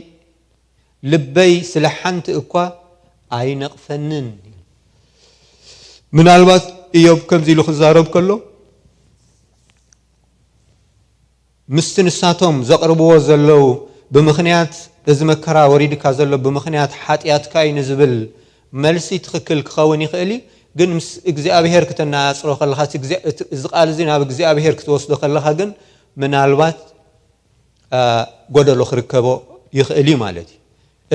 ልበይ ስለ ሓንቲ እኳ ኣይነቕፈንን። ምናልባት ኢዮብ ከምዚ ኢሉ ክዛረብ ከሎ፣ ምስቲ ንሳቶም ዘቕርብዎ ዘለዉ፣ ብምኽንያት እዚ መከራ ወሪድካ ዘሎ ብምኽንያት ሓጢኣትካ እዩ ንዝብል መልሲ ትኽክል ክኸውን ይኽእል እዩ። ግን ምስ እግዚኣብሄር ክተነጻጽሮ ከለኻ፣ እቲ እግዚኣብ-፣ እቲ፣ እዚ ቃል እዚ ናብ እግዚኣብሄር ክትወስዶ ከለኻ ግን ምናልባት፣ እ፣ ጎደሎ ክርከቦ ይኽእል እዩ ማለት እዩ።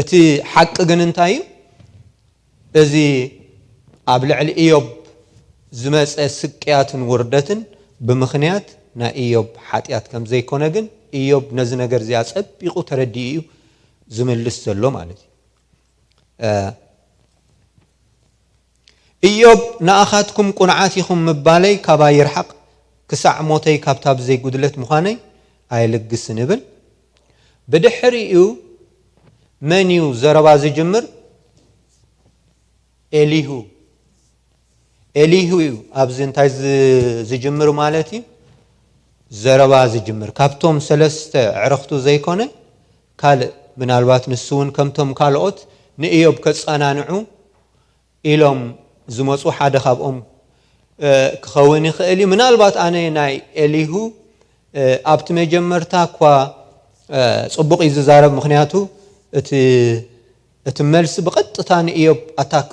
እቲ ሓቂ ግን እንታይ እዩ? እዚ ኣብ ልዕሊ ኢዮብ ዝመጸ ስቅያትን ውርደትን ብምኽንያት ናይ ኢዮብ ሓጢኣት ከም ዘይኮነ ግን ኢዮብ ነዚ ነገር እዚ ኣጸቢቑ ተረዲኡ እዩ። ዝምልስ ዘሎ ማለት እዩ። ኢዮብ ንኣኻትኩም ቁንዓት ኢኹም ምባለይ ካባይ ይርሓቕ፣ ክሳዕ ሞተይ ካብታ ብዘይ ጉድለት ምዃነይ ኣየልግስን ይብል። ብድሕሪኡ መን እዩ ዘረባ ዝጅምር? ኤሊሁ። ኤሊሁ እዩ ኣብዚ እንታይ ዝጅምር ማለት እዩ? ዘረባ ዝጅምር። ካብቶም ሰለስተ ዕርኽቱ ዘይኮነ ካልእ፣ ምናልባት ንሱ እውን ከምቶም ካልኦት ንእዮብ ከጸናንዑ ኢሎም ዝመፁ ሓደ ካብኦም ክኸውን ይኽእል እዩ። ምናልባት ኣነ ናይ ኤሊሁ ኣብቲ መጀመርታ እኳ ፅቡቕ እዩ ዝዛረብ፣ ምክንያቱ እቲ መልሲ ብቐጥታ ንእዮብ ኣታክ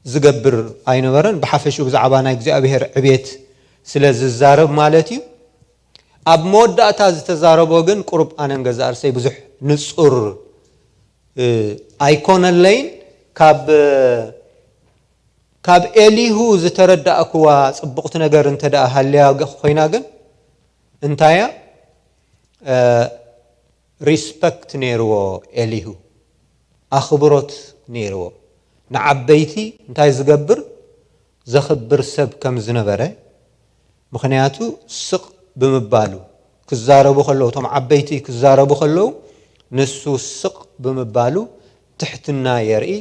ዝገብር ኣይነበረን። ብሓፈሽኡ ብዛዕባ ናይ እግዚኣብሔር ዕቤት ስለ ዝዛረብ ማለት እዩ። ኣብ መወዳእታ ዝተዛረቦ ግን ቁሩብ ኣነን ገዛ ርእሰይ ብዙሕ ንጹር ኣይኮነለይን። ካብ ካብ ኤሊሁ ዝተረዳእክዋ ጽቡቕቲ ነገር እንተ ደኣ ሃልያ ኮይና ግን እንታያ? ሪስፐክት ነይርዎ ኤሊሁ፣ ኣኽብሮት ነይርዎ። ንዓበይቲ እንታይ ዝገብር ዘኽብር ሰብ ከም ዝነበረ፣ ምኽንያቱ ስቕ ብምባሉ ክዛረቡ ከለዉ፣ እቶም ዓበይቲ ክዛረቡ ከለዉ ንሱ ስቕ ብምባሉ ትሕትና የርኢ፣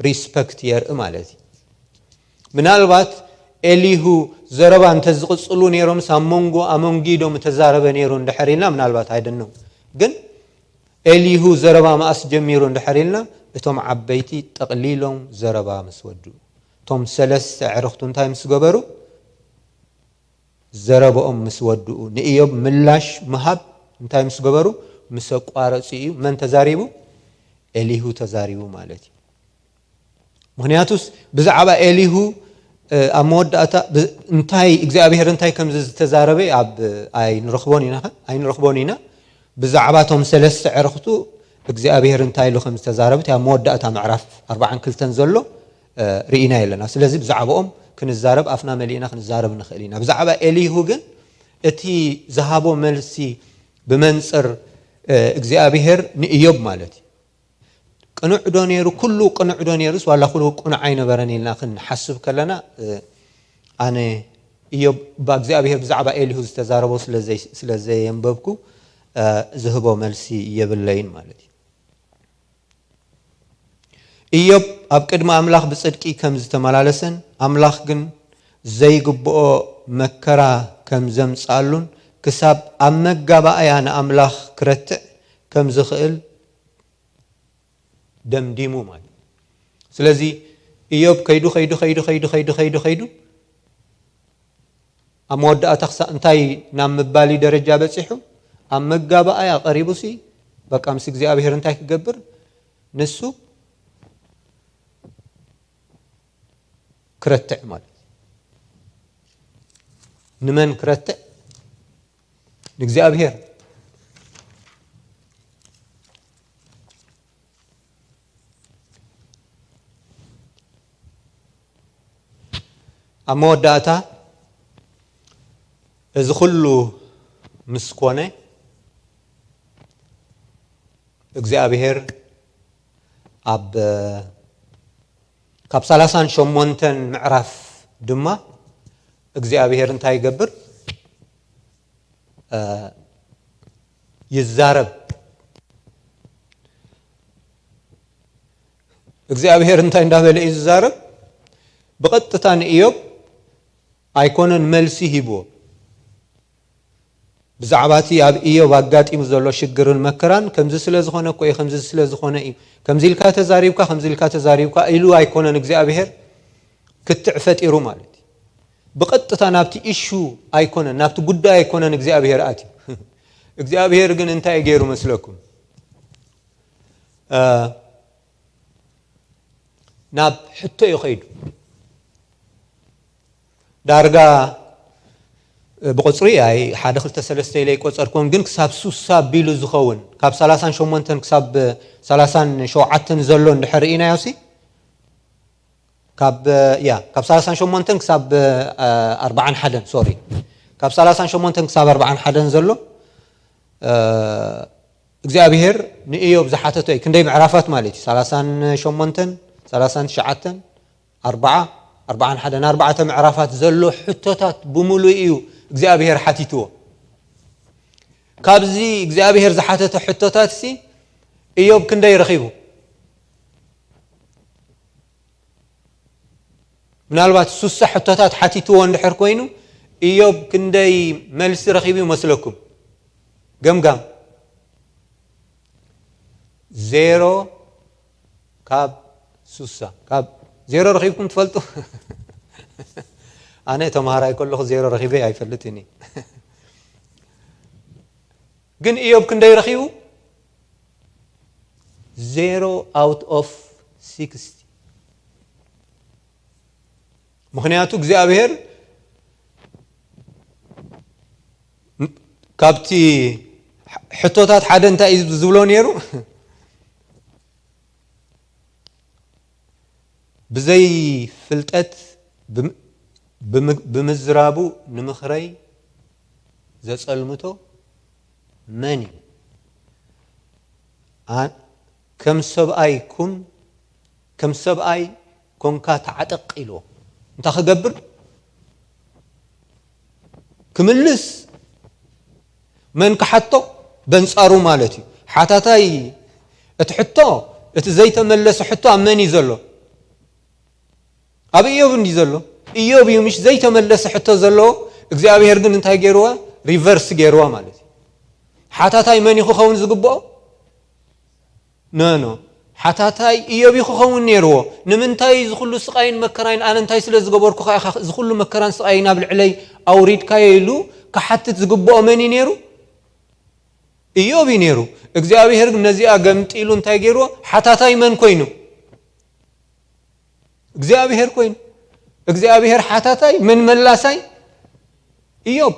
ሪስፐክት የርኢ ማለት እዩ። ምናልባት ኤሊሁ ዘረባ እንተዝቕጽሉ ነይሮምስ ኣብ መንጎ ኣመንጊዶም ተዛረበ ነይሩ እንድሕር ኢልና ምናልባት ኣይደነው። ግን ኤሊሁ ዘረባ መኣስ ጀሚሩ እንድሕር ኢልና እቶም ዓበይቲ ጠቕሊሎም ዘረባ ምስ ወድኡ፣ እቶም ሰለስተ ዕርኽቱ እንታይ ምስ ገበሩ? ዘረባኦም ምስ ወድኡ ንእዮብ ምላሽ ምሃብ እንታይ ምስ ገበሩ? ምስ ኣቋረጹ እዩ። መን ተዛሪቡ? ኤሊሁ ተዛሪቡ ማለት እዩ። ምክንያቱስ ብዛዕባ ኤሊሁ ኣብ መወዳእታ እንታይ እግዚኣብሔር እንታይ ከምዚ ዝተዛረበ ኣብ ኣይንረኽቦን ኢና ኣይንረኽቦን ኢና። ብዛዕባ እቶም ሰለስተ ዕርኽቱ እግዚኣብሔር እንታይ ኢሉ ከም ዝተዛረበ ኣብ መወዳእታ ምዕራፍ ኣርባዓን ክልተን ዘሎ ርኢና የለና። ስለዚ ብዛዕባኦም ክንዛረብ ኣፍና መሊእና ክንዛረብ ንኽእል ኢና። ብዛዕባ ኤሊሁ ግን እቲ ዝሃቦ መልሲ ብመንፅር እግዚኣብሔር ንእዮብ ማለት እዩ። ቅኑዕ ዶ ነይሩ? ኩሉ ቅኑዕ ዶ ነይሩስ ዋላ ኩሉ ቅኑዕ ኣይነበረን ኢልና ክንሓስብ ከለና ኣነ እዮብ እባ እግዚኣብሔር ብዛዕባ ኤሊሁ ዝተዛረቦ ስለ ዘየንበብኩ ዝህቦ መልሲ የብለይን ማለት እዩ። እዮብ ኣብ ቅድሚ ኣምላኽ ብጽድቂ ከም ዝተመላለሰን ኣምላኽ ግን ዘይግብኦ መከራ ከም ዘምጽኣሉን ክሳብ ኣብ መጋባእያ ንኣምላኽ ክረትዕ ከም ዝኽእል ደምዲሙ ማለት። ስለዚ እዮብ ከይዱ ከይዱ ከይዱ ከይዱ ከይዱ ከይዱ ከይዱ ኣብ መወዳእታ ክሳብ እንታይ ናብ ምባል ደረጃ በጺሑ ኣብ መጋባእያ ቀሪቡሲ በቃ ምስ እግዚኣብሔር እንታይ ክገብር ንሱ ክረትዕ ማለት። ንመን ክረትዕ? ንእግዚኣብሔር። ኣብ መወዳእታ እዚ ኩሉ ምስ ኮነ እግዚኣብሔር ኣብ ካብ ሰላሳን ሸሞንተን ምዕራፍ ድማ እግዚኣብሔር እንታይ ይገብር? ይዛረብ። እግዚኣብሔር እንታይ እንዳበለ እዩ ዝዛረብ? ብቐጥታ ንእዮብ ኣይኮነን መልሲ ሂብዎ። ብዛዕባ እቲ ኣብ እዮብ ኣጋጢሙ ዘሎ ሽግርን መከራን ከምዚ ስለ ዝኾነ እኮ እዩ፣ ከምዚ ስለ ዝኾነ እዩ፣ ከምዚ ኢልካ ተዛሪብካ፣ ከምዚ ኢልካ ተዛሪብካ ኢሉ ኣይኮነን እግዚኣብሔር ክትዕ ፈጢሩ ማለት እዩ። ብቐጥታ ናብቲ ኢሹ ኣይኮነን፣ ናብቲ ጉዳይ ኣይኮነን እግዚኣብሔር ኣትዩ። እግዚኣብሔር ግን እንታይ እዩ ገይሩ መስለኩም? ናብ ሕቶ እዩ ከይዱ። ዳርጋ ብቁፅሪ ኣይ ሓደ ክልተ ሰለስተ ኢለ ይቆፀርኩን፣ ግን ክሳብ ሱሳ ቢሉ ዝኸውን ካብ ሰላሳን ሸሞንተን ክሳብ ሰላሳን ሸውዓተን ዘሎ እንድሕር ርኢናዮ ሲ ካብ ያ ካብ ሰላሳን ሸሞንተን ክሳብ ኣርባዓን ሓደን ሶሪ ካብ ሰላሳን ሸሞንተን ክሳብ ኣርባዓን ሓደን ዘሎ እግዚኣብሔር ንኢዮብ ዝሓተቶ እዩ። ክንደይ ምዕራፋት ማለት እዩ? ሰላሳን ሸሞንተን፣ ሰላሳን ትሽዓተን፣ ኣርባዓ፣ ኣርባዓን ሓደን፣ ኣርባዕተ ምዕራፋት ዘሎ ሕቶታት ብምሉእ እዩ እግዚኣብሔር ሓቲትዎ። ካብዚ እግዚኣብሔር ዝሓተቶ ሕቶታት ሲ ኢዮብ ክንደይ ረኺቡ? ምናልባት ሱሳ ሕቶታት ሓቲትዎ እንድሕር ኮይኑ ኢዮብ ክንደይ መልሲ ረኺቡ ይመስለኩም? ገምጋም። ዜሮ ካብ ሱሳ። ካብ ዜሮ ረኺብኩም ትፈልጡ? ኣነ ተምሃራይ ከለኹ ዜሮ ረኺበ ኣይፈልጥን እየ። ግን ኢዮብ ክንደይ ረኺቡ? ዜሮ out of sixty። ምኽንያቱ እግዚኣብሔር ካብቲ ሕቶታት ሓደ እንታይ እዩ ዝብሎ ነይሩ? ብዘይ ፍልጠት ብም-፣ ብም-፣ ብምዝራቡ ንምኽረይ ዘጸልምቶ መን እዩ? ኣ-፣ ከም ሰብኣይ ኩን፣ ከም ሰብኣይ ኮንካ ተዓጠቕ ኢልዎ። እንታይ ክገብር? ክምልስ። መን ክሓቶ? በንጻሩ ማለት እዩ። ሓታታይ እቲ ሕቶ፣ እቲ ዘይተመለሰ ሕቶ ኣብ መን እዩ ዘሎ? ኣብ ኢዮብ እንዲ ዘሎ። ኢዮብ እዩ ምሽ ዘይተመለሰ ሕቶ ዘለዎ። እግዚኣብሔር ግን እንታይ ገይርዋ? ሪቨርስ ገይርዋ ማለት እዩ። ሓታታይ መን እዩ ክኸውን ዝግብኦ? ኖ፣ ኖ። ሓታታይ ኢዮብ እዩ ክኸውን ነይርዎ። ንምንታይ እዚ ኩሉ ስቓይን መከራይን፣ ኣነ እንታይ ስለ ዝገበርኩ ከኣ ኢኻ እዚ ኩሉ መከራን ስቓይን ኣብ ልዕለይ ኣውሪድካዮ ኢሉ ክሓትት ዝግብኦ መን እዩ ነይሩ? ኢዮብ እዩ ነይሩ። እግዚኣብሔር ግን ነዚኣ ገምጢሉ እንታይ ገይርዎ? ሓታታይ መን ኮይኑ? እግዚኣብሔር ኮይኑ። እግዚኣብሔር ሓታታይ፣ መን መላሳይ? ኢዮብ።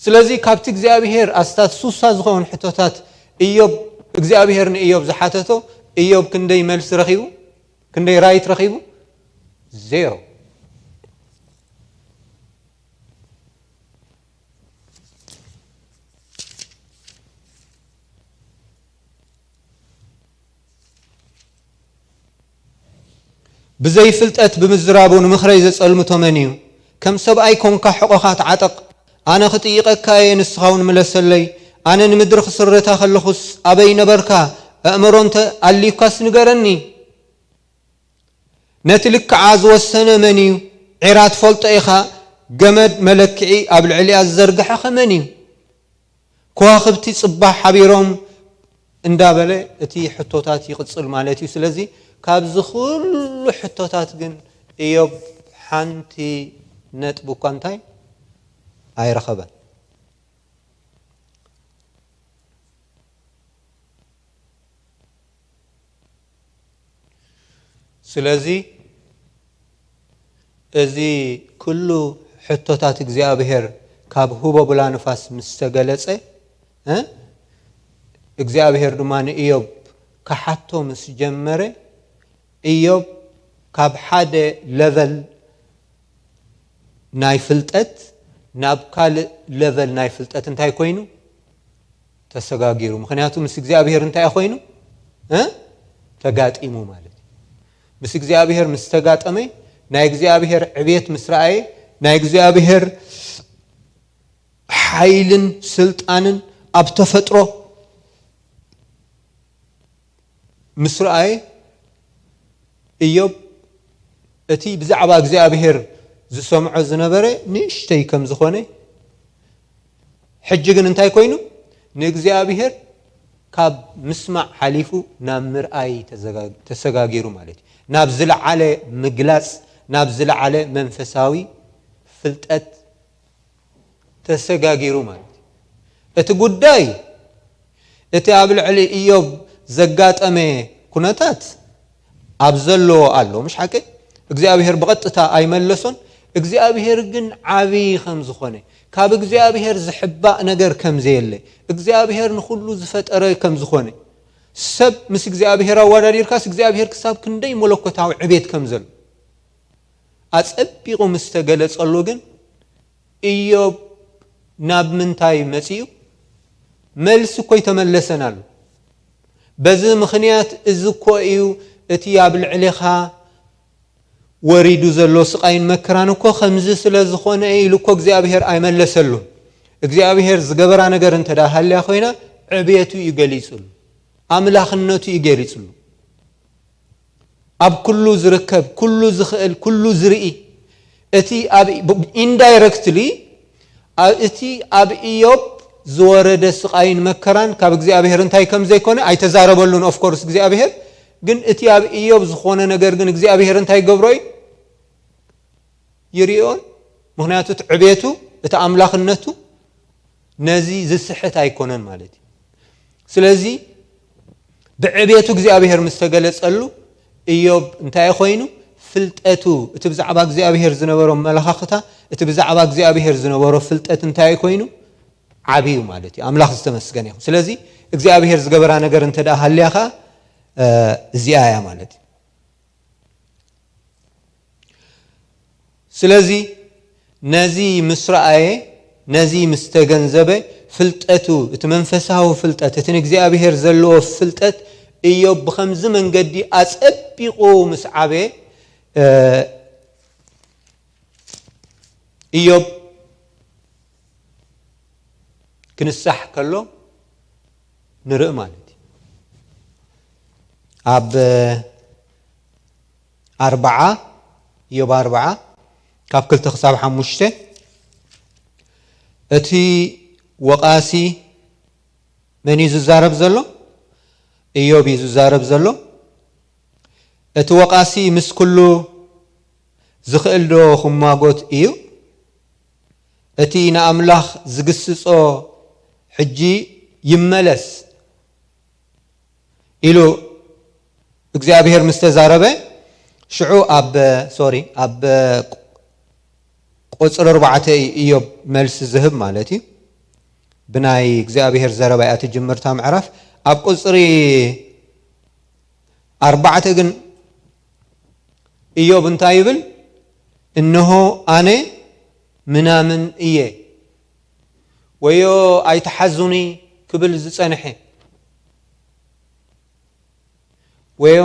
ስለዚ ካብቲ እግዚኣብሔር ኣስታት ሱሳ ዝኸውን ሕቶታት ኢዮብ፣ እግዚኣብሔር ንኢዮብ ዝሓተቶ፣ ኢዮብ ክንደይ መልሲ ረኺቡ? ክንደይ ራይት ረኺቡ? ዜሮ። ብዘይ ፍልጠት ብምዝራቡ ንምኽረይ ዘጸልምቶ መን እዩ? ከም ሰብኣይ ኮንካ ሕቖኻ ተዓጠቕ። ኣነ ክጥይቐካ እየ፣ ንስኻ እውን ምለሰለይ። ኣነ ንምድሪ ክስርታ ከለኹስ ኣበይ ነበርካ? ኣእምሮ እንተ ኣልዩካስ ንገረኒ። ነቲ ልክዓ ዝወሰነ መን እዩ? ዒራ ትፈልጦ ኢኻ። ገመድ መለክዒ ኣብ ልዕሊኣ ዝዘርግሐኸ መን እዩ? ከዋኽብቲ ጽባሕ ሓቢሮም እንዳበለ እቲ ሕቶታት ይቕጽል ማለት እዩ። ስለዚ ካብዚ ኩሉ ሕቶታት ግን ኢዮብ ሓንቲ ነጥቢ እኳ እንታይ ኣይረኸበን። ስለዚ እዚ ኩሉ ሕቶታት እግዚኣብሔር ካብ ህቦ ብላ ንፋስ ምስ ተገለጸ፣ እ፣ እግዚኣብሔር ድማ ንኢዮብ ክሓቶ ምስ ጀመረ፣ ኢዮብ ካብ ሓደ ለቨል ናይ ፍልጠት ናብ ካልእ ለቨል ናይ ፍልጠት እንታይ ኮይኑ? ተሰጋጊሩ። ምኽንያቱ ምስ እግዚኣብሔር እንታይ ኮይኑ? እ? ተጋጢሙ ማለት እዩ። ምስ እግዚኣብሔር ምስ ተጋጠመ፣ ናይ እግዚኣብሔር ዕቤት ምስ ረኣየ፣ ናይ እግዚኣብሔር ሓይልን ስልጣንን ኣብ ተፈጥሮ ምስ ረኣየ፣ ኢዮብ እቲ ብዛዕባ እግዚኣብሔር ዝሰምዖ ዝነበረ ንእሽተይ ከም ዝኾነ፣ ሕጂ ግን እንታይ ኮይኑ? ንእግዚኣብሔር ካብ ምስማዕ ሓሊፉ ናብ ምርኣይ ተዘጋ-፣ ተሰጋጊሩ ማለት እዩ። ናብ ዝለዓለ ምግላጽ፣ ናብ ዝለዓለ መንፈሳዊ ፍልጠት ተሰጋጊሩ ማለት እዩ። እቲ ጉዳይ፣ እቲ ኣብ ልዕሊ ኢዮብ ዘጋጠመ ኩነታት ኣብ ዘለዎ ኣሎ፣ ምሽ ሓቂ? እግዚኣብሔር ብቐጥታ ኣይመለሶን። እግዚኣብሔር ግን ዓብዪ ከም ዝኾነ፣ ካብ እግዚኣብሔር ዝሕባእ ነገር ከም ዘየለ፣ እግዚኣብሔር ንኹሉ ዝፈጠረ ከም ዝኾነ፣ ሰብ ምስ እግዚኣብሔር ኣወዳዲርካስ እግዚኣብሔር ክሳብ ክንደይ መለኮታዊ ዕቤት ከም ዘሎ ኣጸቢቑ ምስ ተገለጸሉ ግን፣ ኢዮብ ናብ ምንታይ መጺኡ? መልሲ እኮ ኣይተመለሰን ኣሎ። በዚ ምኽንያት እዚ እኮ እዩ እቲ ኣብ ልዕሌኻ ወሪዱ ዘሎ ስቓይን መከራን እኮ ከምዚ ስለ ዝኾነ ኢሉ እኮ እግዚኣብሔር ኣይመለሰሉን። እግዚኣብሔር ዝገበራ ነገር እንተ ደኣ ሃልያ ኮይና ዕብየቱ እዩ ገሊጹሉ፣ ኣምላኽነቱ እዩ ገሊጹሉ። ኣብ ኩሉ ዝርከብ፣ ኩሉ ዝኽእል፣ ኩሉ ዝርኢ፣ እቲ ኣብ ኢንዳይረክትሊ እቲ ኣብ ኢዮብ ዝወረደ ስቓይን መከራን ካብ እግዚኣብሔር እንታይ ከም ዘይኮነ ኣይተዛረበሉን። ኦፍኮርስ እግዚኣብሔር ግን እቲ ኣብ ኢዮብ ዝኾነ ነገር ግን እግዚኣብሔር እንታይ ይገብሮ እዩ? ይርእዮን። ምኽንያቱ እቲ ዕቤቱ፣ እቲ ኣምላኽነቱ ነዚ ዝስሕት ኣይኮነን ማለት እዩ። ስለዚ ብዕቤቱ እግዚኣብሔር ምስ ተገለጸሉ፣ ኢዮብ እንታይ ኮይኑ? ፍልጠቱ፣ እቲ ብዛዕባ እግዚኣብሔር ዝነበሮ ኣመለኻኽታ፣ እቲ ብዛዕባ እግዚኣብሔር ዝነበሮ ፍልጠት እንታይ ኮይኑ? ዓብዩ ማለት እዩ። ኣምላኽ ዝተመስገነ ይኹን። ስለዚ እግዚኣብሔር ዝገበራ ነገር እንተ ደኣ ሃልያ ኸኣ፣ እ፣ እዚኣ እያ ማለት እዩ። ስለዚ ነዚ ምስ ረኣየ፣ ነዚ ምስ ተገንዘበ፣ ፍልጠቱ፣ እቲ መንፈሳዊ ፍልጠት፣ እቲ ንእግዚኣብሔር ዘለዎ ፍልጠት፣ ኢዮብ ብኸምዚ መንገዲ ኣጸቢቑ ምስ ዓበየ፣ እ፣ ኢዮብ ክንሳሕ ከሎ ንርኢ ማለት እዩ። ኣብ ኣርብዓ፣ ኢዮብ ኣርብዓ ካብ ክልተ ክሳብ ሓሙሽተ፣ እቲ ወቓሲ መን እዩ ዝዛረብ ዘሎ? ኢዮብ እዩ ዝዛረብ ዘሎ። እቲ ወቓሲ ምስ ኩሉ ዝኽእል ዶ ክሟጎት እዩ? እቲ ንኣምላኽ ዝግስጾ ሕጂ ይመለስ ኢሉ እግዚኣብሔር ምስ ተዛረበ፣ ሽዑ ኣብ፣ ሶሪ፣ ኣብ ቁጽሪ ኣርባዕተ እዩ ኢዮብ መልሲ ዝህብ ማለት እዩ። ብናይ እግዚኣብሔር ዘረባ እያ ትጅምር እታ ምዕራፍ። ኣብ ቁጽሪ ኣርባዕተ ግን ኢዮብ እንታይ ይብል? "እንሆ ኣነ ምናምን እየ፣ ወዮ ኣይትሓዙኒ" ክብል ዝጸንሐ፣ ወዮ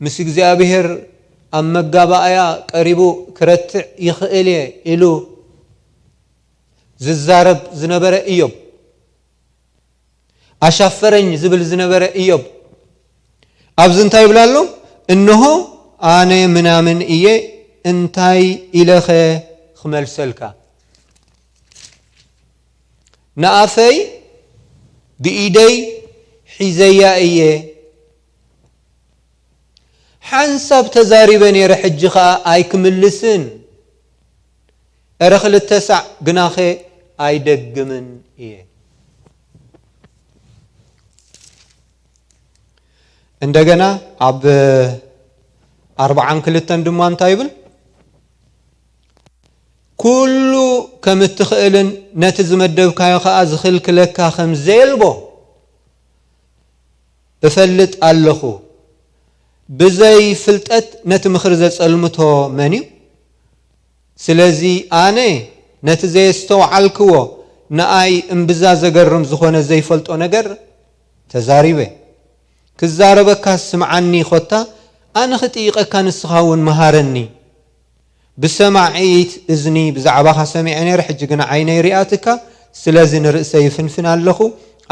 ምስ እግዚኣብሔር ኣብ መጋባእያ ቀሪቡ ክረትዕ ይኽእል እየ ኢሉ ዝዛረብ ዝነበረ ኢዮብ፣ ኣሻፈረኝ ዝብል ዝነበረ ኢዮብ፣ ኣብዚ እንታይ ይብል ኣሎ? "እንሆ ኣነ ምናምን እየ፣ እንታይ ኢለኸ ክመልሰልካ? ንኣፈይ ብኢደይ ሒዘያ እየ፣ ሓንሳብ ተዛሪበ ነይረ፣ ሕጂ ኸኣ ኣይክምልስን፣ እረ ክልተ ሳዕ ግናኸ ኣይደግምን እየ።" እንደገና ኣብ ኣርብዓን ክልተን ድማ እንታይ ይብል? "ኩሉ ከም እትኽእልን ነቲ ዝመደብካዮ ኸኣ ዝኽልክለካ ከም ዘየልቦ እፈልጥ ኣለኹ። ብዘይ ፍልጠት ነቲ ምኽሪ ዘጸልምቶ መን እዩ? ስለዚ ኣነ ነቲ ዘየስተውዓልክዎ፣ ንኣይ እምብዛ ዘገርም ዝኾነ ዘይፈልጦ ነገር ተዛሪበ። ክዛረበካ ስምዓኒ፣ ኾታ ኣነ ኽጥይቐካ ንስኻ እውን መሃረኒ። ብሰማዒት እዝኒ ብዛዕባኻ ሰሚዐ ነይረ፣ ሕጂ ግና ዓይነይ ሪኣትካ። ስለዚ ንርእሰይ ይፍንፍን ኣለኹ፣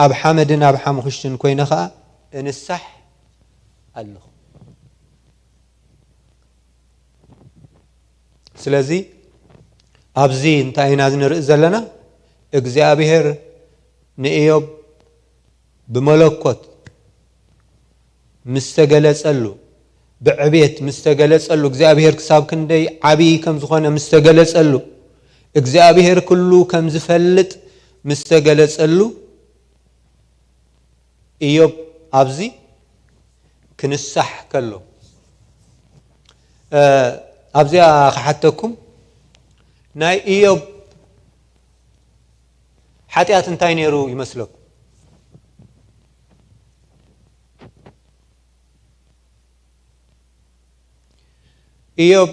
ኣብ ሓመድን ኣብ ሓሙኽሽትን ኮይነ ኸኣ እንሳሕ ኣለኹ።" ስለዚ ኣብዚ እንታይ ኢና ንርኢ ዘለና? እግዚኣብሔር ንኢዮብ ብመለኮት ምስ ተገለጸሉ፣ ብዕቤት ምስ ተገለጸሉ፣ እግዚኣብሔር ክሳብ ክንደይ ዓብዪ ከም ዝኾነ ምስ ተገለጸሉ፣ እግዚኣብሔር ኩሉ ከም ዝፈልጥ ምስ ተገለጸሉ፣ ኢዮብ ኣብዚ ክንሳሕ ከሎ፣ እ፣ ኣብዚኣ ክሓተኩም፣ ናይ ኢዮብ ሓጢኣት እንታይ ነይሩ ይመስለኩም? ኢዮብ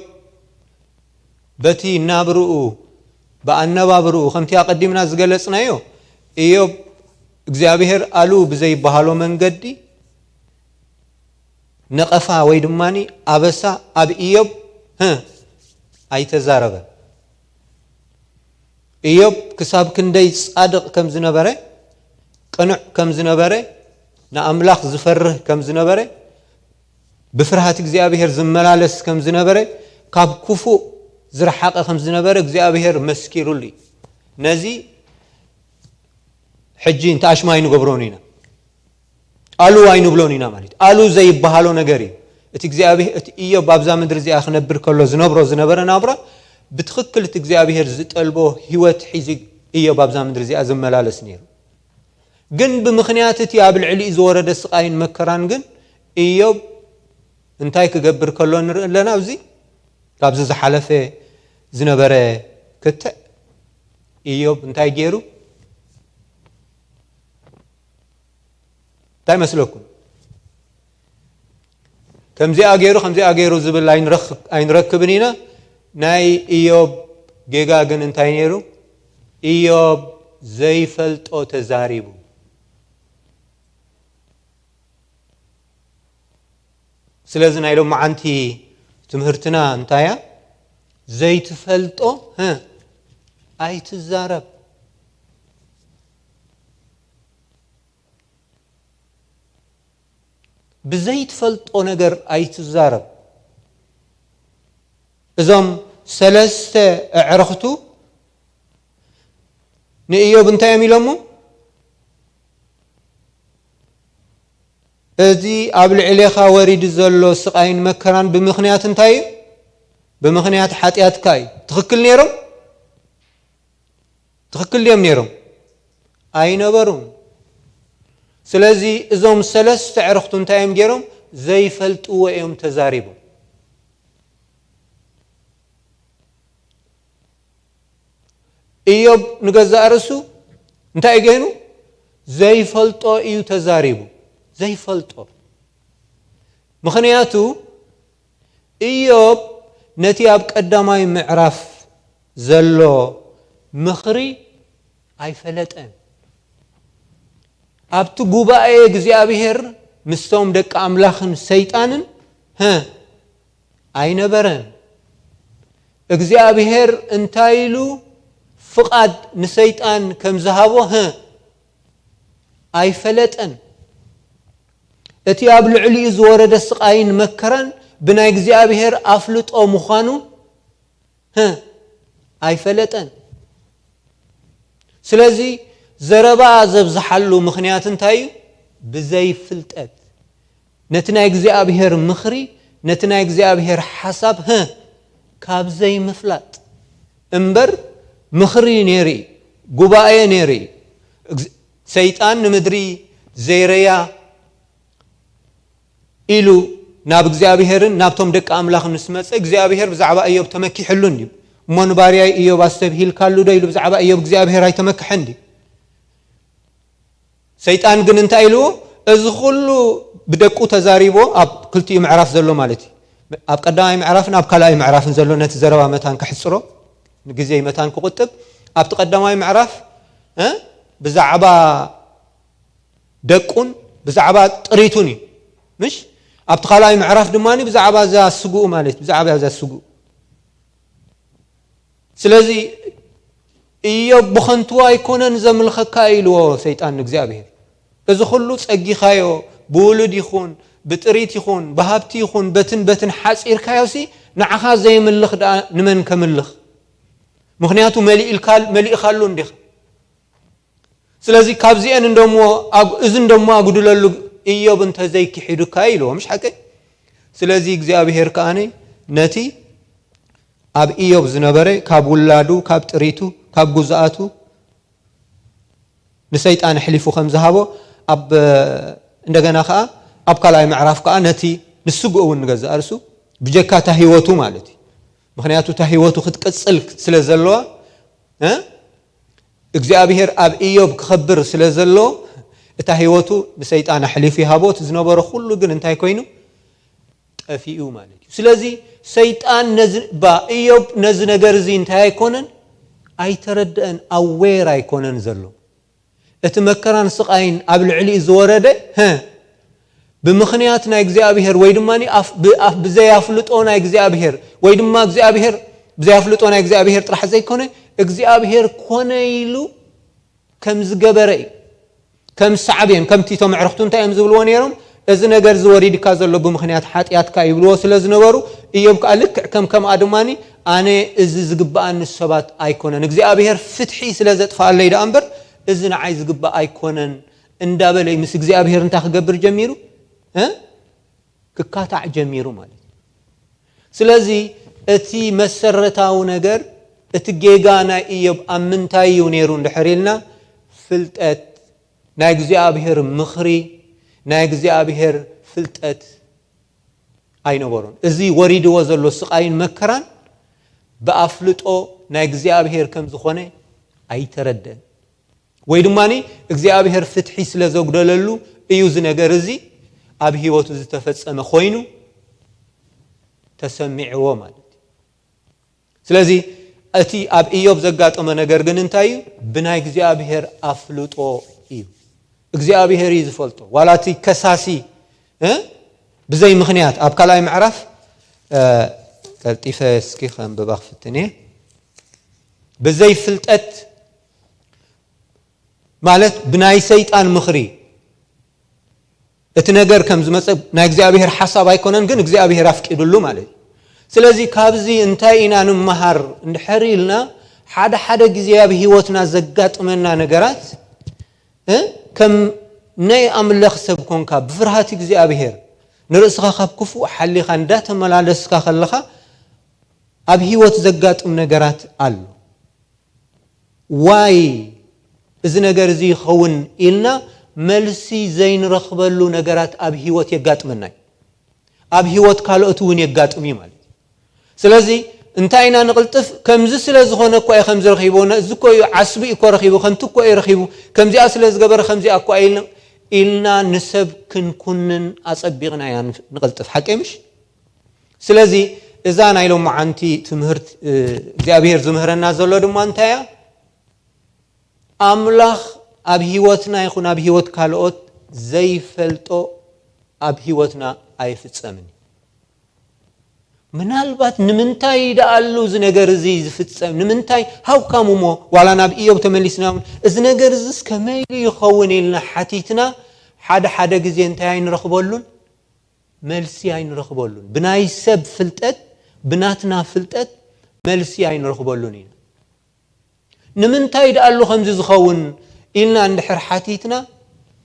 በቲ ናብርኡ፣ ብኣነባብርኡ፣ ከምቲ ኣቐዲምና ዝገለጽናዮ፣ ኢዮብ እግዚኣብሔር ኣሉ ብዘይበሃሎ መንገዲ ነቐፋ ወይ ድማ ኣበሳ ኣብ ኢዮብ፣ ህ፣ ኣይተዛረበን። ኢዮብ ክሳብ ክንደይ ጻድቕ ከም ዝነበረ፣ ቅኑዕ ከም ዝነበረ፣ ንኣምላኽ ዝፈርህ ከም ዝነበረ፣ ብፍርሃት እግዚኣብሔር ዝመላለስ ከም ዝነበረ፣ ካብ ክፉእ ዝረሓቐ ከም ዝነበረ እግዚኣብሔር መስኪሩሉ እዩ። ነዚ ሕጂ እንተ ኣሽማ ኣይንገብሮን ኢና። ኣሉ ኣይንብሎን ኢና ማለት እዩ። ኣሉ ዘይበሃሎ ነገር እዩ። እቲ እግዚኣብሔር፣ እቲ ኢዮብ ኣብዛ ምድሪ እዚኣ ክነብር ከሎ ዝነብሮ ዝነበረ ናብራ፣ ብትኽክል እቲ እግዚኣብሔር ዝጠልቦ ህይወት ሒዙ ኢዮብ ኣብዛ ምድሪ እዚኣ ዝመላለስ ነይሩ። ግን ብምኽንያት እቲ ኣብ ልዕሊኡ ዝወረደ ስቓይን መከራን ግን ኢዮብ እንታይ ክገብር ከሎ ንርኢ ኣለና። ኣብዚ ካብዚ ዝሓለፈ ዝነበረ ክትዕ ኢዮብ እንታይ ገይሩ? እንታይ መስለኩም? ከምዚኣ ገይሩ፣ ከምዚኣ ገይሩ ዝብል ኣይንረክ-፣ ኣይንረክብን ኢና። ናይ ኢዮብ ጌጋ ግን እንታይ ነይሩ? ኢዮብ ዘይፈልጦ ተዛሪቡ። ስለዚ ናይ ሎማዓንቲ ትምህርትና እንታይ እያ? ዘይትፈልጦ፣ ህ፣ ኣይትዛረብ። ብዘይትፈልጦ ነገር ኣይትዛረብ። እዞም ሰለስተ ኣዕርኽቱ ንኢዮብ እንታይ እዮም ኢሎሞ? እዚ ኣብ ልዕሌኻ ወሪዱ ዘሎ ስቓይን መከራን ብምኽንያት እንታይ እዩ? ብምኽንያት ሓጢኣትካ እዩ። ትኽክል ነይሮም? ትኽክል ድዮም ነይሮም? ኣይነበሩን። ስለዚ እዞም ሰለስተ ኣዕርኽቱ እንታይ እዮም ገይሮም? ዘይፈልጥዎ እዮም ተዛሪቦም። ኢዮብ ንገዛእ ርእሱ እንታይ እዩ ገይሩ? ዘይፈልጦ እዩ ተዛሪቡ። ዘይፈልጦ። ምኽንያቱ ኢዮብ ነቲ ኣብ ቀዳማይ ምዕራፍ ዘሎ ምኽሪ ኣይፈለጠን። ኣብቲ ጉባኤ እግዚኣብሔር ምስቶም ደቂ ኣምላኽን ሰይጣንን፣ ህ፣ ኣይነበረን። እግዚኣብሔር እንታይ ኢሉ ፍቓድ ንሰይጣን ከም ዝሃቦ፣ ህ፣ ኣይፈለጠን። እቲ ኣብ ልዕሊኡ ዝወረደ ስቓይን መከራን ብናይ እግዚኣብሔር ኣፍልጦ ምዃኑ፣ ህ፣ ኣይፈለጠን። ስለዚ ዘረባ ዘብዝሓሉ ምኽንያት እንታይ እዩ? ብዘይፍልጠት። ነቲ ናይ እግዚኣብሔር ምኽሪ፣ ነቲ ናይ እግዚኣብሔር ሓሳብ፣ ህ፣ ካብ ዘይምፍላጥ እምበር፣ ምኽሪ ነይሩ እዩ፣ ጉባኤ ነይሩ እዩ። እግዝ-፣ ሰይጣን ንምድሪ ዘይረያ ኢሉ ናብ እግዚኣብሔርን ናብቶም ደቂ ኣምላኽ ምስ መጸ፣ እግዚኣብሔር ብዛዕባ እዮብ ተመኪሕሉ እንድዩ። እሞ ንባርያይ እዮብ ኣስተብሂልካሉ ዶ ኢሉ ብዛዕባ እዮብ እግዚኣብሔር ኣይተመክሐን ድዩ? ሰይጣን ግን እንታይ ኢልዎ? እዚ ኩሉ ብደቁ ተዛሪቦ፣ ኣብ ክልቲኡ ምዕራፍ ዘሎ ማለት እዩ። ኣብ ቀዳማይ ምዕራፍን ኣብ ካልኣይ ምዕራፍን ዘሎ ነቲ ዘረባ መታን ክሕጽሮ፣ ንግዜይ መታን ክቑጥብ፣ ኣብቲ ቀዳማይ ምዕራፍ፣ እ፣ ብዛዕባ ደቁን ብዛዕባ ጥሪቱን እዩ። ምሽ? ኣብቲ ካልኣይ ምዕራፍ ድማ ብዛዕባ እዛ ስግኡ ማለት፣ ብዛዕባ እዛ ስግኡ። ስለዚ ኢዮብ ብኸንቱ ኣይኮነን ዘምልኸካ ኢልዎ ሰይጣን ንእግዚኣብሔር። እዚ ኩሉ ጸጊኻዮ፣ ብውሉድ ይኹን፣ ብጥሪት ይኹን፣ ብሃብቲ ይኹን፣ በትን በትን ሓጺርካዮሲ ንዓኻ ዘይምልኽ ደኣ ንመን ከምልኽ? ምኽንያቱ መሊእልካ-፣ መሊእኻሉ እንዲኻ። ስለዚ ካብዚኤን እንደሞ ኣግ-፣ እዚ እንደሞ ኣጉድለሉ ኢዮብ እንተዘይክሒዱካ ኢልዎ፣ ምሽ ሓቀይ? ስለዚ እግዚኣብሔር ከኣነ ነቲ ኣብ ኢዮብ ዝነበረ ካብ ውላዱ፣ ካብ ጥሪቱ፣ ካብ ጉዝኣቱ ንሰይጣን ኣሕሊፉ ከም ዝሃቦ ኣብ፣ እንደገና ከኣ ኣብ ካልኣይ ምዕራፍ ከኣ ነቲ ንስግኡ እውን ንገዛእ ርእሱ ብጀካ እታ ህይወቱ ማለት እዩ። ምኽንያቱ እታ ህይወቱ ክትቅጽል ስለ ዘለዋ፣ እ? እግዚኣብሔር ኣብ ኢዮብ ክኸብር ስለ ዘሎ እታ ህይወቱ ንሰይጣን ኣሕሊፉ ይሃቦ። እቲ ዝነበሮ ኩሉ ግን እንታይ ኮይኑ? ጠፊኡ ማለት እዩ። ስለዚ ሰይጣን ነዚ፣ ባ፣ ኢዮብ ነዚ ነገር እዚ እንታይ ኣይኮነን? ኣይተረድአን፣ ኣዌር ኣይኮነን ዘሎ። እቲ መከራን ስቓይን ኣብ ልዕሊኡ ዝወረደ፣ ሀ፣ ብምኽንያት ናይ እግዚኣብሔር ወይ ድማ ኣፍ-፣ ብ-፣ ኣፍ-፣ ብዘይ ኣፍልጦ ናይ እግዚኣብሔር ወይ ድማ እግዚኣብሔር፣ ብዘይ ኣፍልጦ ናይ እግዚኣብሔር ጥራሕ ዘይኮነ፣ እግዚኣብሔር ኮነ ኢሉ ከም ዝገበረ እዩ። ከም ሳዕቤን፣ ከምቲ እቶም ኣዕሩኽቱ እንታይ እዮም ዝብልዎ ነይሮም? "እዚ ነገር እዚ ወሪድካ ዘሎ ብምኽንያት ሓጢኣትካ" ይብልዎ ስለ ዝነበሩ፣ ኢዮብ ከኣ ልክዕ ከም ከምኣ ድማ፣ "ኣነ እዚ ዝግብኣኒ ሰባት ኣይኮነን፣ እግዚኣብሔር ፍትሒ ስለ ዘጥፍኣለይ ደኣ እምበር፣ እዚ ንዓይ ዝግባእ ኣይኮነን" እንዳበለ ምስ እግዚኣብሔር እንታይ ክገብር ጀሚሩ? እ? ክካታዕ ጀሚሩ ማለት እዩ። ስለዚ እቲ መሰረታዊ ነገር፣ እቲ ጌጋ ናይ ኢዮብ ኣብ ምንታይ እዩ ነይሩ እንድሕር ኢልና፣ ፍልጠት፣ ናይ እግዚኣብሔር ምኽሪ፣ ናይ እግዚኣብሔር ፍልጠት ኣይነበሮን። እዚ ወሪድዎ ዘሎ ስቓይን መከራን ብኣፍልጦ ናይ እግዚኣብሔር ከም ዝኾነ ኣይተረደን። ወይ ድማ እግዚኣብሔር ፍትሒ ስለ ዘጉደለሉ እዩ እዚ ነገር እዚ ኣብ ህይወቱ ዝተፈጸመ ኮይኑ ተሰሚዕዎ ማለት እዩ። ስለዚ እቲ ኣብ ኢዮብ ዘጋጠመ ነገር ግን እንታይ እዩ? ብናይ እግዚኣብሔር ኣፍልጦ እዩ። እግዚኣብሔር እዩ ዝፈልጦ። ዋላ እቲ ከሳሲ፣ እ? ብዘይ ምኽንያት ኣብ ካልኣይ ምዕራፍ፣ እ፣ ቀልጢፈ እስኪ ከንብባ ክፍትን እየ። ብዘይ ፍልጠት ማለት ብናይ ሰይጣን ምኽሪ እቲ ነገር ከም ዝመጸ ናይ እግዚኣብሔር ሓሳብ ኣይኮነን፣ ግን እግዚኣብሔር ኣፍቂዱሉ ማለት እዩ። ስለዚ ካብዚ እንታይ ኢና ንምሃር እንድሕር ኢልና፣ ሓደ ሓደ ግዜ ኣብ ህይወትና ዘጋጥመና ነገራት፣ እ፣ ከም ናይ ኣምላኽ ሰብ ኮንካ ብፍርሃት እግዚኣብሔር ንርእስኻ ካብ ክፉእ ሓሊኻ እንዳተመላለስካ ከለኻ ኣብ ህይወት ዘጋጥም ነገራት ኣሎ። ዋይ እዚ ነገር እዚ ይኸውን ኢልና መልሲ ዘይንረኽበሉ ነገራት ኣብ ህይወት የጋጥመና እዩ። ኣብ ህይወት ካልኦት እውን የጋጥም እዩ ማለት እዩ። ስለዚ እንታይ ኢና ንቕልጥፍ? ከምዚ ስለ ዝኾነ እኮ እዩ ከምዚ ረኺቡ፣ እዚ እኮ እዩ ዓስቢ እኮ ረኺቡ፣ ከምቲ እኮ እዩ ረኺቡ፣ ከምዚኣ ስለ ዝገበረ ከምዚኣ እኮ ኢልና፣ ኢልና ንሰብ ክንኩንን ኣጸቢቕና ኢና ንቕልጥፍ። ሓቀይ ምሽ? ስለዚ እዛ ናይ ሎማዓንቲ ትምህርት፣ እ፣ እግዚኣብሔር ዝምህረና ዘሎ ድማ እንታይ እያ? ኣምላኽ ኣብ ህይወትና ይኹን ኣብ ህይወት ካልኦት ዘይፈልጦ ኣብ ህይወትና ኣይፍጸምን። ምናልባት ንምንታይ ደኣሉ እዚ ነገር እዚ ዝፍጸም? ንምንታይ ሃውካም እሞ? ዋላ ናብ ኢዮብ ተመሊስና እውን፣ "እዚ ነገር እዚስ ከመይ ኢሉ ይኸውን?" ኢልና ሓቲትና፣ ሓደ ሓደ ግዜ እንታይ ኣይንረኽበሉን? መልሲ ኣይንረኽበሉን። ብናይ ሰብ ፍልጠት፣ ብናትና ፍልጠት መልሲ ኣይንረኽበሉን ኢና። ንምንታይ ደኣሉ ከምዚ ዝኸውን ኢልና እንድሕር ሓቲትና፣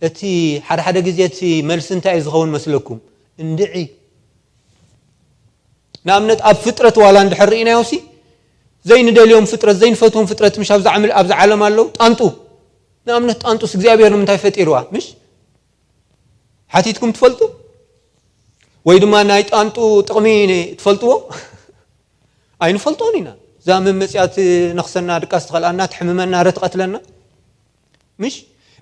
እቲ ሓደ ሓደ ግዜ እቲ መልሲ እንታይ እዩ ዝኸውን መስለኩም? እንድዒ። ንኣብነት ኣብ ፍጥረት ዋላ እንድሕር ርኢናዮሲ፣ ዘይንደልዮም ፍጥረት፣ ዘይንፈትዎም ፍጥረት ምሽ ኣብዛ ዓምል-፣ ኣብዛ ዓለም ኣለዉ? ጣንጡ። ንኣብነት ጣንጡስ እግዚኣብሔር ንምንታይ ፈጢርዋ? ምሽ? ሓቲትኩም ትፈልጡ? ወይ ድማ ናይ ጣንጡ ጥቕሚ ትፈልጥዎ? ኣይንፈልጦን ኢና። እዛ መመጽያ ትነኽሰና፣ ድቃስ ትኸልኣና፣ ትሕምመና፣ ረ ትቐትለና። ምሽ?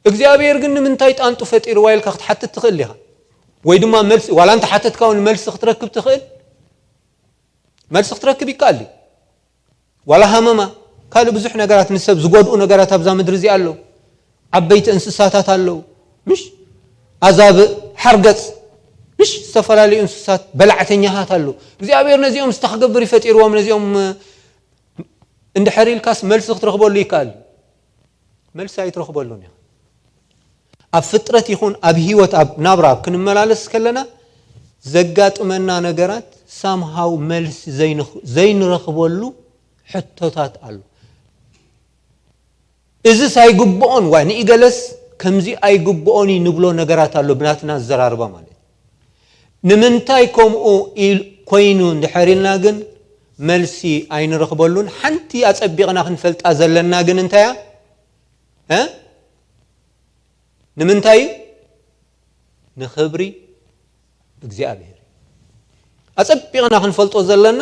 እግዚኣብሔር ግን ንምንታይ ጣንጡ ፈጢርዋ ኢልካ ክትሓትት ትኽእል ኢኻ። ወይ ድማ መልሲ፣ ዋላ እንተ ሓተትካ እውን መልሲ ክትረክብ ትኽእል። መልሲ ክትረክብ ይከኣል እዩ። ዋላ ሃመማ፣ ካልእ ብዙሕ ነገራት፣ ንሰብ ዝጎድኡ ነገራት ኣብዛ ምድሪ እዚኣ ኣለዉ። ዓበይቲ እንስሳታት ኣለዉ። ምሽ? ኣዛብእ፣ ሓርገጽ፣ ምሽ? ዝተፈላለዩ እንስሳት፣ በላዕተኛታት ኣለዉ። እግዚኣብሔር ነዚኦም ስታ ክገብር ይፈጢርዎም፣ ነዚኦም፣ እ፣ እንድሕር ኢልካስ መልሲ ክትረኽበሉ ይከኣል እዩ። መልሲ ኣይትረኽበሉን ኢኻ። ኣብ ፍጥረት ይኹን ኣብ ህይወት፣ ኣብ ናብራ ኣብ ክንመላለስ ከለና ዘጋጥመና ነገራት ሳምሃው መልሲ ዘይንኽ-፣ ዘይንረኽበሉ ሕቶታት ኣሎ። እዝስ ኣይግብኦን፣ ዋይ ንኢገለስ ከምዚ ኣይግብኦን እዩ ንብሎ ነገራት ኣሎ፣ ብናትና ኣዘራርባ ማለት እዩ። ንምንታይ ከምኡ ኢል-፣ ኮይኑ እንድሕር ኢልና ግን መልሲ ኣይንረኽበሉን። ሓንቲ ኣጸቢቕና ክንፈልጣ ዘለና ግን እንታይ እያ? እ? ንምንታይ እዩ? ንኽብሪ እግዚኣብሔር። ኣጸቢቕና ክንፈልጦ ዘለና፣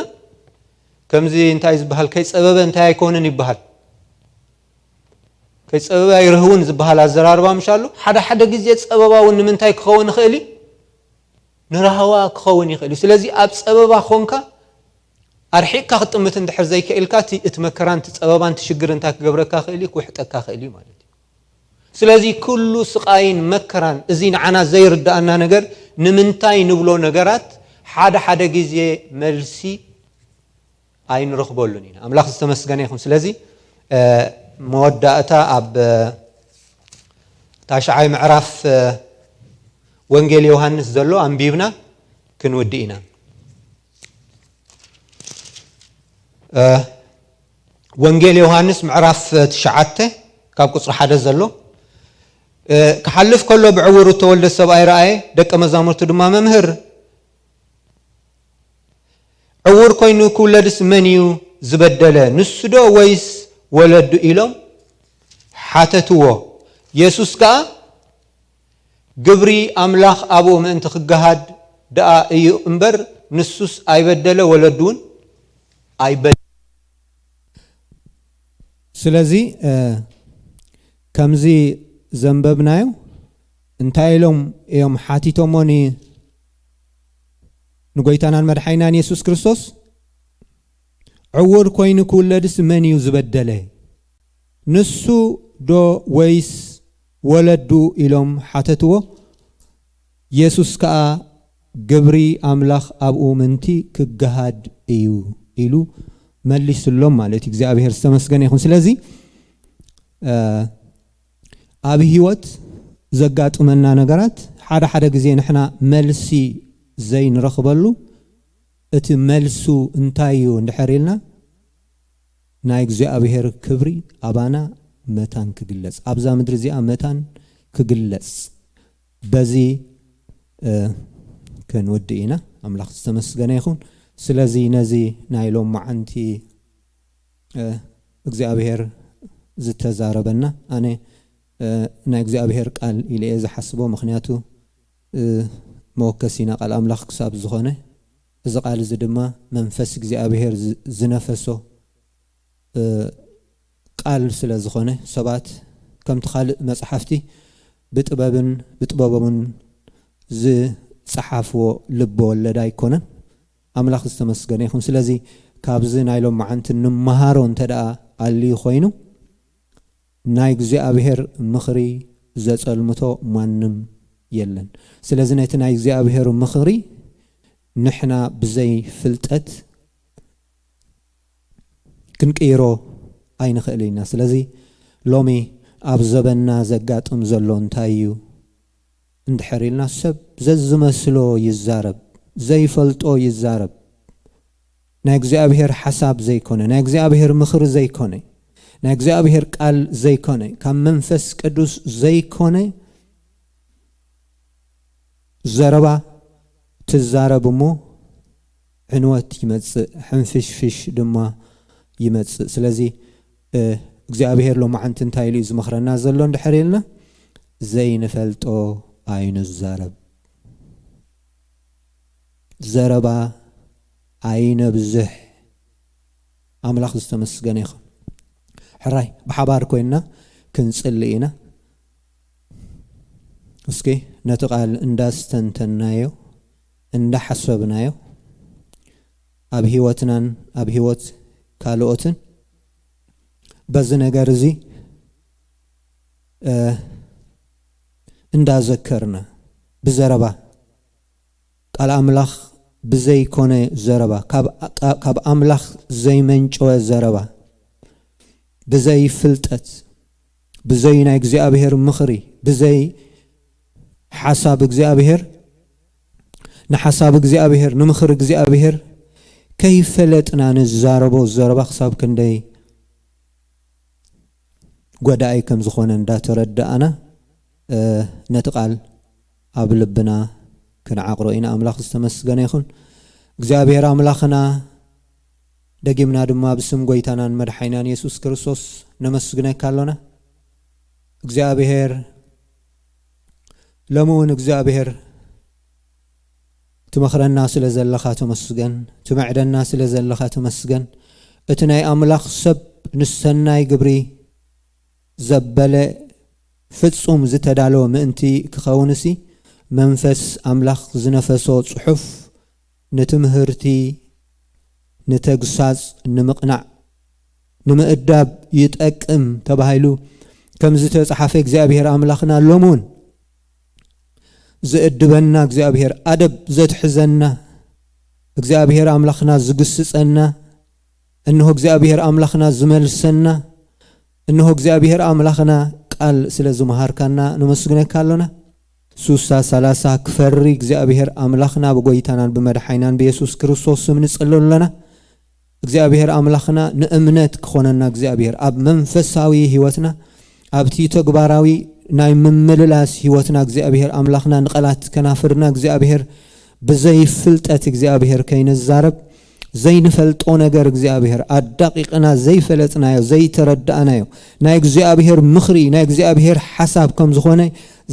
ከምዚ እንታይ ዝበሃል፣ ከይጸበበ እንታይ ኣይኮንን ይበሃል። ከይጸበበ ኣይርህውን ዝበሃል ኣዘራርባ ምሽ ኣሎ። ሓደ ሓደ ግዜ ጸበባ እውን ንምንታይ ክኸውን ይኽእል እዩ? ንራህዋ ክኸውን ይኽእል እዩ። ስለዚ ኣብ ጸበባ ኾንካ ኣርሒቕካ ክትጥምት እንድሕር ዘይክእልካ፣ እቲ፣ እቲ መከራን እቲ ጸበባን እቲ ሽግር እንታይ ክገብረካ ክእል እዩ? ክውሕጠካ ክእል እዩ ማለት እዩ። ስለዚ ኩሉ ስቓይን መከራን፣ እዚ ንዓና ዘይርድኣና ነገር፣ ንምንታይ ንብሎ ነገራት ሓደ ሓደ ግዜ መልሲ ኣይንረኽበሉን ኢና። ኣምላኽ ዝተመስገነ ይኹን። ስለዚ መወዳእታ ኣብ ታሽዓይ ምዕራፍ ወንጌል ዮሃንስ ዘሎ ኣንቢብና ክንውድእ ኢና። ወንጌል ዮሃንስ ምዕራፍ ትሽዓተ ካብ ቁፅሪ ሓደ ዘሎ፣ ክሓልፍ ከሎ ብዕውሩ እተወልደ ሰብኣይ ረኣየ። ደቀ መዛሙርቱ ድማ፣ መምህር፣ ዕውር ኮይኑ ክውለድስ መን እዩ ዝበደለ፣ ንሱ ዶ ወይስ ወለዱ? ኢሎም ሓተትዎ። የሱስ ከኣ፣ ግብሪ ኣምላኽ ኣብኡ ምእንቲ ክገሃድ ደኣ እዩ እምበር፣ ንሱስ ኣይበደለ፣ ወለዱ እውን ኣይበደለ። ስለዚ ከምዚ ዘንበብናዮ እንታይ ኢሎም እዮም ሓቲቶሞ ንጎይታናን መድሓኒናን የሱስ ክርስቶስ? ዕውር ኮይኑ ክውለድስ መን እዩ ዝበደለ? ንሱ ዶ ወይስ ወለዱ? ኢሎም ሓተትዎ። የሱስ ከኣ፣ ግብሪ ኣምላኽ ኣብኡ ምእንቲ ክገሃድ እዩ ኢሉ መሊስሎም ማለት እዩ። እግዚኣብሔር ዝተመስገነ ይኹን። ስለዚ ኣብ ህይወት ዘጋጥመና ነገራት ሓደ ሓደ ግዜ ንሕና መልሲ ዘይንረኽበሉ፣ እቲ መልሱ እንታይ እዩ እንድሕር ኢልና፣ ናይ እግዚኣብሔር ክብሪ ኣባና መታን ክግለጽ፣ ኣብዛ ምድሪ እዚኣ መታን ክግለጽ፣ በዚ ክንውድእ ኢና። ኣምላኽ ዝተመስገነ ይኹን። ስለዚ ነዚ ናይ ሎማዓንቲ እግዚኣብሔር ዝተዛረበና፣ ኣነ ናይ እግዚኣብሔር ቃል ኢለ እየ ዝሓስቦ። ምኽንያቱ መወከሲና ቃል ኣምላኽ ክሳብ ዝኾነ፣ እዚ ቃል እዚ ድማ መንፈስ እግዚኣብሔር ዝነፈሶ ቃል ስለ ዝኾነ፣ ሰባት ከምቲ ካልእ መጽሓፍቲ ብጥበብን ብጥበቦምን ዝጸሓፍዎ ልቢ ወለድ ኣይኮነን። ኣምላኽ ዝተመስገነ ይኹን። ስለዚ ካብዚ ናይ ሎማዓንቲ ንመሃሮ እንተ ደኣ ኣልዩ ኮይኑ፣ ናይ እግዚኣብሔር ምኽሪ ዘጸልምቶ ማንም የለን። ስለዚ ነቲ ናይ እግዚኣብሔር ምኽሪ ንሕና ብዘይ ፍልጠት ክንቅይሮ ኣይንኽእል ኢና። ስለዚ ሎሚ ኣብ ዘበንና ዘጋጥም ዘሎ እንታይ እዩ እንድሕር ኢልና፣ ሰብ ዘዝመስሎ ይዛረብ፣ ዘይፈልጦ ይዛረብ። ናይ እግዚኣብሔር ሓሳብ ዘይኮነ፣ ናይ እግዚኣብሔር ምኽሪ ዘይኮነ፣ ናይ እግዚኣብሔር ቃል ዘይኮነ፣ ካብ መንፈስ ቅዱስ ዘይኮነ ዘረባ ትዛረብ እሞ ዕንወት ይመጽእ፣ ሕንፍሽፍሽ ድማ ይመጽእ። ስለዚ እግዚኣብሔር ሎማዓንቲ እንታይ ኢሉ እዩ ዝመኽረና ዘሎ እንድሕር ኢልና፣ ዘይንፈልጦ ኣይንዛረብ። ዘረባ ኣይነብዝሕ። ኣምላኽ ዝተመስገነ ይኹን። ሕራይ ብሓባር ኮይንና ክንጽሊ ኢና። እስኪ ነቲ ቃል እንዳስተንተናዮ፣ እንዳሓሰብናዮ፣ ኣብ ህይወትናን ኣብ ህይወት ካልኦትን በዚ ነገር እዚ እንዳዘከርና፣ ብዘረባ ቃል ኣምላኽ ብዘይኮነ ዘረባ፣ ካብ ኣምላኽ ዘይመንጨወ ዘረባ፣ ብዘይ ፍልጠት፣ ብዘይ ናይ እግዚኣብሔር ምኽሪ፣ ብዘይ ሓሳብ እግዚኣብሔር፣ ንሓሳብ እግዚኣብሔር፣ ንምኽሪ እግዚኣብሔር ከይፈለጥና ንዛረቦ ዘረባ ክሳብ ክንደይ ጎዳኢ ከም ዝኾነ እንዳተረዳእና፣ ነቲ ቃል ኣብ ልብና ክንዓቕሮ ኢና። ኣምላኽ ዝተመስገነ ይኹን። እግዚኣብሔር ኣምላኽና፣ ደጊምና ድማ ብስም ጎይታናን መድሓኒናን የሱስ ክርስቶስ ነመስግነካ ኣሎና። እግዚኣብሔር፣ ሎሚ እውን እግዚኣብሔር ትመኽረና ስለ ዘለኻ ተመስገን፣ ትምዕደና ስለ ዘለኻ ተመስገን። እቲ ናይ ኣምላኽ ሰብ ንሰናይ ግብሪ ዘበለ ፍጹም ዝተዳለወ ምእንቲ ክኸውንሲ፣ መንፈስ ኣምላኽ ዝነፈሶ ጽሑፍ ንትምህርቲ፣ ንተግሳጽ፣ ንምቕናዕ፣ ንምእዳብ ይጠቅም ተባሂሉ ከም ዝተጻሓፈ እግዚኣብሔር ኣምላኽና ሎም እውን ዝእድበና እግዚኣብሔር ኣደብ ዘትሕዘና እግዚኣብሔር ኣምላኽና ዝግስጸና እንሆ እግዚኣብሔር ኣምላኽና ዝመልሰና እንሆ እግዚኣብሔር ኣምላኽና ቃል ስለ ዝመሃርካና ነመስግነካ ኣሎና። ሱሳ ሰላሳ ክፈሪ እግዚኣብሔር ኣምላኽና ብጎይታናን ብመድሓይናን ብየሱስ ክርስቶስ ስም ንጽሊ ኣሎና። እግዚኣብሔር ኣምላኽና ንእምነት ክኾነና እግዚኣብሔር ኣብ መንፈሳዊ ህይወትና ኣብቲ ተግባራዊ ናይ ምምልላስ ህይወትና እግዚኣብሔር ኣምላኽና ንቐላት ከናፍርና እግዚኣብሔር ብዘይፍልጠት እግዚኣብሔር ከይንዛረብ ዘይንፈልጦ ነገር እግዚኣብሔር ኣዳቂቕና ዘይፈለጥናዮ ዘይተረዳእናዮ ናይ እግዚኣብሔር ምኽሪ ናይ እግዚኣብሔር ሓሳብ ከም ዝኾነ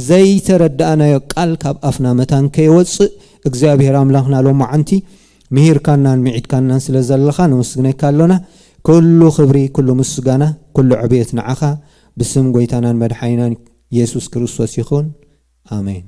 ዘይተረዳእናዮ ቃል ካብ ኣፍና መታን ከይወፅእ እግዚኣብሔር ኣምላኽና ሎማዓንቲ ምሂርካናን ምዒድካናን ስለ ዘለኻ ነመስግነካ ኣሎና። ኩሉ ክብሪ ኩሉ ምስጋና ኩሉ ዕብየት ንዓኻ ብስም ጎይታናን መድሓኒናን የሱስ ክርስቶስ ይኹን። ኣሜን።